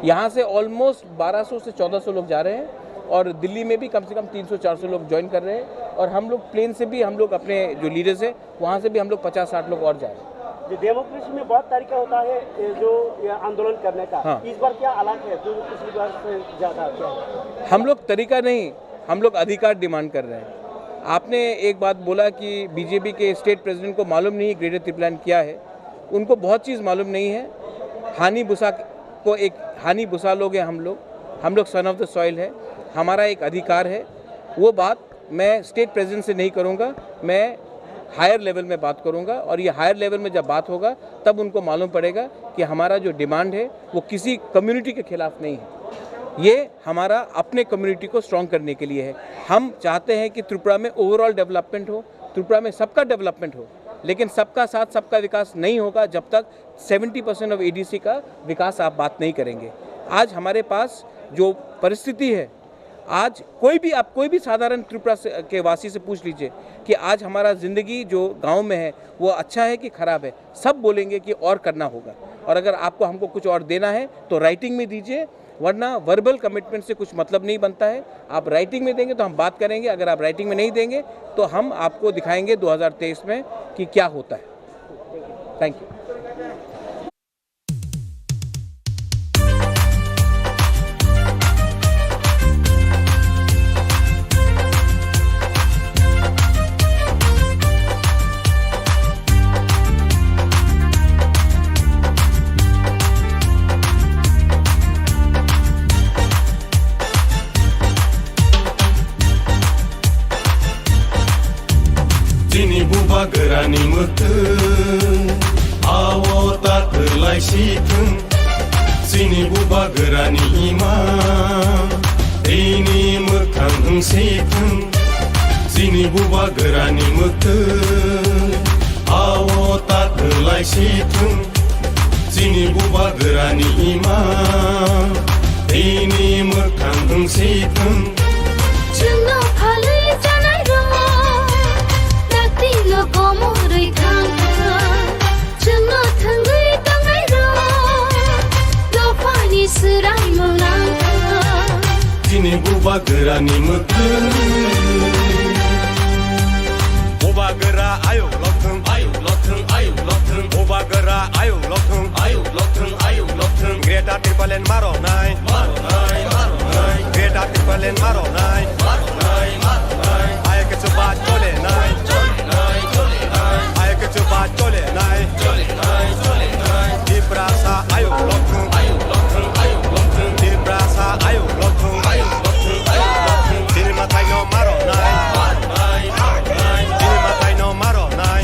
यहाँ से ऑलमोस्ट बारह सौ से चौदह सौ लोग जा रहे हैं और दिल्ली में भी कम से कम तीन सौ चार सौ लोग ज्वाइन कर रहे हैं। और हम लोग प्लेन से भी, हम लोग अपने जो लीडर्स हैं, वहाँ से भी हम लोग पचास साठ लोग और जा रहे हैं। जो डेमोक्रेसी में बहुत तरीका होता है, ये जो ये आंदोलन करने का, हाँ। इस बार क्या अलग है जो पिछली बार से ज्यादा क्या है? हम लोग तरीका नहीं, हम लोग अधिकार डिमांड कर रहे हैं। आपने एक बात बोला कि बीजेपी के स्टेट प्रेसिडेंट को मालूम नहीं ग्रेटर तिप्लान क्या है। उनको बहुत चीज़ मालूम नहीं है। हानि बुसा को एक, हानि बुसा लोग हैं हम लोग, हम लोग सन ऑफ द सॉइल है, हमारा एक अधिकार है। वो बात मैं स्टेट प्रेसिडेंट से नहीं करूँगा, मैं हायर लेवल में बात करूँगा। और ये हायर लेवल में जब बात होगा, तब उनको मालूम पड़ेगा कि हमारा जो डिमांड है, वो किसी कम्युनिटी के खिलाफ नहीं है, ये हमारा अपने कम्युनिटी को स्ट्रॉन्ग करने के लिए है। हम चाहते हैं कि त्रिपुरा में ओवरऑल डेवलपमेंट हो, त्रिपुरा में सबका डेवलपमेंट हो, लेकिन सबका साथ सबका विकास नहीं होगा जब तक सेवेंटी परसेंट ऑफ एडीसी का विकास आप बात नहीं करेंगे। आज हमारे पास जो परिस्थिति है, आज कोई भी, आप कोई भी साधारण त्रिपुरा से, के वासी से पूछ लीजिए कि आज हमारा ज़िंदगी जो गांव में है, वो अच्छा है कि ख़राब है, सब बोलेंगे कि और करना होगा। और अगर आपको हमको कुछ और देना है, तो राइटिंग में दीजिए, वरना वर्बल कमिटमेंट से कुछ मतलब नहीं बनता है। आप राइटिंग में देंगे, तो हम बात करेंगे। अगर आप राइटिंग में नहीं देंगे, तो हम आपको दिखाएंगे दो हज़ार तेईस में कि क्या होता है। Thank you. Chini bubagrani mwkhwng, ao ta kwlai si thwng. Chini bubagrani ima, tini mwkhang wng si thwng. Chini bubagrani mwkhwng, ao ta kwlai si thwng. Chini bubagrani ima, tini mwkhang wng si thwng. Chwngno phalwi chanai rok, dakti no komorwi thang thang. Chwngno thwngwi tongnai rok, dophani swraimung nang thang. Chini bubagrani mwkhwng. Bubagra ayuk lokthwng, ayuk lokthwng, ayuk lokthwng. Bubagra ayuk lokthwng, ayuk lokthwng, ayuk lokthwng. Greater Tipraland maro nai, maro nai, maro nai. Greater Tipraland maro nai, maro nai, maro nai. Ayuk chuba chole nai, chole nai, chole nai. Ayuk chuba chole nai, chole nai, chole nai. Tiprasa ayuk lokthwng, ayuk lokthwng, ayuk lokthwng. Tiprasa ayuk lokthwng, ayuk lokthwng, ayuk lokthwng. Chini mwtai no maro nai, maro nai, maro nai. Chini mwtai no maro nai.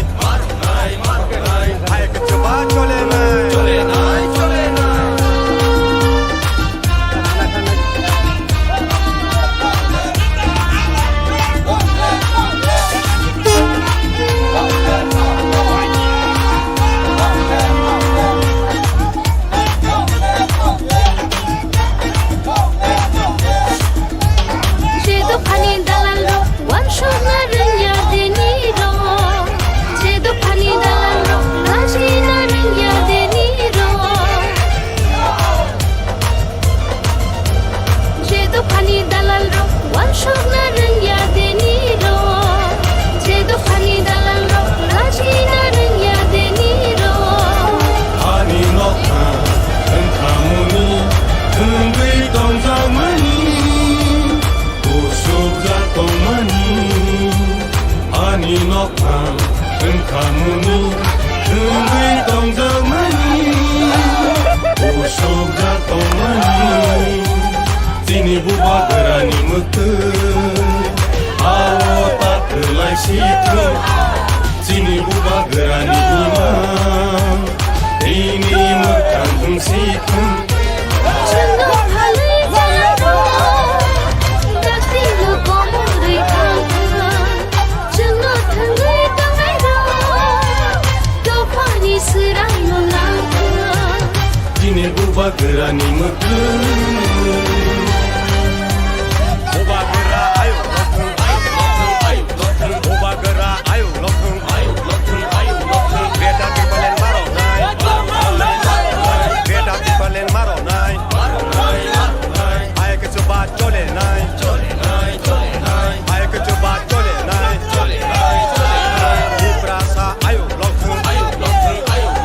Je dophani dalalrok wansukna rwngya dini rok. Je dophani dalalrok lachina rwngya dini rok. Je dophani dalalrok wansukna rwngya dini rok. Je dophani dalalrok lachina rwngya dini rok. Ani nokha wngkhamuni wngwi tongjakmani, usukjak tongmani. Ani nokha wngkhamuni wngwi tongjakmani, usukjak tongmani. Chini bubagrani mwkhwng, ao ta kwlai si thwng. Chini bubagrani ima, tini mwkhang wng si thwng. Chwngno phalwi tongnairok, dakti no komorwi thang thang. Chwngno thangwi tongnairok, dophani swraimung nang thang. Chini bubagrani mwkhwng. Bubagra ayuk lokthwng, ayuk lokthwng, ayuk lokthwng. Bubagra ayuk lokthwng, ayuk lokthwng, ayuk lokthwng. Greater Tipraland maro nai, maro nai, maro nai. Greater Tipraland maro nai, maro nai, maro nai. Ayuk chuba chole nai, chole nai, chole nai. Ayuk chuba chole nai, chole nai, chole nai. Tiprasa ayuk lokthwng, ayuk lokthwng, ayuk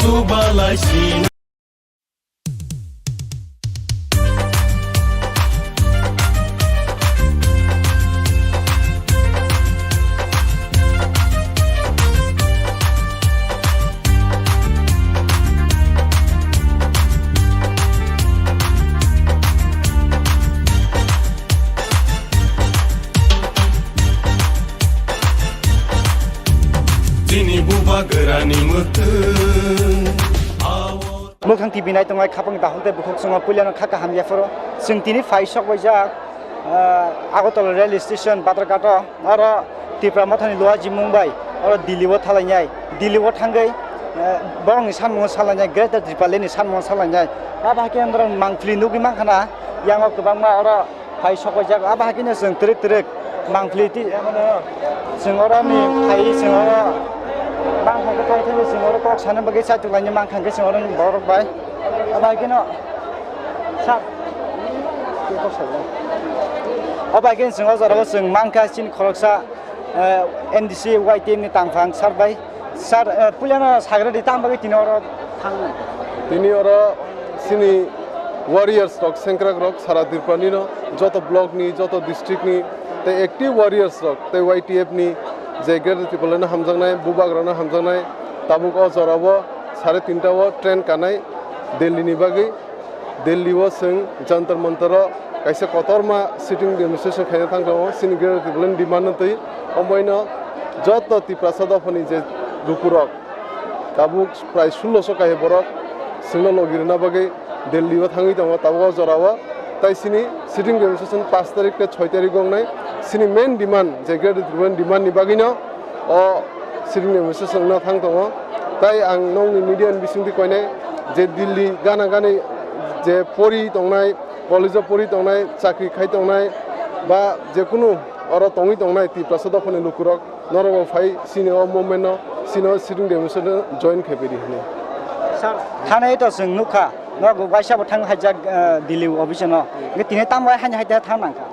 Chubalai sina. Chini bubagrani mwkhwng. Mwkhwng T V nai tongnai khapang dahol tei bukhuk chwngno puilano kha kaham yapharo. Chwng tini phai sok baijak, ah, Agartala rail station Badharghat o, oro Tipra Mothani Luaji Mumbai, oro Delhi o thalainai. Delhi o thangwi, eh, borokni sanmungo salainai, Greater Tipraland ni sanmungo salainai. Abo hai khe norok mangpili nugwi mankha na, yango kwbangma oro phai sok baijak, abo hai kheno chwng twrwk twrwk mangpili ti, chwng oro ni phai, chwng oro bangkha khe phai thangwi chwng oro kok sana bagwi chaitok laina mankha khe chwng oro ni borok bai. Abo hai kheno sir, abo hai kheno chwng o jora o chwng mankha chini khoroksa, eh, M D C Y T M ni tangphang sir bai. Sir, eh, puilano sagra di tang bagwi tini oro thang. Tini oro chini warriors rok, sengkrak rok, sara Tripura nino joto block ni, joto district ni tei active warriors rok tei Y T F ni je Greater Tipraland no hamjaknai, bubagra no hamjaknai, tabuk o jora o sare tinta o train kanai Delhi ni bagwi. Delhi o chwng Jantar Mantar o kaisa kotorma sitting demonstration khaina thang tongo, chini Greater Tipraland demand no twi. Omoino joto Tiprasa dophani je lukurok, tabuk prai sullo so kahai borok chwngno logi rwna bagwi Delhi o thangwi tongo, tabuk o jora o. Tai chini sitting demonstration pash tarik tei soi tarik wngnai. Chini main demand je Greater Tipraland demand ni bagwino o sitting demonstration wngna thang tongo. Tai ang nokni media ni bisingtwi koinai je Delhi gana gani je pori tongnai, college o pori tongnai, chakri khai tongnai, ba jekunu oro tongwi tongnai Tiprasa dophani lukurok, norok bo phai chini o movement no, chini o sitting demonstration no join khai pedi hinwi. Sir, thani to chwng nukha, norok bo waisa bo thang haijak, eh, Delhi office no. Nge tini tamo hai hai thang nangkha.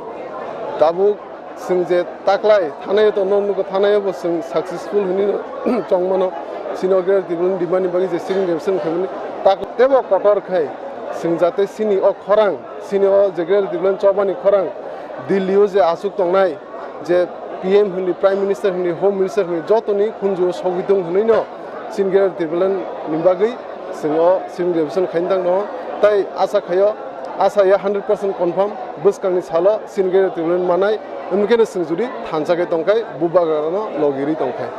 Tabuk chwng je taklai thanai to no nugo, thanai bo chwng successful hinwi no chongmano, chini o Greater Tipraland demand ni bagwi je sitting demonstration khai mani tak tebo kotor khai chwng jate chini o khorang, chini o je Greater Tipraland chobani khorang Delhi o je aswk tongnai, je P M hinwi, Prime Minister hinwi, Home Minister hinwi jotoni khunju o sogwi tong hinwi no chini Greater Tipraland ni bagwi chwng o sitting demonstration khaina tang tongo. Tai asa khaio, asa ya hundred percent confirm bwskangni salo chini Greater Tipraland manai, wngkhe no chwng jodi thansa khe tongkhai, bubagra no logi rwi tongkhai.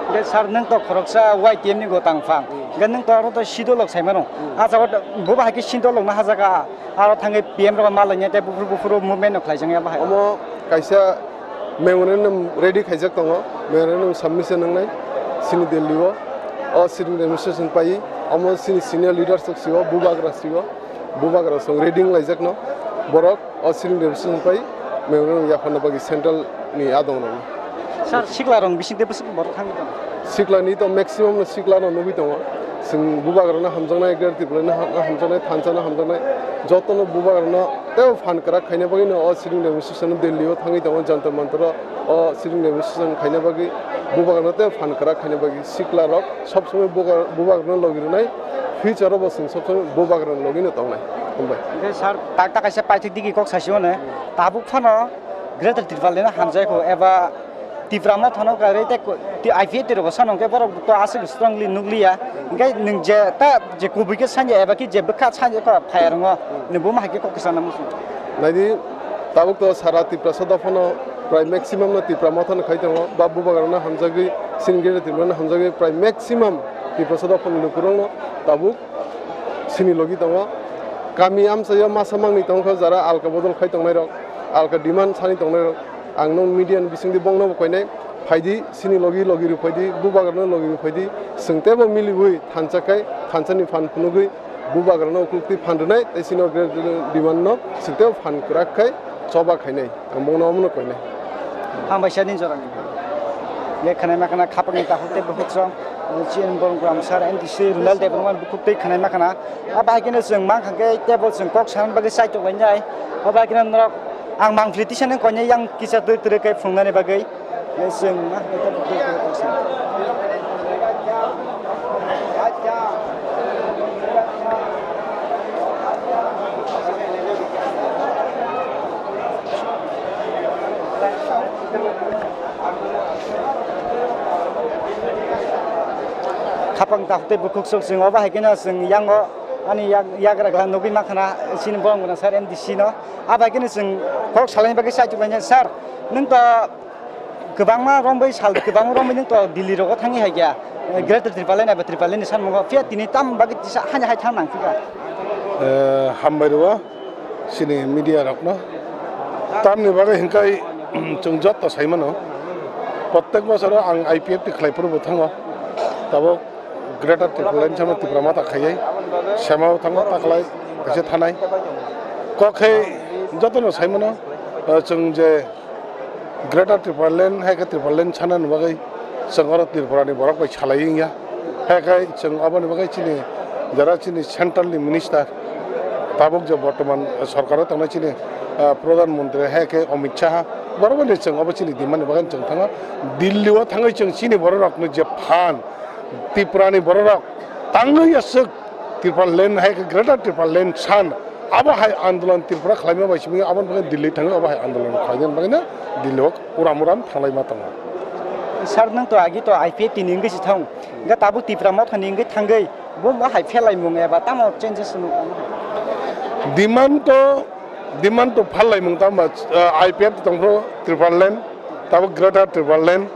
Hwnkhe sir, nwng to khoroksa Y T M ni gotang phang. Hwnkhe nwng to aro to sidolok sai mano. Hmm. Asa o bo bahai khe sidolok no hajak a. Aro thangwi P M rok ma lainai tei buphuru buphuru movement no khlaijaknai bahai. Omo kaisa memorandum ready khaijak tongo, memorandum submission wngnai chini Delhi o, o sitting demonstration pai, omo chini senior leaders rok sio, bubagra sio, bubagra song ready wnglaijak no, borok o sitting demonstration pai memorandum yapharna bagwi central ni adong rok. Sir, sikla rok bising tei bwswk borok thangwi tongo? Sikla ni to maximum no sikla no nugwi tongo. Chwng bubagra no hamjaknai, Greater Tipraland no ha-, hamjaknai, thansa no hamjaknai, joto no bubagra no tei phan kwrak khaina bagwi no o sitting demonstration no Delhi o thangwi tongo, Jantar Mantar o, o sitting demonstration khaina bagwi bubagra no tei phan kwrak khaina bagwi sikla rok sob somoi bubagra, bubagra no logi rwnai, future o bo chwng sob somoi bubagra no logi no tongnai. Hambai. Hwnkhe sir, tak tak kaisa paithak digi kok sasi mano, tabuk phano Greater Tipraland no hamjak kho eba Tipra Motha no kwrwi tei ko-, ti-, I P F T rok bo sano hwnkhe borok to aswk strongly nukliya. Hwnkhe nwng je ta je kubui khe sanya eba khe je bwkha sanya khe phai rwngo, nwng bo ma hai khe kok kwchangma muchung. Naidi, tabuk to sara Tiprasa dophano prai maximum no Tipra Motha no khai tongo, ba bubagra no hamjagwi, sini gere Tipra no hamjagwi prai maximum Tiprasa dophani lukurok no tabuk sini logi tongo. Kami amchaio masa mangni tongkha jara alka bodol khai tongnai rok, alka demand sani tongnai rok. Ang nong media ni bisingdi bongno bo koinai, phaidi sini logi logi rw phaidi, bubagrano logi rw phaidi, chwng teibo miliwi thansa khai thansa ni phan phunugwi bubagrano ukulukti phan rwnai tei sini o demand no chwng teibo phan kwrak khai choba khainai. Ang bongno omono koinai. Hambai sani jorani. Ye khwnai ma khna khapang ni takhuk tei bukhuk song, chini borok gram sar N T C Runal Debbarma bukhuk tei khwnai ma khna. Abo hai kheno chwng mankha khe teibo chwng kok sana bagwi chaitok lainai. Abo hai kheno norok ang mangpili tisani koinai yang kisa twrwk twrwk khe phungnani bagwi. Chwng mankha khe teibo kok sana. Khapang takhuk tei bukhuk sok chwng obo hai kheno chwng yango ani yak-, yagra gla nugwi mankha na chini borok gwnang sir M D C no. Abo hai kheno chwng kok salani bagwi sa achuk lainai sir. Nwng to kwbangma romwi sal kwbangma romwi nwng to Delhi rogo thangwi hai kha. Greater Tipraland eba Tipraland ni sanmungo phiya tini tam bagwi tisa hani hai thang nang phika. Eh, hambai rwo chini media rokno. Tamni bagwi hinkai chwng joto sai mano. Prottek bosoro ang I P F T khlai phuru bo thango. Tabuk Greater Tipraland sama Tipra Motha khaiyai. Sema thango taklai kaisa thanai. Kok khe jotono sai mano, eh, chwng je Greater Tipraland hai khe Tipraland sanani bagwi chwng oro Tripura ni borok bai salai wngya. Hai khe chwng aboni bagwi chini jara chini central ni minister tabuk je bortoman sorkar o tongnai chini, ah, Pradhan Mantri hai khe Amit Shah borok bai chwng abo chini demand ni bagwi chwng thango. Delhi o thangwi chwng chini borok rokno je phan Tripura ni borok rok tangwi aswk Tipraland hai khe Greater Tipraland san abo hai andolon Tripura khlaima bai simi aboni bagwi Delhi thangwi abo hai andolon khlaina bagwi no Delhi o uram uram thanglai ma tongo. Sir, nwng to agi to I P F T ni wngwi si thang, ga tabuk Tipra Motha ni wngwi thangwi bo ma hai phelai mung eba tamo changes nuk? Demand to, demand to phalai mung tamo, ah, I P F T tongphuru Tipraland, tabuk Greater Tipraland,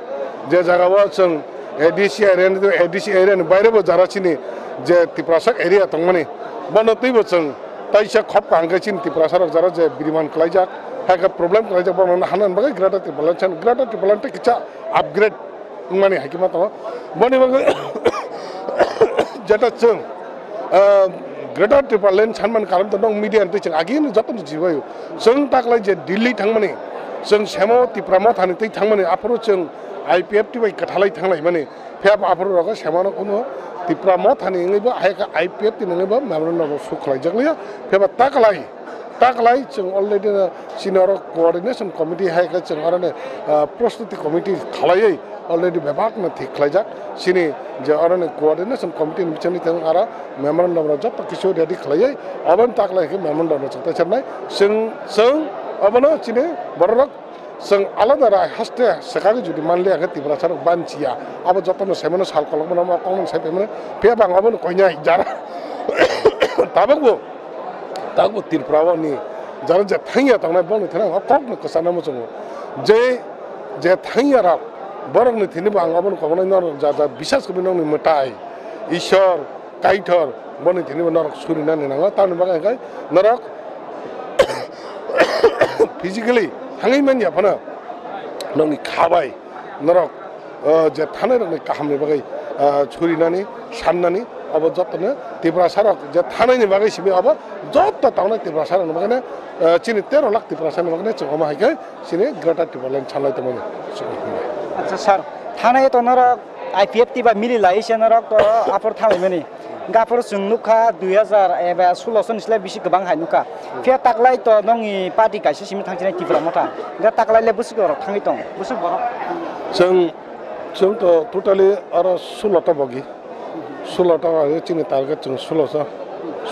je jaga o chwng A D C area ni, A D C area ni baire bo jara chini je Tiprasa area tongmani, bono twibo chwng taisa khop kaham khe chini Tiprasa rok jara je biriman klaijak, hai khe problem klaijak, bono hana bagwi Greater Tipraland chan, Greater Tipraland tei kisa upgrade wngmani hai khe ma tongo. Boni bagwi jeta chwng, ah, Greater Tipraland sanmani karon to nwng media ni twi chwng agi no joto no chibai. Chwng taklai je Delhi thangmani, chwng semo Tipra Motha ni twi thangmani, aphuru chwng I P F T bai kwthalai thanglaimani. Phiya bo aphuru rogo semano kuno Tipra Motha ni wngwi bo hai khe I P F T ni wngwi bo memorandum bo suk khlai jak liya. Phiya bo taklai, taklai chwng already no chini oro coordination committee hai khe chwng oro ni, ah, prostuti committee khlaiwi already bebak no thik khlaijak. Chini je oro ni coordination committee ni bisingtwi aro memorandum rok joto kisu ready khlaiwi aboni taklai khe memorandum rok chwng taisarnai. Chwng, chwng abono chini borok rok Chwng alada rai haste swkagwi jodi manliya khe Tiprasa rok banchiya. Abo jotono saimano sal kolokmano omo kokno sai paimano. Phiya bang abono koinai jara. Tabukbo, tabukbo Tripura o ni jara je thangya tongnai bongni thani ang o kokno kwchana muchungo. Je, je thangya rok borokni thini bo ang abono koknai norok ja ja bisas kwbwi nokni mwtai, Ishwar, Kaitor, boni thini bo norok surinani nango, tamni bagwi hwnkhe norok physically thangwi manya phano nokni kha bai norok, o, je thanai rokni kahamni bagwi, o, surinani, sannani, obo jotono Tiprasa rok je thanaini bagwi simi obo joto tongnai Tiprasa rokni bagwino, o, chini tero lakh Tiprasa ni bagwino chwng omo hai khe chini Greater Tipraland sanlai tongmani. Acha sir, thanai to norok I P F T bai mili lai se norok to aphuru thanglaimani. Hwnkhe aphuru chwng nukha dui hazar eba sulo so ni slai bisi kwbang hai nukha. Phiya taklai to nokni party kaisa simi thangchinai Tipra Motha. Hwnkhe taklai le bwswk rok thangwi tong, bwswk borok. Chwng, chwng to totally oro sulo to bogi. Sulo to aro chini target chwng sulo so,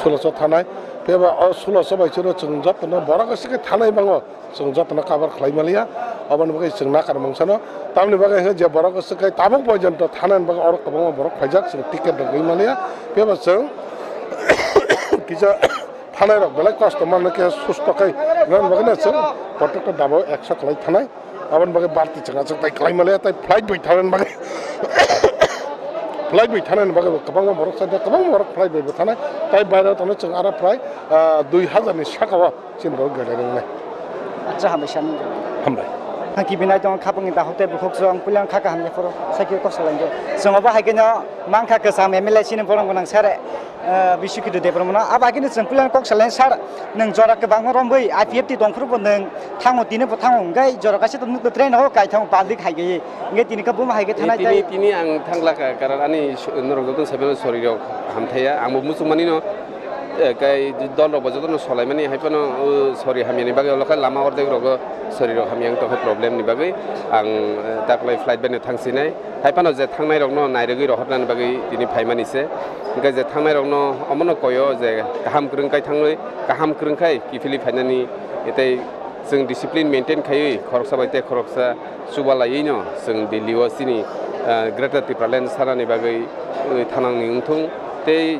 sulo so thanai. Phiya ba o sulo so bai chwng jotono borok se khe thanai bango. Chwng jotono cover khlai maliya, aboni bagwi chwng nakar mungsano. Tamni bagwi hwnkhe je borok swk khai tabuk porjonto thanani bagwi oro kwbangma borok phaijak, chwng ticket rwgwi maliya. Phiya ba chwng kisa thanai rok belai kosto manwi khe susto khai rwna bagwi no chwng protector daba o ekso khlai thanai. Aboni bagwi barti chwng achuk tai khlai maliya, tai flight bai thanani bagwi, flight bai thanani bagwi bo kwbangma borok sajak, kwbangma borok flight bai bo thanai. Tai bairo tongno chwng aro prai, ah, dui hazar ni saka o. Chini borok gadai rwngnai. Acha, hambai sir. Hambai. Ang kibinai tongo khapangni dahok tei bukhuk chwng puilano kha kaham yaphuru sakhi kok salai de. Chwng obo hai kheno mankha kwcham M L A chini borok gwnang sir, eh, Bisukhidu Debbarmano. Abo hai kheno chwng puilano kok salai sir, nwng jora kwbangma romwi I P F T tongphuru bo nwng thango tini bo thango hwnkhe jora kaisa to nuk twtwrwi no kai thango public hai gaiwi. Hwnkhe tini khe buma hai khe thanai tini, tai. Tini ang thangla ka, karon ani su-, norok joto sai mano sori rok hamthaiya. Ang bo muchung mani no. Eh, kai dol rok bo jotono solaimani hai phano, o, sori hamyani bagwi, ulo khe lama ordek rogo sori rok hamya wng tongkha problem ni bagwi. Ang, eh, taklai flight bai no thang sinai. Hai phano je thangnai rokno nairwgwi rohornani bagwi tini phaimani se. Hwnkhe je thangnai rokno omono koyo je kaham kwrwng kai thangwi, kaham kwrwng khai kiphilwi phainani tei chwng discipline maintain khaiwi khoroksa bai tei khoroksa chubalaiwi no chwng Delhi o chini Ah, Greater Tipraland sanani bagwi, eh, thanangni wngthung. Tei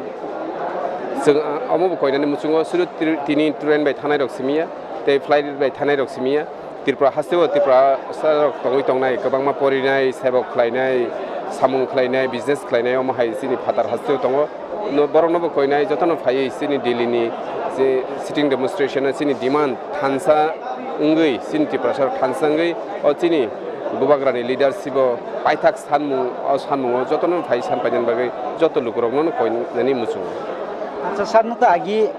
chwng, ah, omo bo koinani muchungo sudu tri-, tini train bai thanai rok simiya, tei flight bai thanai rok simiya. Tripura hasteo Tiprasa rok tongwi tongnai, kwbangma porinai, sebok khlainai, samung khlainai, business khlainai, omo hai chini phatar hasteo tongo. No, borokno bo koinai, jotono phaiwi chini Delhi ni je sitting demonstration o chini demand thansa wngwi, chini Tiprasa rok thansa wngwi, o chini Bubagrani leadership o paithak sanmung, o sanmungo jotono phai san painani bagwi joto lukurokno koinani muchungo. Acha, sir, no to agi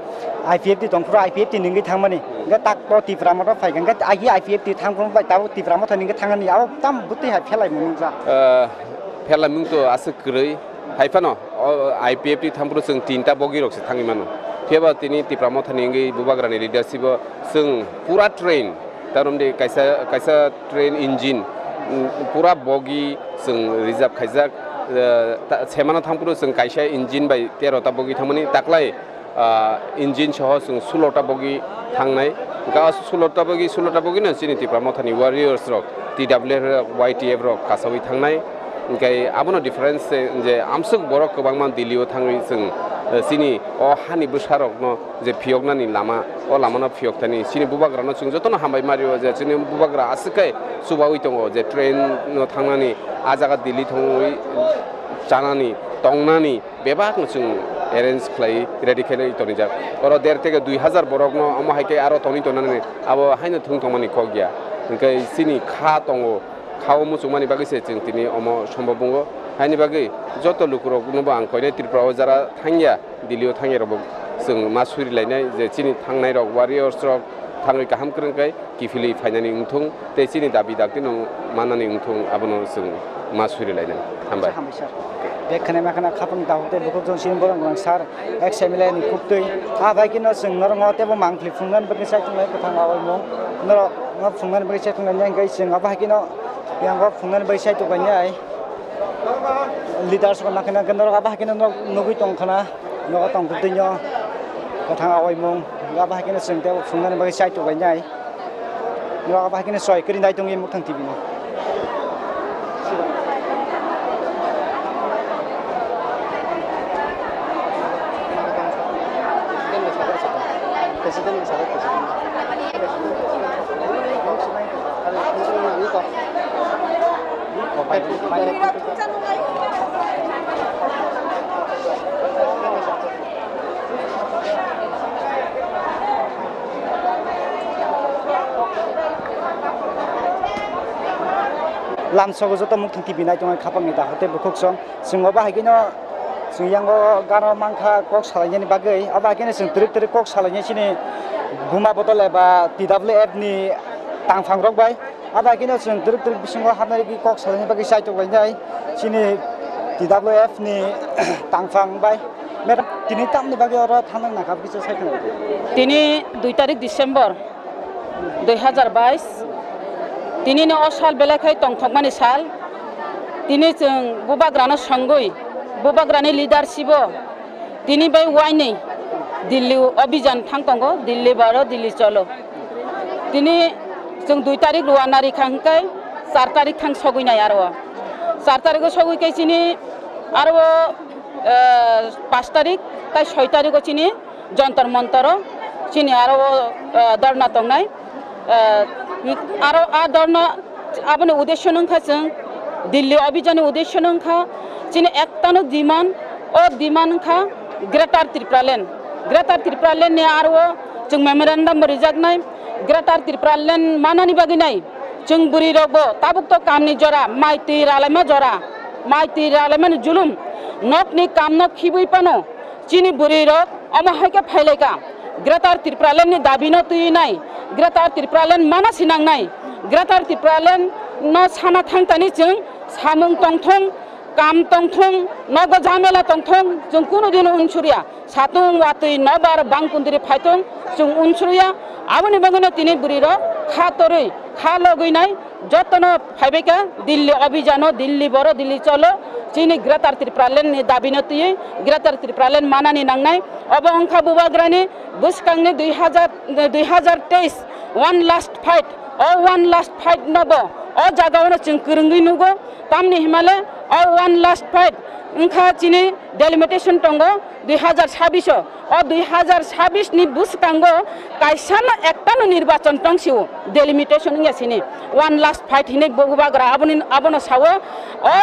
I P F T tong phuru I P F T ningwi thangmani. Hwnkhe tak to Tipra Motha phai kha. Hwnkhe agi I P F T thang phuru bai tabuk Tipra Motha ningwi thangani. Abo tam bwtwi hai phelai mung nukjak. Ah, phelai mung to aswk kwrwi. Hai phano, o I P F T thang phuru chwng tinta bogi rok se thangwi mano. Phiya ba tini Tipra Motha ni wngwi Bubagrani leadership o chwng pura train. Tarom de kaisa, kaisa train engine, mm, pura bogi chwng reserve khaijak. Eh, ta-, semana thang phuru chwng kaisa engine bai tero ta bogi thangmani taklai, ah, engine soho chwng sulo ta bogi thangnai. Ga sulo ta bogi, sulo ta bogi no chini Tipra Motha ni warriors rok, T W F rok, Y T F rok kasawi thangnai. Hwnkhe abono difference se je amswk borok kwbangma Delhi o thangwi chwng, eh, chini o hani bwsa rokno je phiyoknani lama, o lamano phiyok thani chini Bubagrano chwng jotono hambai mario je chini Bubagra aswk khe chubaui tongo je train no thangnani, a jaga Delhi thangwi chanani, tongnani bebakno chwng arrange khlai ready khlai tonijak. Oro der theke dui hazar borokno omo hai khe aro tongwi tonani abo haino thung tongmani kok ya. Hwnkhe chini kha tongo, kha o muchungmani bagwi se chwng tini omo sombob wngo. Haini bagwi joto lukurokno bo ang koinai Tripura o jara thangya, Delhi o thangya rok bo chwng ma suri lainai je chini thangnai rok warriors rok thangwi kaham kwrwng khe kiphilwi phainani wngthung tei chini dabi dakti no mannani wngthung abono chwng ma suri lainai. Hambai. Hambai sir. Bek khana ma khana khapang daho tei bukhuk jong sini borok rang sir. Ex M L A ni kuktwi. Ah, bai kino chwng norok tebo mangpli phungnani bagwi chai tongnai kwthang awaimung. Norok no phungnani bagwi chai tongnai hwnkhe chwng abo hai kino yang o phungnani bagwi chai tongnai. Leaders rok nakhe nakhe norok abo hai kino norok nugwi tong khana. Nogo tong kwtwino kwthang awaimung. Abo hai kino chwng tebo phungnani bagwi chai tongnai. Norok abo hai kino soi kwrwi nai tongwi mukhang T V no. Lamsogo joto mukhang T V nai tongo khapangni daho tei bukhuk song. Chwng obo hai kheno chwng yango gana mankha kok salainani bagwi. Obo hai kheno chwng twrwk twrwk kok salainai chini buma bodol eba T W F ni tangphang rok bai. Abo hai kheno chwng twrwk twrwk bisingo hapnai rwgwi kok salaina bagwi chaitok lainai chini T W F ni tangphang bai. Madam, tini tamni bagwi oro thangnai nangkha kisa sai khna. Tini dui tarik December dui hazar bais. Tini ni o sal belai khai tongthokmani sal. Tini chwng bubagrano songwi, bubagrani leadership o tini bai wainwi Delhi o abhijan thang tongo, Delhi baro, Delhi cholo. Tini chwng dui tarik rwna rikha hwnkhe char tarik thang sogwi nai aro. Char tarik o sogwi khe chini aro, eh, panch tarik tai soi tarik o chini Jantar Mantar o chini aro, eh, dharna tongnai. Eh, aro a dharna aboni uddesho wngkha chwng Delhi abhijan ni uddesho wngkha chini ektano demand, o demand wngkha Greater Tipraland. Greater Tipraland ni aro chwng memorandum bo rijaknai. Greater Tipraland manani bagwi nai chwng bwrwi rok bo tabuk to kamni jora, mai twi ralaima jora, mai twi ralaimani julum, nokni kamno khibwi pano. Chini bwrwi rok omo hai khe phailaika, Greater Tipraland ni dabi no twi nai, Greater Tipraland mana sinang nai, Greater Tipraland no sana thang tani chwng samung tongthong, kam tongthong, nogo jamela tongthong, chwng kunu dino unsuriya, satung watwi nobar bangkundri phaithong chwng unsuriya, aboni bagwino tini bwrwi rok kha torwi, kha logwi nai, Jotono phaibaikha Delhi abhijano, Delhi boro, Delhi cholo, chini Greater Tipraland ni dabino twiwi Greater Tipraland manani nangnai. Obo wngkha bubagrani bwskangni dui hazar, dui hazar teis one last fight. O one last fight no bo o jagao no chwng kwrwngwi nugo. Tamni himale O one last fight wngkha chini delimitation tongo dui hazar sabbish o. O dui hazar sabbish ni bwskango kaisano ektano nirbachon tongsio, delimitation wngya sini. One last fight hinwi bubagra aboni, abono sao. O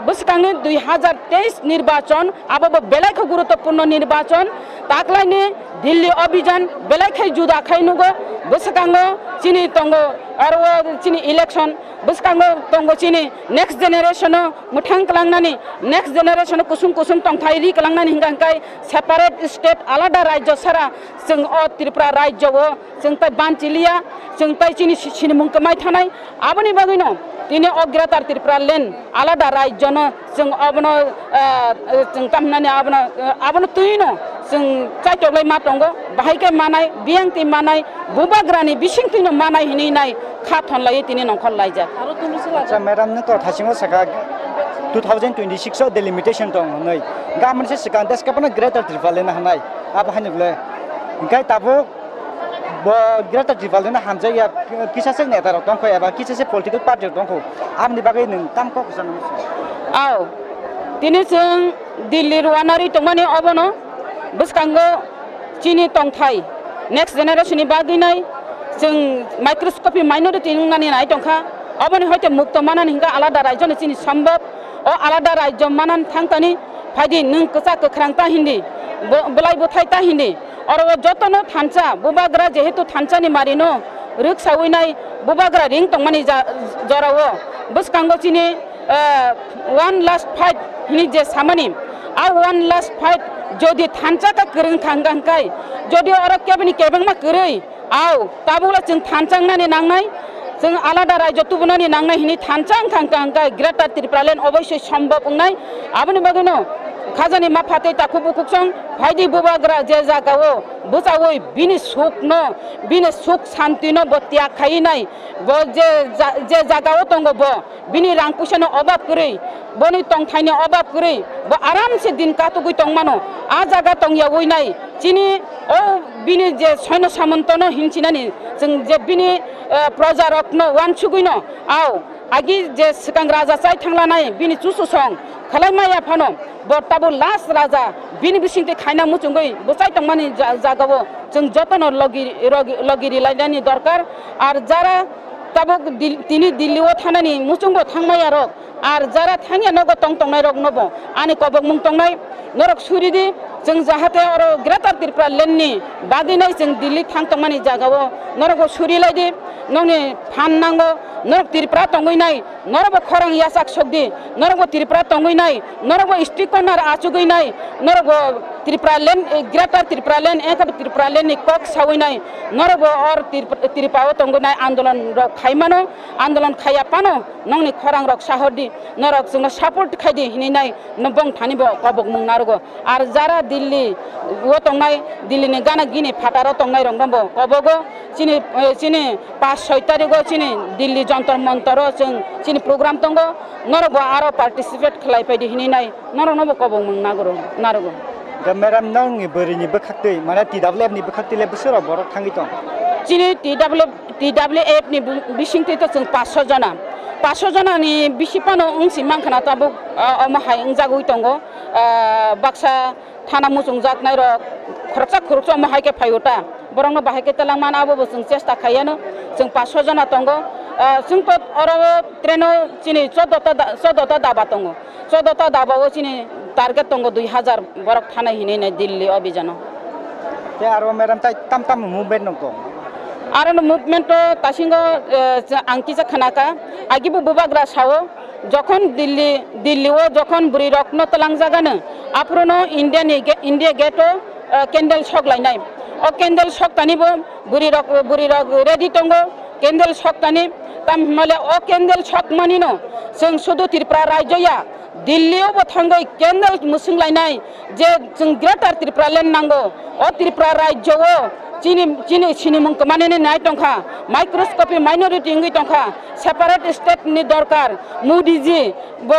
bwskango dui hazar teis nirbachon, abo bo belai khe guruttopurno nirbachon. Taklaini Delhi Abhijan belai khe juda khai nugo. Bwskango chini tongo aro o chini election. Bwskango tongo chini next generation o mwthang kwlangnani, next generation o kusung kusung tongthai ri kwlangnani hingka hingkai separate state alada rajyo sara chwng o Tripura rajyo o chwng tai banchiliya, chwng tai chini si-, sinimung kwmai thanai. Aboni bagwino tini o Greater Tripura Land alada rajyo no chwng abono, ah, chwng tamhinani abono, ah, abono twino chwng chaitoklai ma tongo, bahai khe manai, biyang twi manai, bubagrani bising twino manai hinwi nai kha thon laiwi tini nongkhor laijak. Acha, madam, nung to thasingo saka two thousand twenty-six o delimitation tong hwnwi. Gamani se swkang deska phano Greater Tripura Land hwnwi. Abo haino le. Hingkai tabuk bo Greater Tripura Land hamjakya kisa se neta rok tongkho eba kisa se political party rok tongkho. Aboni bagwi nung tam kok kwchang nung. Aw. Tini chwng Delhi rwna rwi tongmani obono bwskango chini tongthai next generation ni bagwi nai chwng microscopy minority wngnani nai tongkha. Oboni hoite mukto manani hingka alada raijoni chini sombhob. O alada rajyo manani thangtani phaidi nwng kwchak kwkhrang ta hindi, bo-, bwlai bwthai ta hindi. Oro o jotono thansa, bubagra jehetu thansa ni mari no rwksawi nai bubagra ring tongmani ja-, jorao bwskango chini, eh, one last fight hini je samani, a one last fight jodi thansa ka kwrwng thang kang kai, jodi oro kebini kebengma kwrwi, Au, tabukla chwng thansa wngnani nangnai, chwng alada raijyo tubunani nangnai hini thansa wngkha, wngkha, wngkha, Greater Tripura Land oboisoi sombhob wngnai. Aboni bagwino khajani ma phatwi takhuk bukhuk song phaidi bubagra je jagao bwchaui bini sukno, bini suk santino bo tyag khaiwi nai. Bo je ja-, je jagao tongo bo, bini rang puisano obab kwrwi, boni tongthaini obab kwrwi, bo aramse din katugwi tongmano. A jaga tongyaui nai chini o bini je soino samontono hinchinani, chwng je bini, eh, projarokno uansugwino, au, agi je swkang raja chai thanglanai bini chuchusong khwlaimaya phano, bo tabuk last raja, bini bisingtwi khaina muchungwi bwchai tongmani ja-, jagao chwng jotono logi, rogi, logi rilainani dorkar. Ar jara tabuk Dil-, tini Delhi o thanani muchungbo thangmaya rok, ar jara thangya nogo tong tongnai rok nobo ani kobokmung tongnai, norok suri di, chwng jahate oro Greater Tripura Land ni bagwi nai chwng Delhi thang tongmani jagao norokbo suri lai di, nokni phan nango, norok Tripura tongwi nai, norokbo khorang yachak sok di, norokbo Tripura tongwi nai, norokbo street corner achugwi nai, norokbo Tripura Land, eh, Greater Tripura Land, eh, Tripura Land ni kok sawi nai, norokbo or Trip-, Tripura o tongwi nai andolon rok khai mano, andolon khaiya phano nokni khorang rok sahor di, norok chwngno support khai di hinwi nai, no bong thani bo kobok mung narugo. Ar jara Delhi o tongnai, Delhi ni gana gini phataro tongnai rok no bo kobogo, chini, eh, chini pas soi tarigo chini Delhi Jantar Mantar o chwng chini program tongo, norok bo aro participate khlai phai di hinwi nai. Norokno bo kobong mung nagro, narogo. Da madam, nongni bwrwini bwkhaktwi, mane T W F ni bwkhaktwi le bwswk rok borok thangwi tong? Chini T W F, T W F ni bu-, bisingtwi to chwng paanch soi jona. Paanch soi jona ni bisi phano wngsi mankha na tabuk, ah, omo hai wngjagwi tongo. Ah, baksa thana muchungjak nai rok, khoroksa khoroksa omo hai khe phaio ta. Borokno bahai khe twlang man, abo bo chwng chesta khaiya no. Chwng paanch soi jona tongo. Ah, chwng to oro train o chini choddo ta da-, choddo ta daba tongo. Choddo ta daba o chini target tongo dui hazar borok thanai hinwi nai Delhi o bijano. Te aro madam tai tam tam movement no tong? Aro no movement to tasingo, eh, ang kisa khanaka. Agi bo bubagra sao, jokhon Delhi, Delhi o jokhon bwrwi rok no twlang jagano, aphuru no India ni ge-, India gate o, eh, candle sok lainai. O candle sok tani bo bwrwi rok, bwrwi rok ready tongo, candle sok tani. Tam himale o candle sok mani no chwng sudu Tripura rajyo ya, Delhi o bo thangwi candle mwswng lainai je chwng Greater Tripura Land nango. O Tripura rajyo o Chini, chini sinimung kwmanini nai tongkha, microscopy minority wngwi tongkha, separate state ni dorkar, Modi ji bo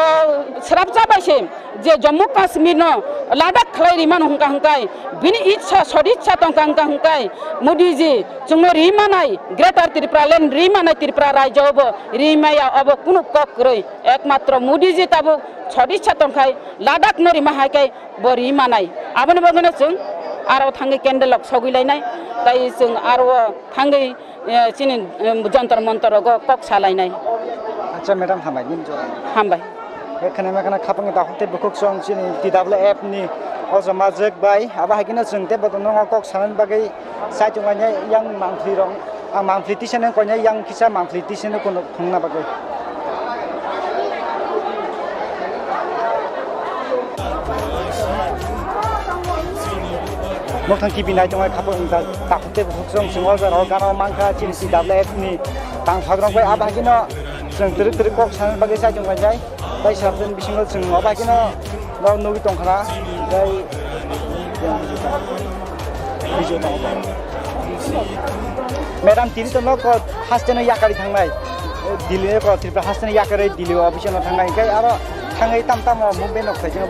srapsa bai se je Jammu Kashmir no Ladakh khlai rimano hwnka hwnkai, bini ichha sodichha tongkha hwnka hwnkai, Modi ji chwngno rimanai Greater Tripura land rimanai Tripura rajyo bo rimaya obo kunu kok kwrwi, ekmatro Modi ji tabuk sodichha tongkhai Ladakh no rima hai kai bo ri manai. Aboni bagwino chwng aro thangwi candle rok sogwi lainai, tai chwng aro thangwi, eh, chini, em, jontor montor rogo kok sa lainai. Acha madam, hambai nini jora. Hambai. Ekhane mekhane khapangni dakhuk tei bukhuk chwng chini T W F ni o joma jek bai. Abo hai kheno chwng tei bothorno kok sanani bagwi saichung lainai yang mangpli rok. Ang mangpli tisane koinai yang kisa mangpli tisane kono phungna bagwi. Mukhang T V nai tongnai khapang da takhuk tei bukhuk chwng chwng o jora o gana o mankha chini T W F ni tang phag rok bai abo hai kheno chwng twrwk twrwk kok sanani bagwi saichung lainai. Tai sabjani bisingo chwng obo hai kheno norok nugwi tongkha na, tai madam tini to nok haste no yakari thangnai, Delhi ko Tripura haste no yakari Delhi office no thangnai, kai aro thangwi tam tamo movement no khaijak.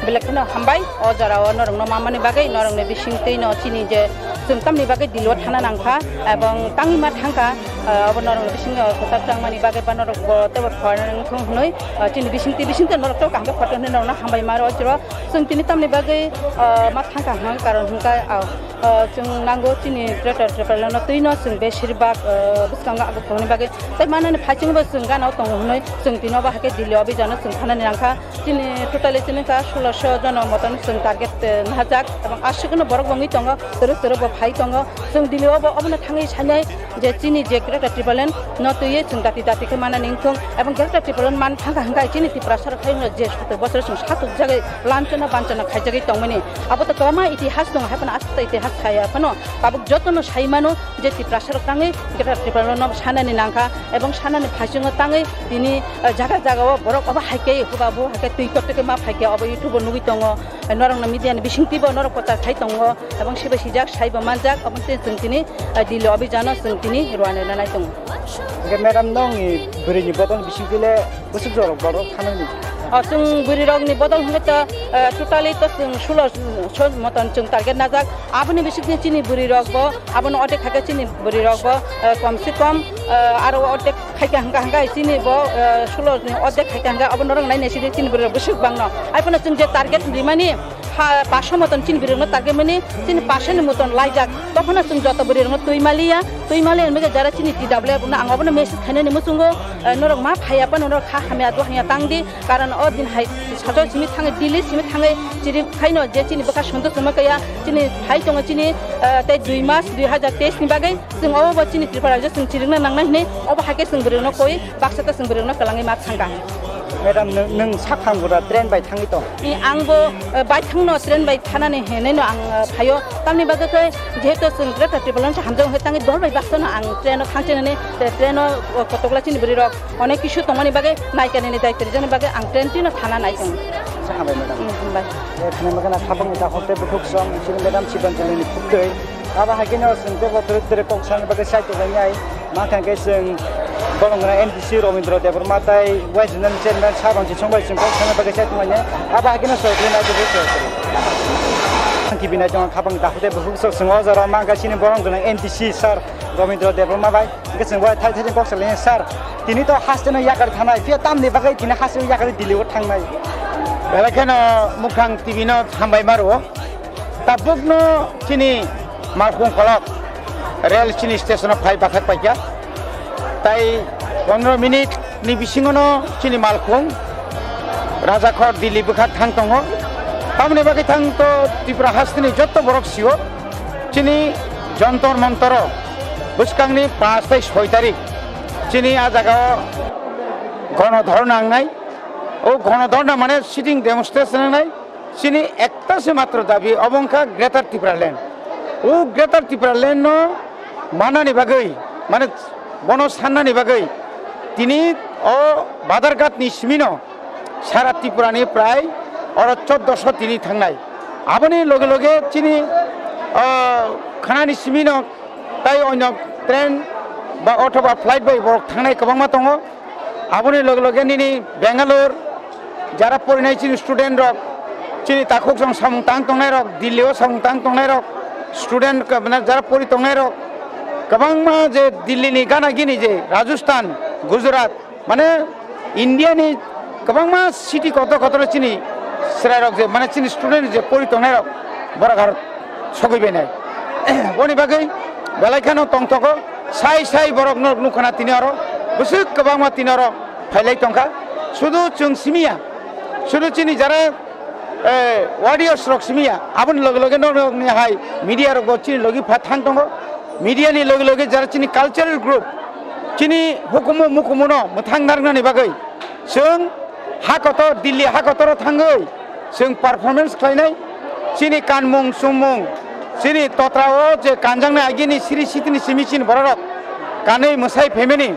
Belai kheno hambai o jora o norok no mamani bagwi, norok ni bising twi no chini je chwng tamni bagwi Delhi o thana nangkha ebong tangwi ma thangkha. Ah, abo norok ni bisingo kwchak changmani bagwi ba norok bo teibo phoina wngthung hwnwi, ah, chini bisingtwi bisingtwi norok to kaham khe photo hwnwi norokno hambai ma rw jora. Chwng tini tamni bagwi, ah, ma thangkha hwnwi karon hwnkha, ah, ah, chwng nango chini Greater Tipraland no twi no chwng besir bak, ah, bwskango abo phunukni bagwi tei manani phaichingbo chwng gana o tongo hwnwi chwng tini obo hai khe Delhi o abijano chwng thanani nangkha. Chini totally chini ka sulosho jono motom chwng target, eh, nahajak, ebong aswk no borok bo wngwi tongo, twrwk twrwk bo phai tongo. Chwng Delhi o bo obono thangwi sanai je chini je Greater Tipraland no twiwi chwng dati dati khe manani wngthung, ebong Greater Tipraland man thangkha hwnkhe chini Tiprasa rok khaino je satuk bosor chwng satuk jagwi lanchana banchana khaijagwi tongmani. Abo to kwbangma itihas tongo, hai phano aswk itihas khaiya phano tabuk jotono sai mano. Je Tiprasa rok tangwi Greater Tipraland no sanani nangkha, ebong sanani phaichungo tangwi tini, eh, jaga jaga o borok obo hai khe huba bo hai khe twi koktwkhe ma phai khe obo YouTube o nugwi tongo, eh, norok no media ni bisingtwi bo norok prochar khai tongo, ebong sibai sijak saibo manjak, obo tei chwng tini, eh, Delhi o abijano chwng tini rwna nai tongo. Hwnkhe madam, nongni bwrwini bodol bisingtwi le bwswk jorok borok thanani? O, chwng bwrwi rokni bodol hwnkhe to, eh, totally to chwng sulo, so moton chwng target najak. Aboni bisingtwi chini bwrwi rok bo, abono ordek khaikhe chini bwrwi rok bo, eh, kom se kom, eh, aro ordek khaikha hwnkha hwnkha chini bo, eh, sulo ni ordek khaikha hwnkha abo norok nainai sidi chini bwrwi rok bwswk bangno. Ai phano chwng je target rimani, ha, paso moton chini bwrwi rokno target mani, chini paso ni moton laijak. Tophano chwng joto bwrwi rokno twi maliya, twi maliya hwnwi jara chini T W F no ang obono message khainani muchungo, eh, norok ma phaiya phano norok kha hamya do hamya tang di. Karon o din hai sajo simi thangai, Delhi simi thangai, chiri khaino je chini bwkha Santosh Sharma kaya, chini hai tongo chini, eh, tei dui mas dui hajar teis ni bagwi chwng obo bo chini Tripura rajyo chwng chirikna nangnai hinwi obo hai khe chwng bwrwino koi baksa ta chwng bwrwino kwlangwi ma thangkha. Madam, nwng, nwng sak hamgura train bai thangwi tong? I, ang bo, eh, bai thangno train bai thanani hinwi no ang, eh, phaio. Tamni bagwi khe jehetu chwng Greater Tipraland se hamjak hwnkhe tangwi dol bai baksa no ang train o thangchinani, te train o, o, kotokla chini bwrwi rok Onek kisu tongmani bagwi naikani ni daityo rijani bagwi ang train twi no thana nai tongo. Acha, hambai madam. Hmm, hambai. Eh, khna magana khapang ni dakhok tei bukhuk song, chini madam Sibanjali ni phuktwi. Abo hai khe no chwng tei bo twrwk twrwk kok sani bagwi sai tonglainai. Ma khan khe chwng bolong gwnang M D C Robindra Debbarma tei West Zonal Chairman Sabansi Songbai chwng kok sani bagwi sai tonglainai. Abo hai khe no chwng twi nai tongwi chwng. T V nai tongo khapang ni dakhok tei bukhuk song, chwng o jora ma khe chini bolong gwnang M D C sir Robindra Debbarma bai. Hingke chwng bo thai thai kok salai, "Sir, tini to haste no yakari thanai, phiya tamni bagwi tini haste no yakari Delhi o thangnai?" Belai kheno Mukhang T V no hambai ma rwo. Tabuk no chini Malkhung Kolok rail chini station o phai bathak paikha. Tai pondro minute ni bisingo no chini Malkhung Rajakhor Delhi bwkha thang tongo. Tamni bagwi thang to Tripura haste ni jotto borok sio. Chini Jontor Montoro bwskangni paanch tei soi tarik chini a jagao gono dhorna wngnai. O gono dhorna mane sitting demonstration wngnai. Chini ekta se matro dabi, obo wngkha Greater Tipraland. O Greater Tipraland no manani bagwi, mane bono sannani bagwi tini o Badharghat ni simino sara Tripura ni prai oro choddoso tini thangnai. Aboni loge loge chini O khanani simi no tai oino train ba othoba flight bai borok thangnai kwbangma tongo. Aboni loge loge nini Bangalore jara porinai chini student rok, chini takhuk song samung tang tongnai rok, Delhi o samung tang tongnai rok, student ka-, mane jara pori tongnai rok, kwbangma je Delhi ni gana gini je Rajasthan, Gujarat, mane India ni kwbangma city kotor kotor chini chwrai rok je, mane chini student je pori tongnai rok, borok aro sogwi bainai. Boni bagwi belai kheno tongthogo, sai sai borok no nukha na tini oro, bwswk kwbangma tini oro phailai tongkha. Sudu chwng simiya, sudu chini jara, eh, warriors rok simiya, aboni loge loge norok ni hai media rok bo chini logi pha thang tongo. Media ni loge loge jara chini cultural group, chini hukumu mukumu no mwthang narwknani bagwi chwng ha kotor, Delhi ha kotoro thangwi chwng performance khlainai. Chini kanmung chumung, chini totra o je kanjaknai agini siri sitini simi chini bororok kanwi mwsai phaimani,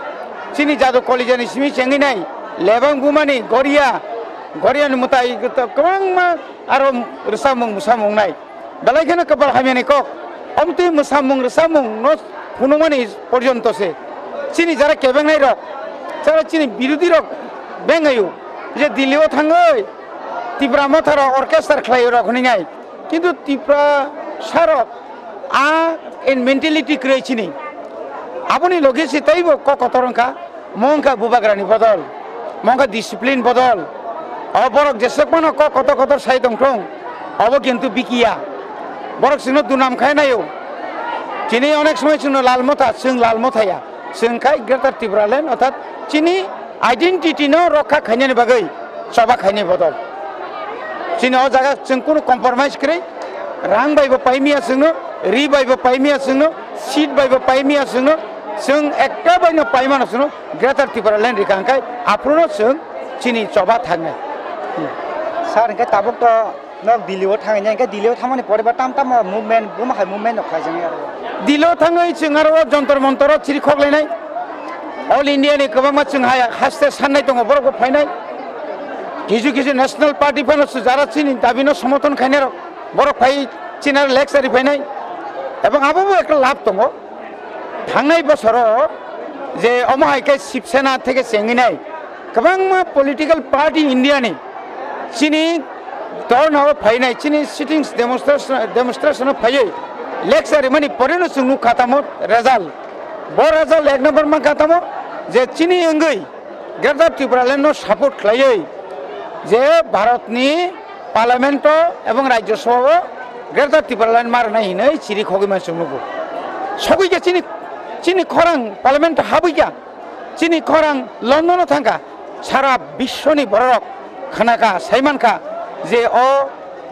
chini jadu kolijani simi chengwi nai, lebang bumani goria, goriani mwtai kwbangma aro rwchapmung mwsamung nai. Belai kheno kwpal hamyani kok. Omtwi mwsamung rwchapmung no phunukmani porjonto se. Chini jara kebengnai rok, jara chini birodhi rok bengayo je Delhi o thangwi Tipra Motha rok orchestra khlai rok hwnwi nai. Kintu Tipra sarok a en mentality kwrwi chini. Aboni loge se teibo kok kotor wngkha. Mo wngkha bubagrani bodol, mo wngkha discipline bodol. O borok jeswk phano kok kotor kotor sai tongthung, obo kintu bikiya. Borok chwngno dunam khai naio. Chini onek somoi chwngno lal motha, chwng lal mothaya. Chwng khai Greater Tipraland, orthat chini identity no rokha khainani bagwi choba khainai bodol. Chini o jaga chwng kunu compromise kwrwi, rang bai bo paimiya chwngno, ri bai bo paimiya chwngno, seat bai bo paimiya chwngno, chwng ekta bai no paimano chwngno Greater Tipraland rikha hwnkhe aphuru no chwng chini choba thangnai. Sir, hwnkhe tabuk to nok Delhi o thangwi nai, hwnkhe Delhi o thangmani pore ba tam tamo movement, buma hai movement no khlai jani aro. Delhi o thangwi chwng aro o Jantar Mantar o chiri khok lainai. All India ni kwbangma chwng hai haste sannai tongo, borok bo phainai. Kisu kisu National Party phano jara chini dabi no somothon khainai rok, borok phai chini aro lecture ri phainai. Ebong abo bo ekta lab tongo. Thangnai bosoro je omo hai khe Shiv Sena theke chengwi nai kwbangma political party India ni chini dharna o phainai, chini sittings demonstration, demonstration o phaiwi lecture rimani pore no chwng nukha tamo result. Bo result ek number mankha tamo je chini wngwi Greater Tipraland no support khlaiwi je Bharat ni Parliament o ebong Rajya Sabha o Greater Tipraland ma rwnai hinwi chiri khogwi man chwng nugo. Sogwi khe chini, chini khorang Parliament o habwi kha, chini khorang London o thang kha, sara biswni bororok khna kha, sai man kha je o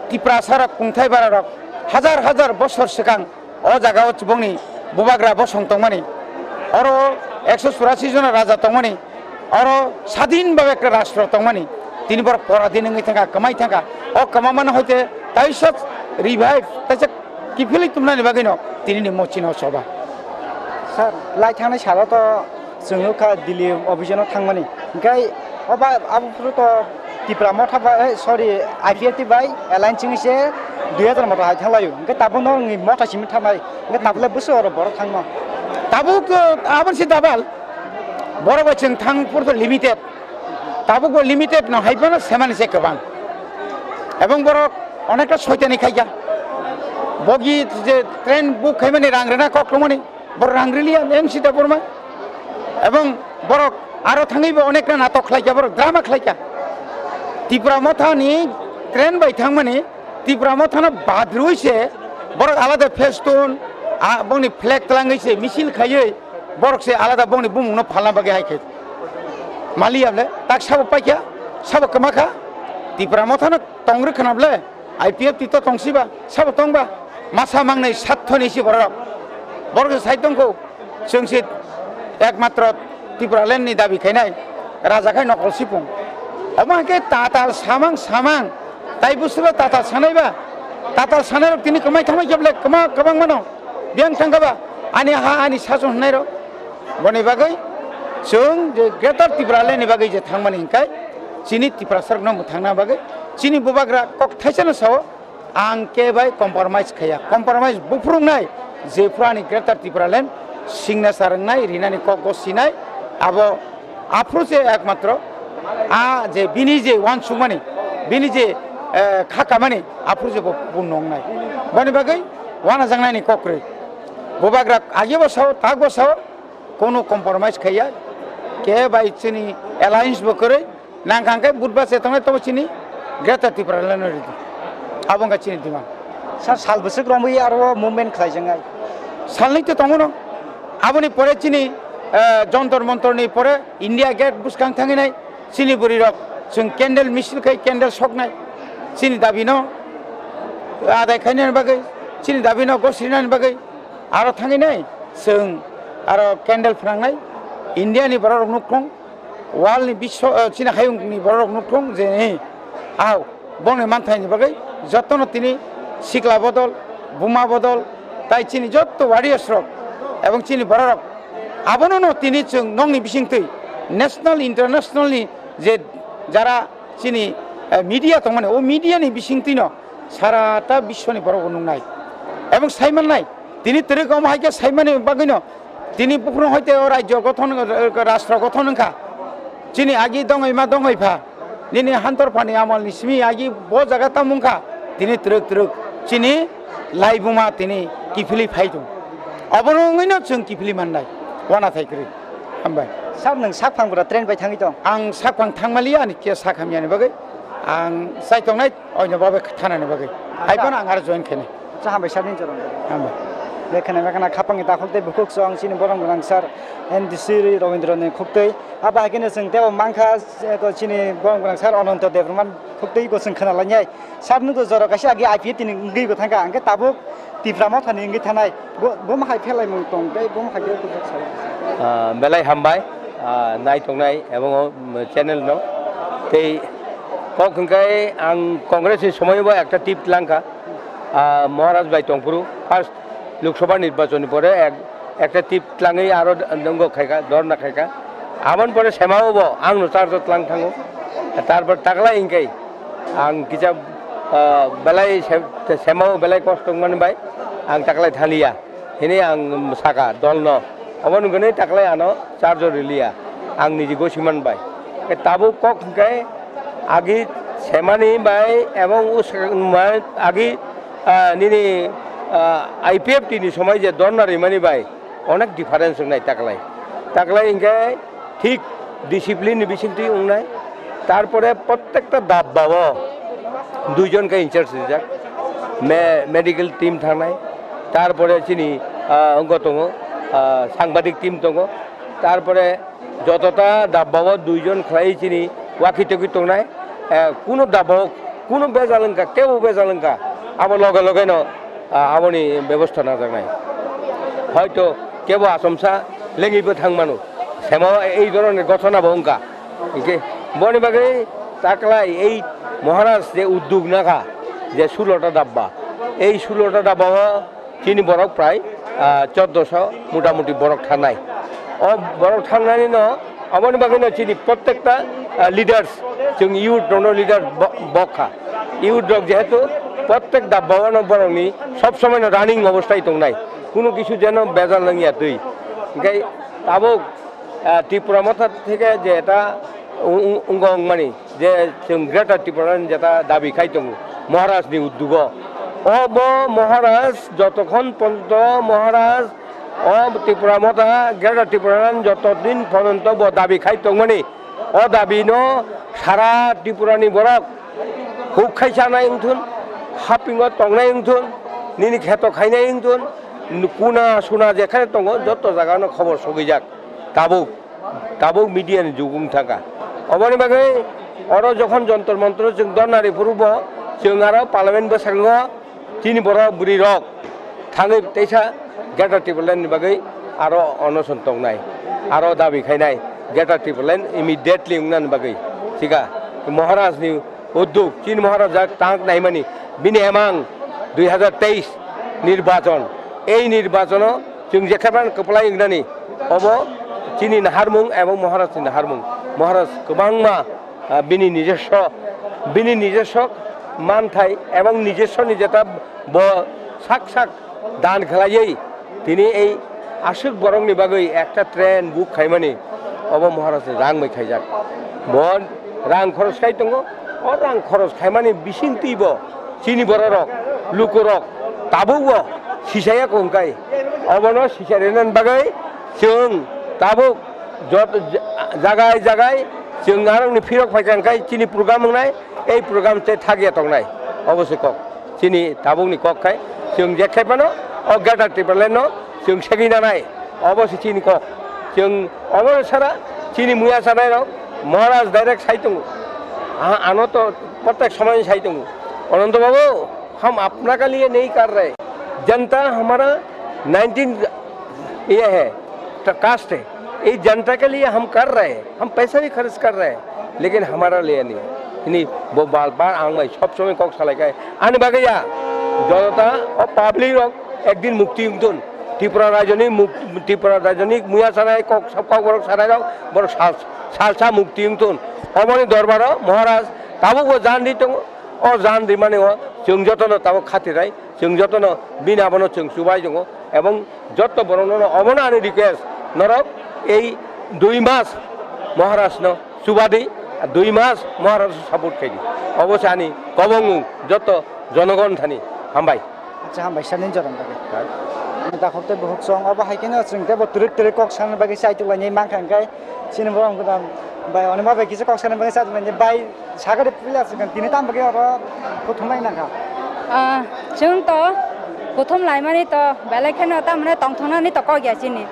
Tiprasa rok kungthai bara rok hajar hajar bosor swkang o jaga o chubongni bubagra bosong tongmani, oro ekso churasi jona raja tongmani, oro sadin bhabe ekta rastro tongmani, tini borok poradin wngwi thangkha, kwmai thangkha. O kwmamano hoite taisa revive, taisa kiphilwi tumnani bagwino tinini mochino choba. Sir, lai thangnai salo to chwng nukha Delhi office no thangmani. Hwnkhe oba abo phuru to Tipra Motha bai, eh, sorry, I P F T bai alliance wngwi se dui hajar motha hai thanglaio. Hwnkhe tabukno wngwi motha simi thangnai. Hwnkhe tabukle bwswk oro borok thangno? Tabuk, eh, aboni se dabal. Borok bai chwng thang porto limited. Tabuk bo limited no hai phano semani se kwbang. Ebong borok onekta soitani khaikha. Bogi je train book khaimani rang rwna kok tongmani. Borok rang riliya, M C Debbarma. Ebong borok aro thangwi bo onekta natok khlaikha, borok drama khlaikha. Tipra Mothani train bai thangmani, Tipra Mothano badrwi se borok alada festoon, a, bongni flag twlangwi se misil khaiwi borok se alada bongni bumungno phalna bagwi hai khe. Maliya ble, tak sabo paikha, sabo kwmakha, Tipra Mothano tong rwkhwna ble. I P F T to tongsiba, sabo tongba, masa mangnai sathoni si borok. Borok se sai tongkho, chwng se ekmatro Tipraland ni dabi khainai, raja khai nokol sipung. Omo hai khe tatal samang samang, tai bwswlo tatal sanaiba, tatal sanai rok tini kwmai thamai khe ble kwma kwbang mano, biyang thangkha ba, ani ha ani sason hwnai rok. Boni bagwi chwng je Greater Tipraland ni bagwi je thangmani hwnkhai chini Tiprasa rokno mwthangna bagwi chini bubagra kok thaisano sao, Ang khe bai compromise khaiya. Compromise buphurungnai, jephuru ani Greater Tipraland signature wngnai, rinani kok go sinai, abo aphuru se ekmatro a je bini je uansukmani, bini je, eh, kha kamani, aphuru se bo purno wngnai. Boni bagwi uanajaknaini kok kwrwi. Bubagra agibo sao, takbo sao, kono compromise khaiya, khe bai chini alliance bo kwrwi, nangkha hwnkhe Budhbar se tongnai tobo chini Greater Tipraland no ridi. Abo wngkha chini demand. Sir, sal bwswk romwi aro movement khlaijaknai? Salnwi to tongo no. Aboni pore chini, eh, Jontor Montor ni pore India Gate bwskang thanginai chini bwrwi rok chwng candle misil khai candle soknai chini dabi no adai khainani bagwi, chini dabi no gosrinani bagwi aro thanginai chwng aro candle phwnangnai India ni borok rok nukthung. World ni biswa, eh, chini hayung ni borok rok nukthung je, eh, ah, bongni manthaini bagwi jotono tini sikla bodol, buma bodol, tai chini jotto warriors rok ebong chini borok rok abono no tini chwng nokni bisingtwi national, international ni je jara chini, eh, media tongmani, o media ni bisingtwi no sara ta biswani borok bo nuknai ebong saimannai. Tini twrwk omo hai khe saimani bagwino tini buphuru hoite o rajyo gothon, rashtra gothon wngkha. Chini agi dongoi ma dongoi pha. Nini hantor phani amal ni simi agi bo jaga tamo wngkha. Tini twrwk twrwk chini laibuma tini kiphilwi phai tong. Obono wngwino chwng kiphilwi mannai. Wana thai kwrwi. Hambai. Sir, nwng sak phang bwra train bai thangwi tong? Ang sak phang thangmaliya ani khe sak hamyani bagwi. Ang chai tongnai oino babe thanani bagwi. Hai phano ang aro join khainai. Acha, hambai sir, nini jorong. Hambai. Lekhana mekhana khapangni dakhol tei bukhuk chwng chini borom gwnang sir N D C Ravindra ni khuktwi. Abo hai kheno chwng tebo mankha, eh, ko chini borom gwnang sir Ananto Debbarma khuktwi bo chwng khna lainai. Sir nukgo jora kaisa agi I P F T ni wngwi bo thangkha, hwnkhe tabuk Tipra Motha ni wngwi thanai. Bo, bo ma hai phelai mung tong tei bo ma hai khe kuchuk sal. Ah, belai hambai, ah, nai tongnai ebong o, mm, channel no. Tei kok hwnkhe ang Congress ni somoibo ekta tip langkha. Ah, Maharaj bai tongphuru first Lok Sabha nirbachon ni pore ek, ekta tip tlangwi aro d-, nongo khaika, dorna khaika. Aboni pore semao bo ang no charge tlang thango. Tarpor taklai hwnkhe ang kisa, ah, belai se-, semao belai kosto wngmani bai ang taklai thaliya. Hini ang saka dolno. Obo nungkhe taklai ano charge riliya. Ang niji gosi man bai. Tabuk kok hwnkhe agi semani bai ebong us-, agi, ah, nini, ah, I P F T ni somoi je dorna rimani bai onek difference wngnai taklai. Taklai hwnkhe thik discipline ni bisingtwi wngnai. Tarpore prottekta dabba o duijon khe in charge rijak. Me-, medical team thangnai. Tarpore chini, ah, wngkha tongo, ah, sangbadik team tongo. Tarpore jotota dabba o duijon khlai chini waki toki tongnai. Eh, kuno dabba o kuno bejal wngkha, kebo bejal wngkha. Abo loge loge no ah, aboni bebosta najaknai. Hoito kebo achomsa lengwi bo thang mano. Semo ei dhoroner ghotona bo wngkha. Hinkhe boni bagwi taklai ei Maharaj je uddog nakha je sulota dabba. Ei sulota dabba o chini borok prai, ah, choddoso motamuti borok thangnai. O borok thangnani no Aboni bagwino chini prottekta, ah, leaders, chwng youth rokno leader bo-, bokha. Youth rok jehetu prottek dabbao no borokni sob somoino running obostai tongnai. Kuno kisu jeno bejal wngya twi. Hinkhe tabuk, ah, Tipra Motha theke je eta u-, u-, wngkha wngmani je chwng Greater Tripura ni jeta dabi khai tongo Maharaj ni uddugo. Obo Maharaj jotokhon ponto Maharaj O Tipra Motha, Greater Tripura Land joto din pojonto bo dabi khai tongmani, o dabi no sara Tripura ni borok huk khai chanai wngthun, hapingo tongnai wngthun, nini kheto khainai wngthun, kuna suna jekhane tongo joto jaga no khobor sogwijak. Tabuk, tabuk media ni jug wng thangkha. Oboni bagwi oro jokhon jontor montor chwng dorna riphurubo, chwng aro parliament bwskango chini borok bwrwi rok thangwi teisa Greater Tipraland ni bagwi aro onoson tongnai, aro dabi khainai Greater Tipraland immediately wngnani bagwi. Thika Maharaj ni udduk, chini Maharaj jak tang naimani bini emang dui hazar teis nirbachon, ei nirbachono chwng jekhaban kwplai wngnani obo chini naharmung ebong Maharaj ni naharmung. Maharaj kwbangma, ah, bini nijoswo, bini nijoswo Manthai ebong nijoswni jeta bo sak sak dan khlaiwi tini ei aswk borokni bagwi ekta train book khaimani obo Maharajni rang bai khaijak. Bo rang khoros khai tongo, o rang khoros khaimani bisingtwi bo chini bororok, lukurok tabukbo sisaya kongkai. Obono sisarina bagwi chwng tabuk jot-, jagai jagai chwng arokni phirok phaikha hwnkhe chini program wngnai, ei program tei thakya tongnai. Obo se kok. Chini tabukni kok khai chwng je khai phano o Greater Tipraland no chwng segwi nanai, obo se chini kok. Chwng obo sara chini muya sanai rok Maharaj direct sai tongo. A-, ano to protek somoy sai tongo. Ananta babu, hum apna ke liye nahi kar rahe. Janta hamara nineteen ye hai, ta-, caste hai. Ye janta ke liye hum kar rahe hain, hum paisa bhi kharch kar rahe hain, lekin hamara liye nahi. Ini bo bar bar ang bai sob somoy kok salai khai. Ani bagwi ya, jonota o public rok ekdin mukti wngthun. Tripura rajyoni muk-, Tripura rajyoni muya sanai kok, sab kok borok sanai rok, borok sal-, salsa mukti wngthun. Oboni dorbaro Maharaj tabukbo jan ri tongo. O jan rimani o chwng jotono tabuk khatirai, chwng jotono bini abono chwng chubai tongo, ebong joto borokno obono ani request, norok ei dui mas Maharajno chubadi, dui mas Maharajno support khaidi. Obo se ani kobong joto jonogon thani. Hambai. Acha, hambai sani jorom bagwi. Hai. Ani dakhok tei bukhuk song obo hai kheno chwng tei bo twrwk twrwk kok sanani bagwi chaitok lainai mankha hwnkhe chini borok wngkha bai oni ma bai kisa kok sanani bagwi chaitok lainai bai. Sagari pila se kan tini tam bagwi oro kuthum lai nangkha. Ah, chwng to kuthum laimani to belai kheno tamne tongthoknani to kok ya chini.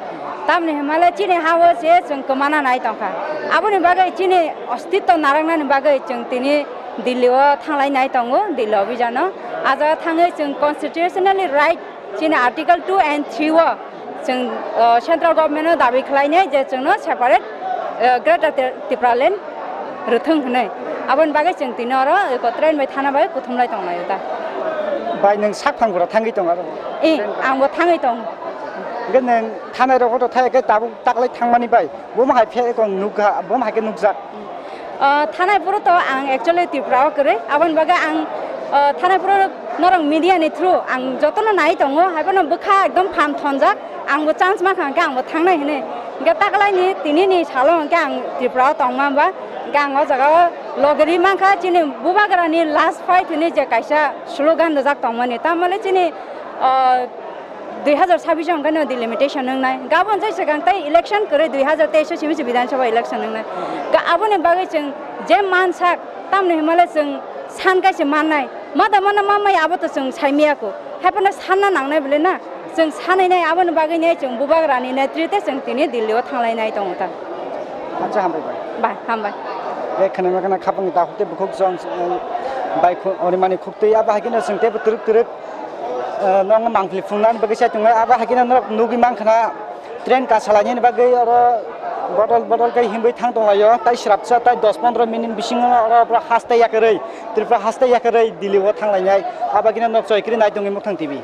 Tamni himale chini ha-o se chwng kwmana nai tongkha. Aboni bagwi chini ostitto narwknani bagwi chwng tini Delhi o thanglai nai tongo, Delhi o bijano. A jaga thangwi chwng constitutionally right chini Article two and three o chwng, uh, central government no dabi khlainai je chwngno separate, uh, Greater Tri-, Tipraland rwthwng hwnwi. Aboni bagwi chwng tini oro eko train bai thana bai kuthumlai tongnai da. Bai nwng sak phang bwrw thangwi tong aro? Eh, ang bo thangwi tong. Hwnkhe nwng thanai rok hoto thai khe tabuk taklai thangmani bai. Bo ma hai phe eko nukha, bo ma hai khe nukjak. Ah, thanai phuru to ang actually Tripura o kwrwi, aboni bagwi ang, ah, thanai phuru norok media ni through ang jotono nai tongo, haiphano bwkha ekdom phan thonjak, ang bo chance mankha hwnkhe ang bo thangnai hinwi. Hwnkhe taklaini tini ni salo hwnkhe ang Tripura o tongma ba, hwnkhe ang o jaga o logeri mankha chini bubagra ni last fight hinwi je kaisa slogan rijak tongmani, tamole chini, ah, dui hazar sabbish o hwnkhe no delimitation wngnai. Gabon jai swkang tei election kwrwi dui hazar teis o simi se Bidhan Sabha election wngnai. Ga-, aboni bagwi chwng je mansak, tamni hwnmale chwng san kaisa mannai. Mada mana ma maya abo to chwng sai miya kho. Haiphano sanna nangnai bwle na. Chwng sanwi nai aboni bagwi nai chwng bubagrani netrite chwng tini Delhi o thanglai nai tongo ta. Acha, hambai bai. Bai, hambai. Be khana ma khana khapang ta hukte bukhuk jong, eh, bai khu-, orimani khuktwi abo hai kheno chwng tebo twrwk twrwk. Eh, nokno mangpili phungnani bagwi sai tongnai. Abo hai kheno norok nugwi mankha na, train kasalainani bagwi oro bodol bodol khe himwi thang tonglaio. Tai srapsa tai dos pondro minute bisingo oro pura haste yakarwi, Tripura haste yakarwi Delhi o thanglainai. Abo hai kheno nok choi kwrwi nai tongwi Mukthango T V.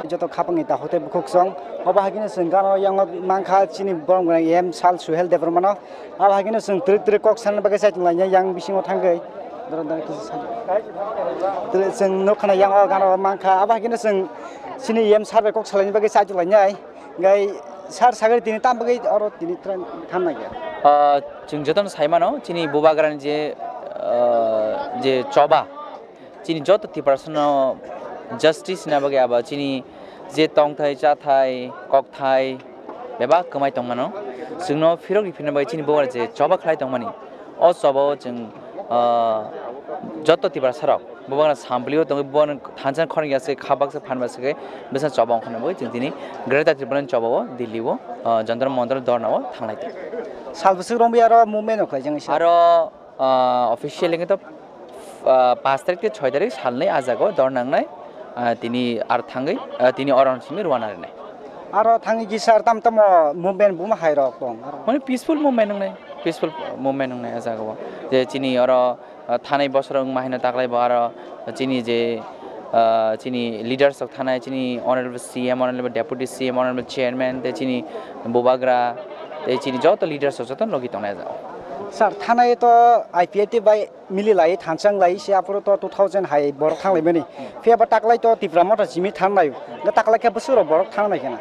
Joto khapangni takhuk tei bukhuk chwng. Obo hai kheno chwng gana o yang mankha chini borok M Sal Suhel Debbarmano. Abo hai kheno chwng twrwk twrwk kok sana bagwi chaitung lainai yang bisingo thangwi. Doro doro kisa sana. Twrwk chwng nukha na yang o gana o mankha. Abo hai kheno chwng chini M Sal bai kok salaini bagwi chaitung lainai. Gai sar sagri tini tam bagwi oro tini tran thanna ya. Ah, chwng jotono sai mano, chini bubagrani je, ah, je choba, chini joto Tiprasano justice na bagwi aba chini je tongthai, chathai, kokthai, bebak kwmai tongmano. Chwngno phirok riphirna bagwi chini bubagra je choba khlai tongmani. O choba o chwng, ah, joto Tiprasarok. Bubagra samplio tongwi bubagra thansa khorang ya se kha baksa phan baksa khe bwsa choba ongkhorna bagwi chwng tini Greater Tipraland choba o Delhi o, ah, Jantar Mantar dhorna o thanglai tongo. Sal bwswk romwi aro movement rok khlaijak nai sir? Aro, ah, official wngkhe to, ah, panch tarik tei choi tarik salnwi ah jagao dor nangnai, ah, tini ar thangwi, ah, tini oro simi rwna rinai. Aro thangwi kisa tam tamo movement buma hai rok tong aro. Mane peaceful movement wngnai, peaceful movement wngnai ah jagao. Je chini oro, ah, thanai bosor wngma haino taklai bo aro chini je, ah, chini leaders rok thanai, chini honorable C M, honorable deputy C M, honorable chairman, tei chini bubagra, tei chini joto leaders rok joto logi tongnai ah jagao. Sir, thanai to I P F T bai mili lai thansa wng lai se aphuru to two thousand hai borok thang lai mani. Phiya ba taklai to Tipra Motha simi thang lai. Ga taklai khe bwswk rok borok thang lai khe na.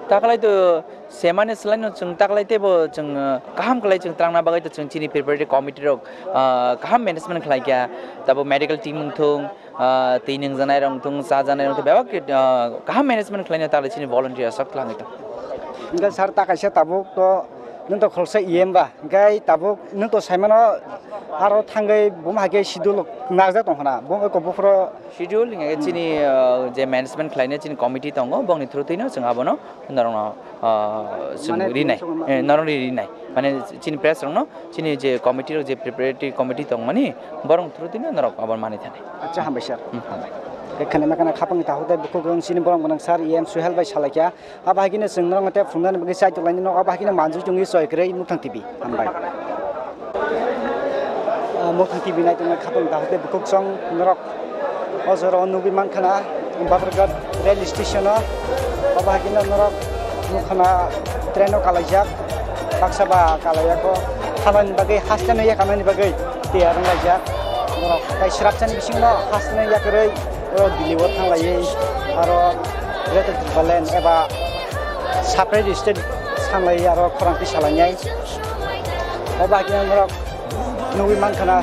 Taklai to semani slai no chwng taklai teibo chwng, uh, kaham khlai chwng twlangna bagwi to chwng chini preparatory committee rok, uh, kaham management khlai kha. Tabuk medical team wng thung, ah, twi nungjaknai rok wngthung, chajaknai rok wngthung, bebak khe, ah, kaham management khlaina taklai chini volunteer aswk twlangwi tong. Hwnkhe sir, ta kaisa tabuk to nwng to khoroksa E M ba, hwnkhe tabuk nwng to saimano aro thangwi buma hai khe schedule narwkjak tong khna, bo wngkha buphuru. Schedule hwnkhe chini, ah, je management khlaina chini committee tongo, bongni through twino chwng abono norokno, ah, chwng Mane rinai, chwng ma- eh, norokni rinai. Mane chini press rokno, chini je committee rok, je preparatory committee tongmani, borok through twino norok abo manwi thani. Acha, hambai sir. Hmm, hambai. Ekhane makana khapang ta hote bukhuk rong chini borok gwnang sir, E M Suhel bai salaikha. Abo hai khe chwng norok tei phungnani bagwi chaitok lainai no, abo hai khe manjui chwngwi choi kwrwi Muthang T V. Hambai. Ah, Muthang T V nai tongmani khapang ta hote bukhuk song norok. O jora o nugwi mankha na Babarghat rail station o. Obo hai khe norok nukha na train o kalaijak. Baksa ba kalaiyakho. Thanani bagwi, haste no yakarnani bagwi tiyar wnglaijak. Norok tai swrapsani bisingo haste no yakarwi o Delhi o thanglaiwi aro Greater Tipraland eba separate state sanlaiwi aro khorang twi salainai. Obo hai khe norok nugwi mankha na.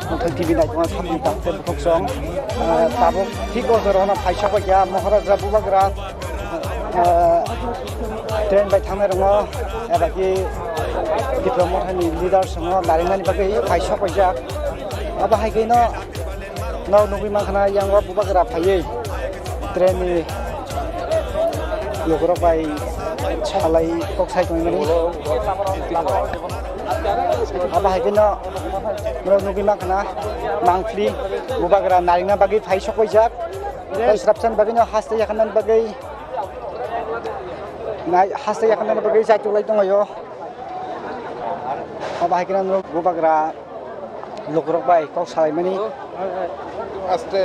Muthang T V nai tongma sapni tangte bukhuk song, eh, tabuk thik o jora no phaisok bai kha Maharaja Bubagra, eh, train bai thangnai rwngo, eba ki Tipra Mothani leaders rwngo naringnani bagwi phaisok bai jak. Abo hai khe no Nok nugwi mankha na, yang o bubagra phaiwi train ni lukurok bai salai kok sai tongmani. Abo hai kheno norok nugwi mankha na, mangpili bubagra naringna bagwi phai sokphaijak. Tei swrapsani bagwi no haste yakarnani bagwi, nai, haste yakarnani bagwi chaitok lai tonglaio. Abo hai kheno norok bubagra lukurok bai kok salaimani. Aste.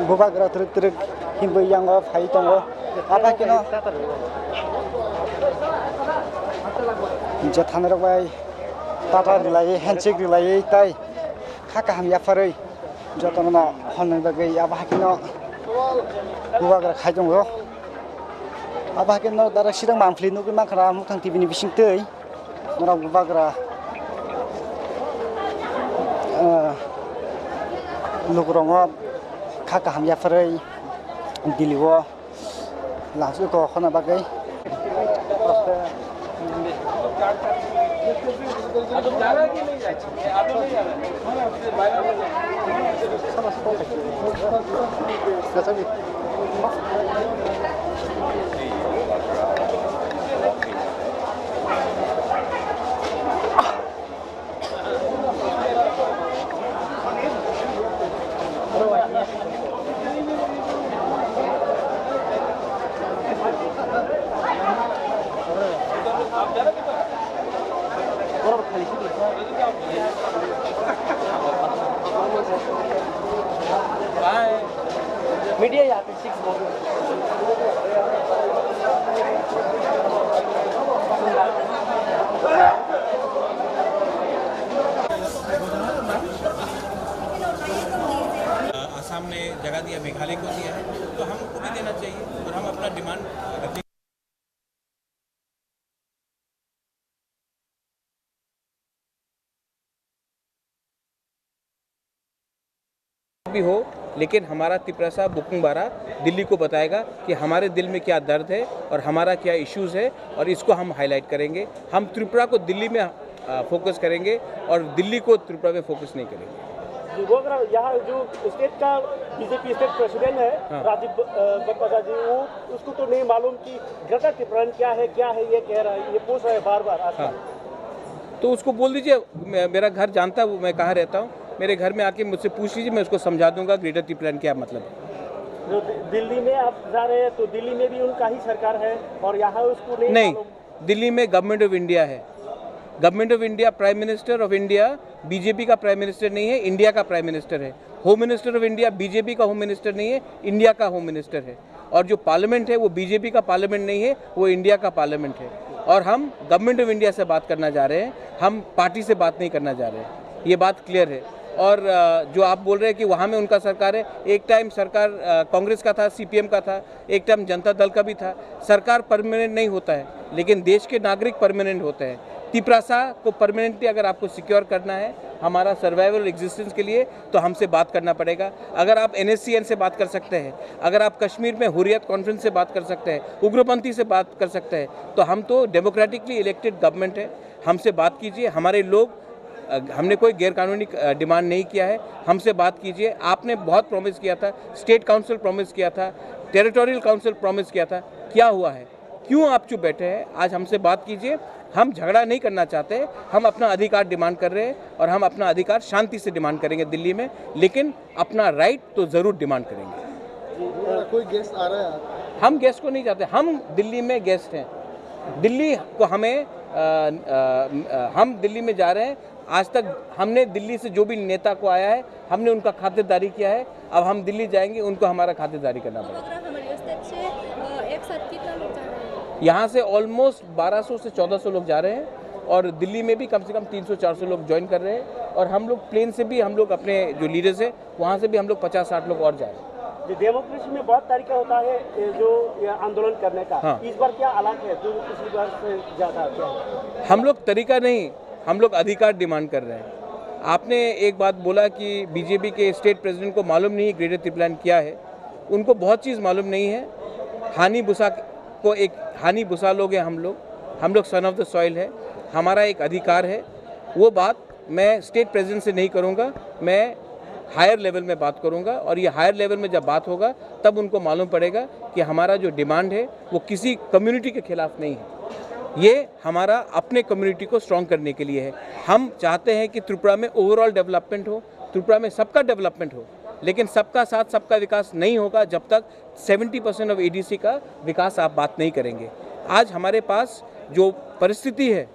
Bubagra twrwk twrwk himwi yango phai tongo. Abo hai kheno je thanirok bai tata rwlaiwi, handshake rwlaiwi tai kha kaham yapharwi. Jotono no honnani bagwi abo hai kheno bubagra khai tongo. Abo hai kheno dara sirang mangpili nugwi mankha na Muthang T V ni bisingtwi. Norok bubagra, eh, lukurokno kha kaham yapharwi Delhi o. Last week o khona bagwi. Media यहाँ पे सिक्स बोल रहे हैं। आसाम ने जगह दिया, मेघालय को दिया है, तो हमको भी देना चाहिए और हम अपना डिमांड रखेंगे। भी हो, लेकिन हमारा तिपरासा बुकुंग बारा दिल्ली को बताएगा कि हमारे दिल में क्या दर्द है और हमारा क्या इश्यूज है, और इसको हम हाईलाइट करेंगे। हम त्रिपुरा को दिल्ली में, अ, फोकस करेंगे और दिल्ली को त्रिपुरा में फोकस नहीं करेंगे। जी, वो अगर यहाँ जो स्टेट का बीजेपी स्टेट प्रेसिडेंट है, हाँ। राजीव, अ, बकवासा जी, वो, उसको तो नहीं मालूम कि ग्रेटर टिप्रालैंड क्या है, क्या है, ये कह रहा है, ये पूछ रहा है बार-बार आजकल। हाँ। तो उसको बोल दीजिए, मे-, मेरा घर जानता है, वो मैं कहाँ रहता हूँ, मेरे घर में आके मुझसे पूछ लीजिए, मैं उसको समझा दूंगा ग्रेटर टिप्रालैंड क्या मतलब है। जो दि-, दिल्ली में आप जा रहे हैं, तो दिल्ली में भी उनका ही सरकार है और यहाँ उसको नहीं नहीं, मालूम। दिल्ली में गवर्नमेंट ऑफ इंडिया है। Government of India, prime minister of India BJP का प्राइम मिनिस्टर नहीं है, इंडिया का प्राइम मिनिस्टर है। Home minister of India BJP का होम मिनिस्टर नहीं है, इंडिया का होम मिनिस्टर है। और जो पार्लियामेंट है, वो बीजेपी का पार्लियामेंट नहीं है, वो इंडिया का पार्लियामेंट है। और हम गवर्नमेंट ऑफ इंडिया से बात करना चाह रहे हैं, हम पार्टी से बात नहीं करना चाह रहे हैं, ये बात क्लियर है। और, अ, जो आप बोल रहे हैं कि वहाँ में उनका सरकार है, एक टाइम सरकार, अ, कांग्रेस का था, सीपीएम का था, एक टाइम जनता दल का भी था। सरकार परमानेंट नहीं होता है, लेकिन देश के नागरिक परमानेंट होते हैं। तिपरासा को परमानेंटली अगर आपको सिक्योर करना है हमारा सर्वाइवल और एग्जिस्टेंस के लिए, तो हमसे बात करना पड़ेगा। अगर आप एनएससीएन से बात कर सकते हैं, अगर आप कश्मीर में हुर्रियत कॉन्फ्रेंस से बात कर सकते हैं, उग्रपंथी से बात कर सकते हैं, तो हम तो डेमोक्रेटिकली इलेक्टेड गवर्नमेंट है। हमसे बात कीजिए, हमारे लोग, अ, हमने कोई गैर कानूनी, अ, डिमांड नहीं किया है, हमसे बात कीजिए। आपने बहुत प्रॉमिस किया था, स्टेट काउंसिल प्रॉमिस किया था, टेरिटोरियल काउंसिल प्रॉमिस किया था, क्या हुआ है? क्यों आप चुप बैठे हैं? आज हमसे बात कीजिए। हम झगड़ा नहीं करना चाहते, हम अपना अधिकार डिमांड कर रहे हैं और हम अपना अधिकार शांति से डिमांड करेंगे दिल्ली में, लेकिन अपना राइट तो ज़रूर डिमांड करेंगे। कोई गेस्ट आ रहा है? हम गेस्ट को नहीं चाहते, हम दिल्ली में गेस्ट हैं। दिल्ली को हमें, अ, अ, अ, हम दिल्ली में जा रहे हैं, आज तक हमने दिल्ली से जो भी नेता को आया है, हमने उनका खातिरदारी किया है। अब हम दिल्ली जाएंगे, उनको हमारा खातिरदारी करना पड़ेगा। नवग्रह हमारे स्टेट से, अ, एक साथ कितना लोग जा रहे हैं? यहाँ से ऑलमोस्ट बारह सौ से चौदह सौ लोग जा रहे हैं और दिल्ली में भी कम से कम तीन सौ चार सौ लोग ज्वाइन कर रहे हैं। और हम लोग प्लेन से भी, हम लोग अपने जो लीडर्स हैं, वहाँ से भी हम लोग पचास साठ लोग और जा रहे हैं। ये डेमोक्रेसी में बहुत तरीका होता है, ये जो ये आंदोलन करने का, हाँ। इस बार क्या अलग है जो पिछली बार से ज़्यादा क्या है? हम लोग तरीका नहीं, हम लोग अधिकार डिमांड कर रहे हैं। आपने एक बात बोला कि बीजेपी के स्टेट प्रेसिडेंट को मालूम नहीं ग्रेटर तिपलान क्या है। उनको बहुत चीज़ मालूम नहीं है। हानि बुसा को एक, हानि बुसा लोग हैं हम लोग, हम लोग सन ऑफ द सॉइल है, हमारा एक अधिकार है। वो बात मैं स्टेट प्रेसिडेंट से नहीं करूँगा, मैं हायर लेवल में बात करूँगा और ये हायर लेवल में जब बात होगा तब उनको मालूम पड़ेगा कि हमारा जो डिमांड है वो किसी कम्युनिटी के खिलाफ नहीं है, ये हमारा अपने कम्युनिटी को स्ट्रॉन्ग करने के लिए है। हम चाहते हैं कि त्रिपुरा में ओवरऑल डेवलपमेंट हो, त्रिपुरा में सबका डेवलपमेंट हो, लेकिन सबका साथ सबका विकास नहीं होगा जब तक सेवेंटी परसेंट ऑफ एडीसी का विकास आप बात नहीं करेंगे। आज हमारे पास जो परिस्थिति है,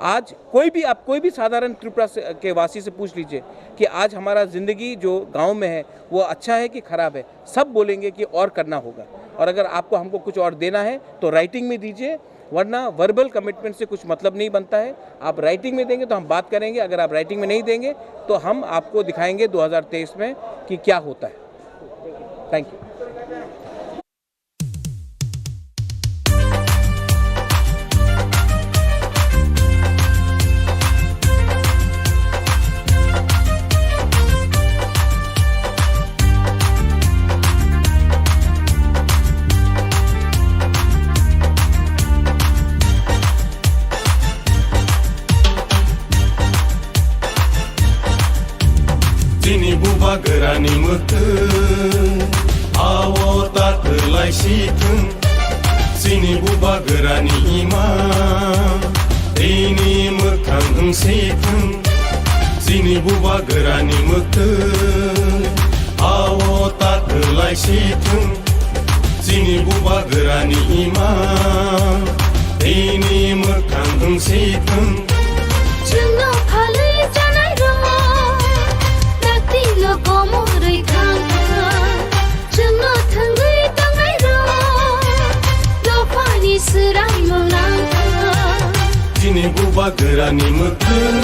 आज कोई भी, आप कोई भी साधारण त्रिपुरा से, के वासी से पूछ लीजिए कि आज हमारा ज़िंदगी जो गांव में है वो अच्छा है कि ख़राब है, सब बोलेंगे कि और करना होगा। और अगर आपको हमको कुछ और देना है तो राइटिंग में दीजिए, वरना वर्बल कमिटमेंट से कुछ मतलब नहीं बनता है। आप राइटिंग में देंगे तो हम बात करेंगे, अगर आप राइटिंग में नहीं देंगे तो हम आपको दिखाएंगे दो हज़ार तेईस में कि क्या होता है। Thank you. Chini bubagrani mwktwi ao ta kwlai si thwng. Chini bubagrani ima tini mwkhang wng si thwng. Chini bubagrani mwktwi ao ta kwlai si thwng. Chini bubagrani ima tini mwkhang wng si thwng. Chwngno phalwi chanai rok, dakti lo komorwi thang. Chwngno Bubagrani mwkhwtwng.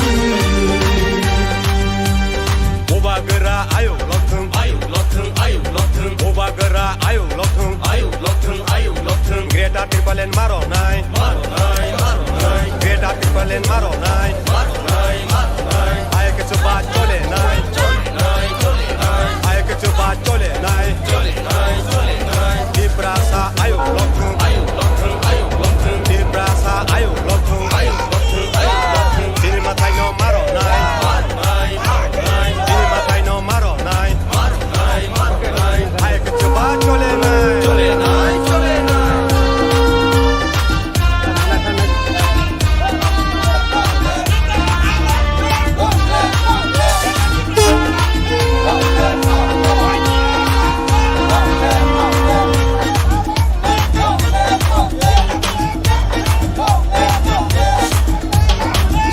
Bubagra ayuk lokthwng, ayuk lokthwng, ayuk lokthwng. Bubagra ayuk lokthwng, ayuk lokthwng, ayuk lokthwng. Greater Tipraland maronai, maronai, maronai. Greater Tipraland maronai, maronai, maronai. Ayuk chuba cholenai, cholenai, cholenai. Ayuk chuba cholenai, cholenai, cholenai. Tiprasa ayuk lokthwng, ayuk lokthwng, ayuk lokthwng. Tiprasa ayuk lokthwng, ayuk lokthwng, ayuk lokthwng. Chini mwtai no maronai, maronai, maronai. Chini mwtai no maronai, maronai, maronai. Ayuk chuba cholenai, cholenai, cholenai.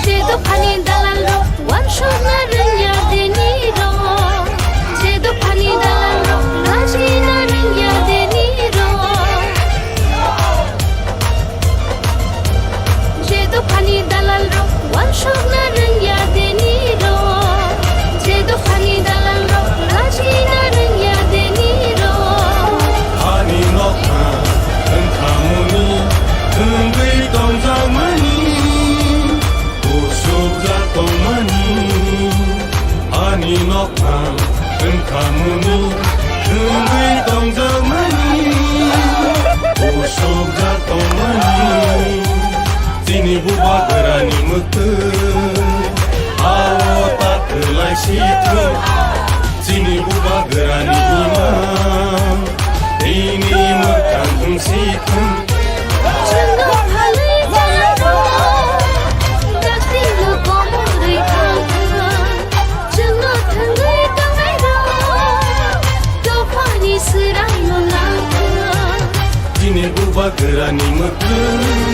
Je dophani dalalrok wansukna rwngya dini rok. Je dophani dalalrok rajina rwngya dini rok. Je dophani dalalrok wansukna rwngya dini rok. Je dophani dalalrok rajina rwngya dini rok. Ani nokha wngkhamuni wngwi tongjakmani. Usukjak tongmani, ani nokphang wngkhamuni, wngwi tongjakmani, usukjak tongmani. Chini bubagrani mwkhwtwng, ao ta kwlai si thung. Chini bubagrani imang, bini mwkhang wng si thung. Chwngno phalwi tongnairok, dakti no komorwi thangkha. Chwngno thangwi tongnairok, dophani swrangno nangkha. Chini bubagrani mwkhwtwng.